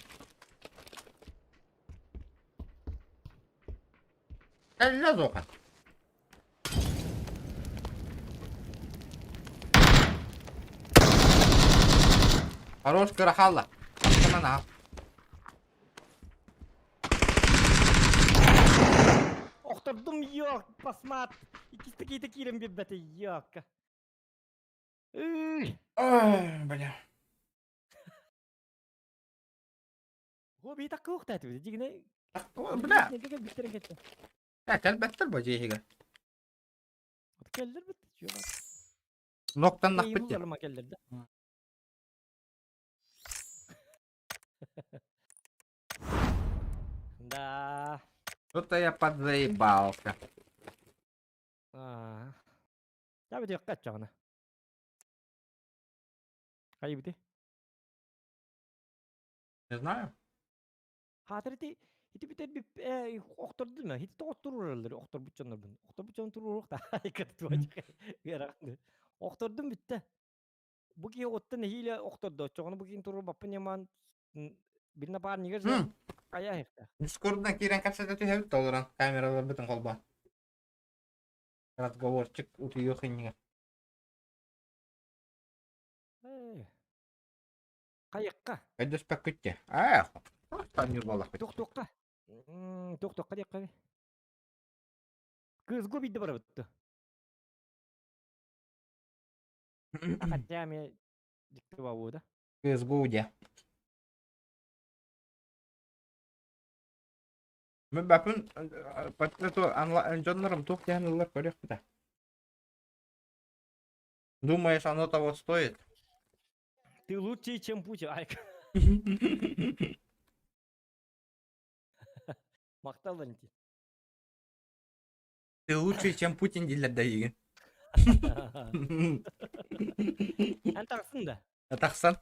Кэллэ духа. Хорош кыра хаалла. Астынан аһа. Охтордум йок, басмат. Иккисте киите киирэн биэрбэтэ йокка. Ый. Ой, бля. Го бии таккы уохтаатыбыт. Дигинэ Бля. Бүттэрэн кеттэ. Я кэлбэттэр бу дьиэһигэ. Кэллэр бит. Ноктан нахпыт Булларыма кэллэр да. Да. Что-то я подзаебался. Аа. Да бүтүөххэ аччаҕына. Хайыбыты? Не знаю. Хаатыр ити ити бүтэр охтордум ма хити тоҕотторураллар охторбут дьоннорбун. Охторбут дьон туруоруох да ыарахан. Охтордум бүттэ. Бу киһи оттон нэһиилэ охтордо. Оччоҕуна бу киһини туруорбаппын ньамаан бир напарнигар хайа иһихтэ. Дискордунан киирэн кэпсэтэ түһэбит да олорон камераларбытын холбоон. Разговорчик утуйуох иннигэр. Хайыкка. Өйдөспөккүт дии. Аа, таанньыр буоллахпыт. Туох-туохха. Туох-туохха диэххэ. Кыызгу биирдэ барабыт. Хотя мне диктовал, да? CSGO дии. Мен бапын патрету дьоннорум туох диэн ыллар көрүөхпүт. Думаешь, оно того стоит? Ты лучше, чем Путин. Ай, Махтал, Валентин. Ты лучше, чем Путин дииллэр да эйигин. Эн тахсын да. Тахсан.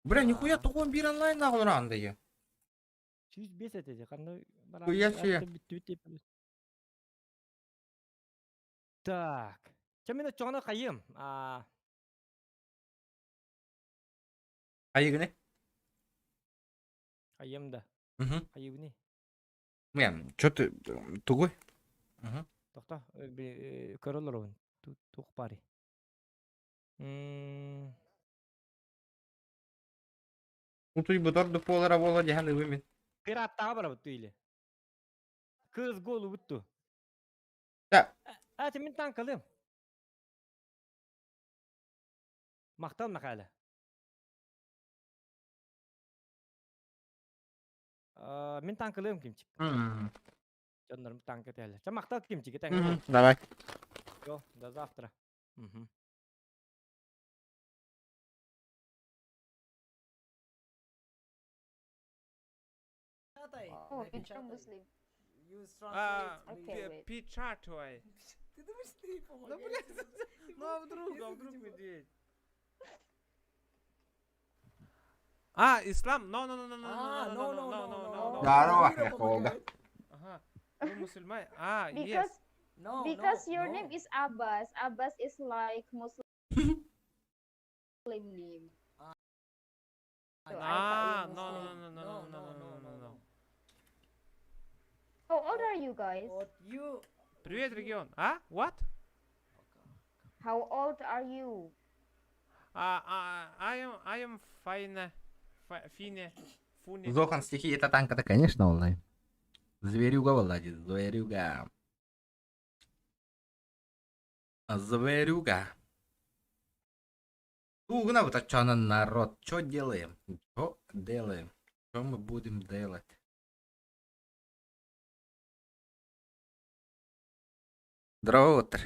Бля, нихуя тоҕо биир онлайн олорон да 105 этэ ханна Хуя себе. Так. Чэ мин оччоҕуна хайыам. А Хайыгыны? хайыам да. Хайыбыны. Мен, что ты тугуй? Тохто, көрө олоробун. Туох баарый? Утуйбут ордук буолара буола диһан ыбы мин. Пираттаҕа барабыт или? Кыз голубут ту. Да. А, мин танкалым. Махтал Михаила. Мин танкалыам кимчик. Дьоннорум таҥка тээллэр. Чэ, махтал кимчиги тэҥҥэ. Давай. Всё, до завтра. Мгм. О, Muslim. А, Okay, wait. печатай. Ты думаешь, ты Ну, блядь, ну а вдруг, а вдруг медведь? А, ислам? No, no, no, no, no, А, no, no, no, no, no, no. Здорово, Мира я Холга. помогает. Ага, вы мусульмане? А, yes. Because No, because no, your no. name is Abbas. Abbas is like Muslim name. So I thought А, you no, Muslim. no, no, no, no, no, no, no, no. How old are you guys? Вот you. Привет, регион. А? What? How old are you? А, а, I am fine, fine, fune. Зохан стихи, это танка-то, конечно, онлайн. Зверюга, Влади, зверюга. Зверюга. Угна вот а на народ. Чё делаем? Чё делаем? Что мы будем делать? Здорово, утро.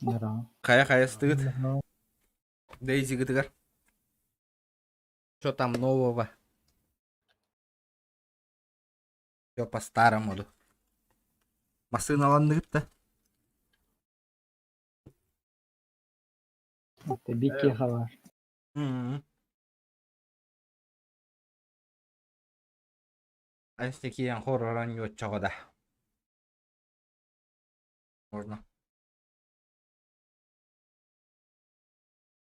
Здорово. Хая-хая стыд. Дейзи Гдгар. Что там нового? Все по-старому. да. Массыналанныгыт-то. Это Бикехова. М. Астекиян хорроран да. Можно.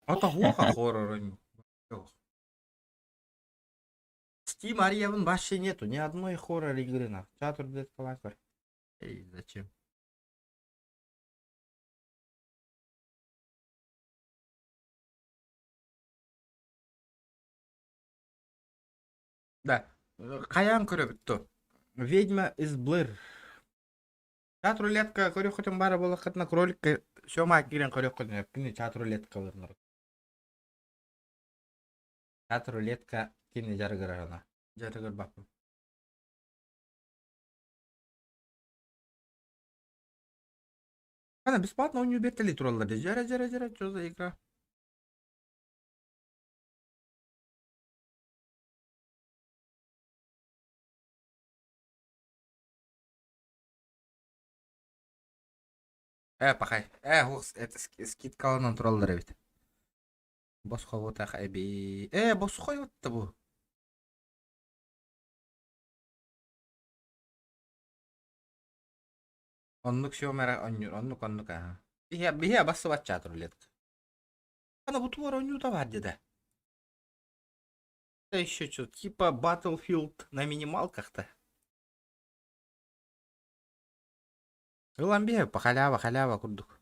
Ата хуха хорроран. Steam Арьявын вообще нету, ни одной хоррор игры на. Чатур блядь, калакар. Эй, зачем? Да. Хайаан көрөбүт то. Ведьма из Блэр. Чат рулетка көрүөххүтүн баара буоллаххытына кроликка Сёма киирэн көрүөххүтүн сөп. Кини чат рулетка ылынар. Чат рулетка кини дьарыгырарына. Дьарыгырбаппын. Ана бесплатно у нее бертели тураллар. Жара жара жара, что за игра? Э, пахай. Э, хух, это скидкаланан тураллар эбит. Босхо бутах эби. Э, босхо ютта бу. Оннук сёмера оннюр, оннук оннук аха. Биһиэ биһиэ бассыбат чат рулетка. Ана бу туар онньуута бар деді. Это еще что, типа Battlefield на минималках-то. Ылан биһэ, по халява, халява курдук.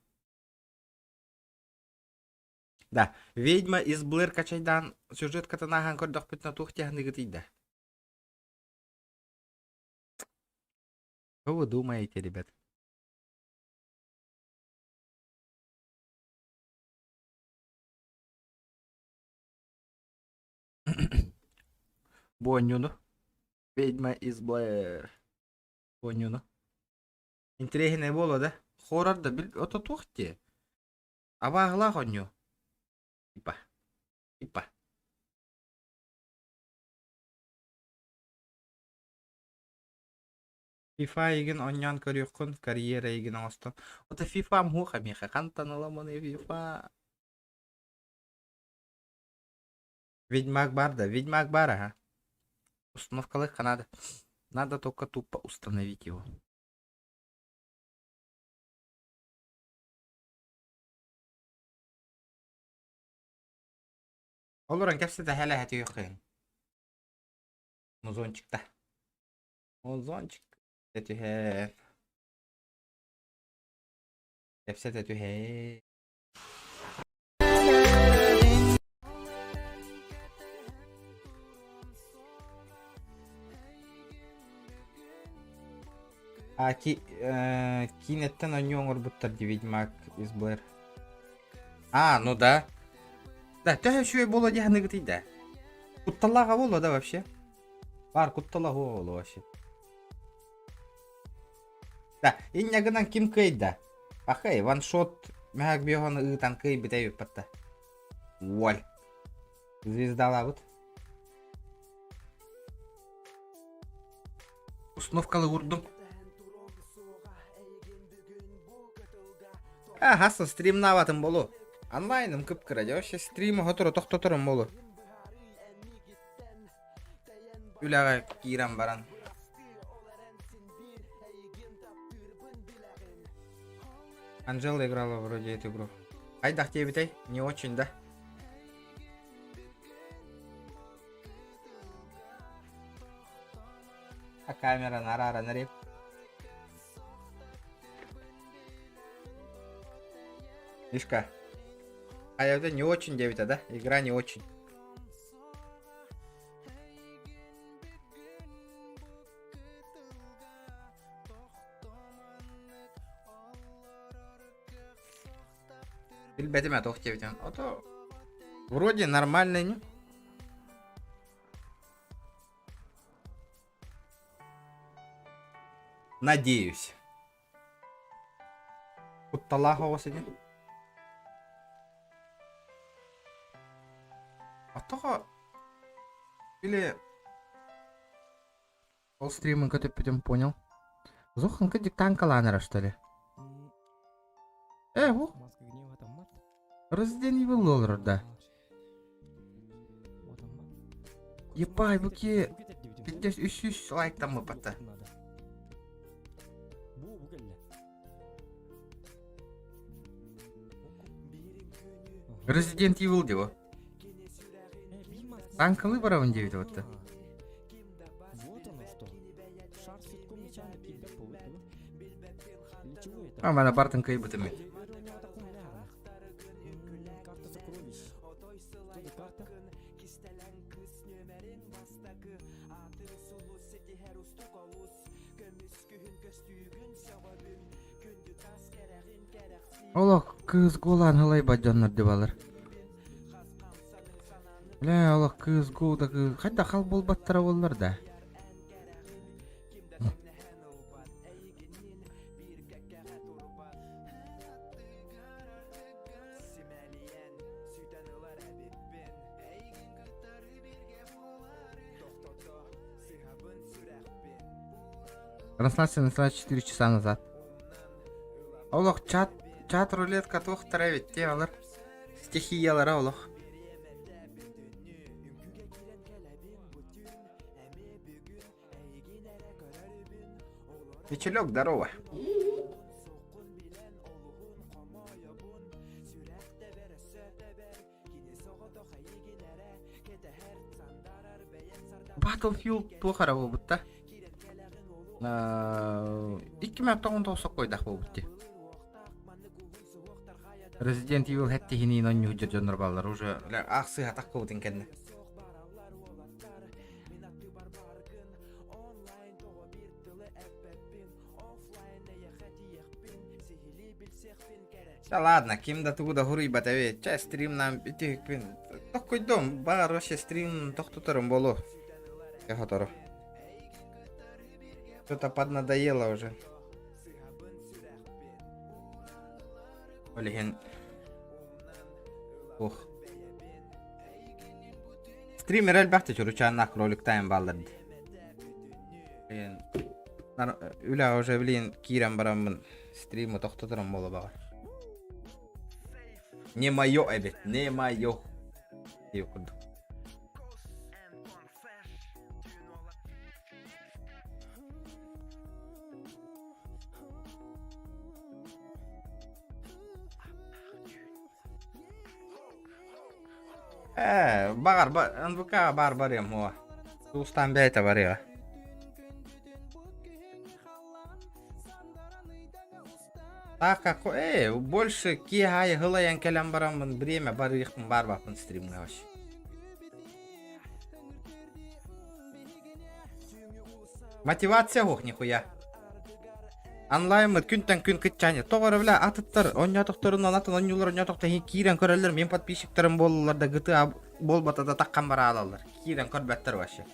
Да, Ведьма из Блэр качайдан сюжет катанахан көрдөхпүтүнэ туох тиһаныгытый да. Что вы думаете, ребят? Боннюну. Ведьма из Блэр. Боннюну. Интириэһинэй буолуо да? Хоррор да бил ото туох дии? Абааһылаах оонньуу. Типа. Типа. FIFA игин оонньоон көрүөххүн, карьера игин оҥостон. Ото FIFA муох миэхэ хантан ыламмыный FIFA? Ведьмак бар да, Ведьмак бар, ага. Установкалыахха надо. Надо только тупо установить его. Олорон кэпсэтэ хэлэһэ түһүөххүн. Музончикта. Музончик түһэн. Кэпсэтэ түһэн. А ки, э, киинэттэн оонньуу оҥорбуттар дии Ведьмак из Блэр. А, ну да. Да, төһө үчүгэй буолуо дии саныыгытый да? Кутталлааҕа буолуо да вообще? Баар куттала буолуо вообще. Да, инньэ гынан ким кыайда? Пахай, ваншот мэһэк биоһону ыытан кыайбыта эбиппатта. Уоль. Звездалаабыт. Установкалы уурдум. А, хассын стримнаабатым болу. Онлайным кып-кыра, дьэ вообще стрим оһоторо тохтоторум болу. Үлэҕэ киирэн баран. Анжела играла вроде эту игру. Хайдах диэбитэй? Не очень, да? А камера нарара нареп. Мишка. А это не очень диэбитэ, да? Игра не очень. Билбэтим ээ туох диэбитин. Ото вроде нормальный не? Надеюсь. Кутталаах оҕус ини. А тоҕо или ол стримын көтүппүтүн понял. Зоханка диктанкалаан эрэ что ли? Э, бу Resident Evil олорор да. Ебай, бу ки пиздец 300 лайктаммыппата. Resident Evil диво. Танкалы барабын диэбит вот А, мана бартын кыйбытым мен. Олох кыыс гулаан ылайбат дьоннор дебалар. Бля, олох кыыс гул да кыыс. Хайда хал буолбаттара буоллар да. Трансляция началась 4 часа назад. Олох чат чат рулетка туохтара эбит дии олор. Стихиялара олох. Печелек, здорово. Battlefield туох эрэ буолбут да? 2019 соккойдах буолбут дии. Resident Evil хэттиһиниин онньуһу дьоннор баллар уже аахсыһа таххыбытын кэннэ. Да ладно, ким да тугу да хуруйбат эбит. Чэ, стримнаан бүтүһүкпүн. Токкуйдум, баҕар вообще стрим тохтоторум буолуо. Сотору. Что-то поднадоело уже. Ол иһин Ух. Стример элбэхтэ чуручааннаах кроликтаан бааллар дии. Блин, үлэ уже блин киирэн бараммын стримы тохтоторум буола баҕар. Не мое эбит, не мое. Диир курдук. Ээ, баҕар, НВК баар барыам уо. Туустаан бэйэтэ барыа. Так как, э, больше киэһэ һылайан кэлэн бараммын время барыахпын баарбаппын стримҥа вообще. Мотивация суох нихуя. Онлайммыт күнтэн күн кыччаан тоҕо эрэ бля атыттар оонньоотохторунан атын оонньуулар оонньоотохто иһин киирэн көрөллөр мин подписчиктарым буоллулар да GTA буолбата да таххан бараалаллар киирэн көрбөттөр вообще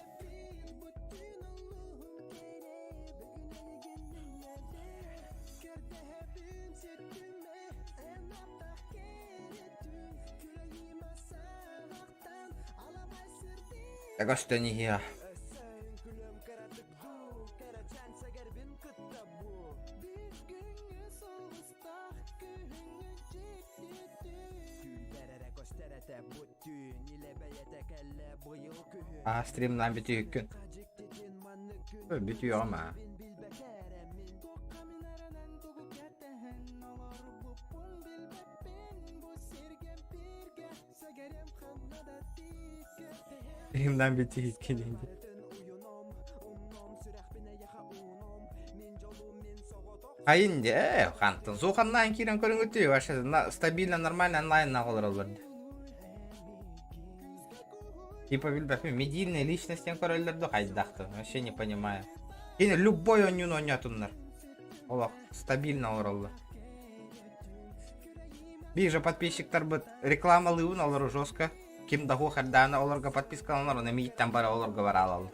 Көстөн иһиэ. Аа, стримнаан бүтүһүккүн. Бүтүөҕүм аа. Стримнаан бүтүһүккүн Хайын дьэ, хантан суоханнаан киирэн көрүҥүтүй, вообще стабильно нормально онлайн олороллор дии. Типа билбэппин, медийная личность диэн көрөллөр да хайдах да, вообще не понимаю. Кини любой оонньууну оонньоотуннар. Олох стабильно олороллор. Биир подписчиктарбыт рекламалыыбын олору жестко. Ким да хуохардаана олорго подпискаланар, оны мииттэн бара олорго бараалалар.